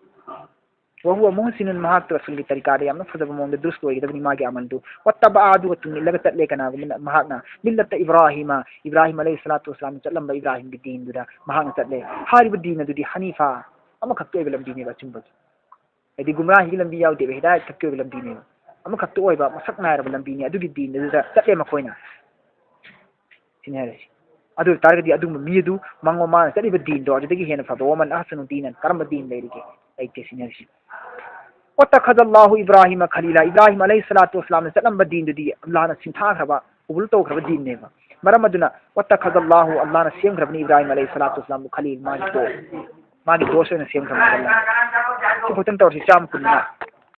"ꯋꯍꯨꯋ ꯃꯨꯍꯁꯤꯅꯨꯟ", ꯃꯍꯥꯛꯇꯣ ꯔꯁꯨꯜꯒꯤ ꯇꯔꯤꯀꯥꯗ ꯌꯥꯝꯅ ꯐꯖꯕ ꯃꯑꯣꯡꯗ ꯗꯨꯔꯨꯁ ꯑꯣꯏꯒꯗꯕꯅꯤ ꯃꯥꯒꯤ ꯑꯃꯜꯗꯨ꯫ "ꯋꯠꯇꯕꯥ", ꯑꯗꯨꯒ ꯇꯨꯡ ꯏꯜꯂꯒ ꯆꯠꯂꯦ꯫ ꯀꯅꯥꯒꯨꯝꯕꯅ? ꯃꯍꯥꯛꯅ "ꯃꯤꯜꯂꯠꯇ ꯏꯕ꯭ꯔꯥꯍꯤꯃ", ꯏꯕ꯭ꯔꯥꯍꯤꯝ ꯑꯂꯩꯍꯤ ꯁꯂꯥꯇꯨ ꯋꯁꯂꯥꯝꯅ ꯆꯠꯂꯝꯕ ꯏꯕ꯭ꯔꯥꯍꯤꯝꯒꯤ ꯗꯤꯟꯗꯨꯗ ꯃꯍꯥꯛꯅ ꯆꯠꯂꯦ꯫ ꯍꯥꯏꯔꯤꯕ ꯗꯤꯟ ꯑꯗꯨꯗꯤ ꯍꯅꯤꯐꯥ, ꯑꯃꯈꯛꯀꯤ ꯑꯣꯏꯕ ꯂꯝꯕꯤꯅꯦꯕ ꯑꯆꯨꯝꯕꯒꯤ꯫ ꯍꯥꯏꯗꯤ ꯒꯨꯝꯔꯥꯍꯤꯒꯤ ꯂꯝꯕꯤ ꯌꯥꯎꯗꯦꯕ, ꯍꯤꯗꯥꯌꯠ ꯈꯛꯀꯤ ꯑꯣꯏꯕ ꯂꯝꯕꯤꯅꯦꯕ꯫ ꯑꯃꯈꯛꯇ ꯑꯣꯏꯕ ꯃꯁꯛ ꯅꯥꯏꯔꯕ ꯂꯝꯕꯤꯅꯦ꯫ ꯑꯗꯨꯒꯤ ꯗꯤꯟ ꯑꯗꯨꯗ ꯆꯠꯂꯦ ꯃꯈꯣꯏꯅ꯫ ꯁꯤꯅꯤ ꯍꯥꯏꯔꯤꯁꯤ꯫ ꯑꯗꯨ ꯑꯣꯏ ꯇꯥꯔꯒꯗꯤ ꯑꯗꯨꯒꯨꯝꯕ ꯃꯤ ꯑꯗꯨ ꯃꯉꯣ-, ꯃꯥꯅ ꯆꯠꯂꯤꯕ ꯗꯤꯟꯗꯣ ꯑꯗꯨꯗꯒꯤ ꯍꯦꯟꯅ ꯐꯕ, "ꯋꯃꯟ ꯑꯍꯁꯅꯨ ꯗꯤꯅꯟ", ꯀꯔꯝꯕ ꯗꯤꯟ ꯂꯩꯔꯤꯒꯦ? ꯂꯩꯇꯦ ꯁꯤꯅꯤ ꯍꯥꯏꯔꯤꯁꯤ꯫ "ꯋꯠꯇꯈꯖꯜꯂꯥꯍꯨ ꯏꯕ꯭ꯔꯥꯍꯤꯃ ꯈꯂꯤꯂꯥ", ꯏꯕ꯭ꯔꯥꯍꯤꯝ ꯑꯂꯩꯍꯤ ꯁꯂꯥꯇꯨ ꯋꯁꯂꯥꯝꯅ ꯆꯠꯂꯝꯕ ꯗꯤꯟꯗꯨꯗꯤ ꯑꯜꯂꯥꯍꯅ ꯁꯤꯡꯊꯥꯈ꯭ꯔꯕ, ꯀꯕꯨꯜ ꯇꯧꯈ꯭ꯔꯕ ꯗꯤꯟꯅꯦꯕ꯫ ꯃꯔꯝ ꯑꯗꯨꯅ "ꯋꯠꯇꯈꯖꯜꯂꯥꯍꯨ", ꯑꯜꯂꯥꯍꯅ ꯁꯦꯝꯈ꯭ꯔꯕꯅꯤ ꯏꯕ꯭ꯔꯥꯍꯤꯝ ꯑꯂꯩꯍꯤ ꯁꯂꯥꯇꯨ ꯋꯁꯂꯥꯝꯕꯨ "ꯈꯂꯤꯜ", ꯃꯥꯒꯤ ꯗꯣꯁ, ꯃꯥꯒꯤ ꯗꯣꯁ ꯑꯣꯏꯅ ꯁꯦꯝꯈ꯭ꯔꯕꯅꯤ ꯑꯜꯂꯥꯍꯅ꯫ ꯁꯤ ꯈꯛꯇꯪ ꯇꯧꯔꯁꯤ, ꯆꯥꯝꯃ ꯀꯨꯟ ꯃꯉꯥ꯫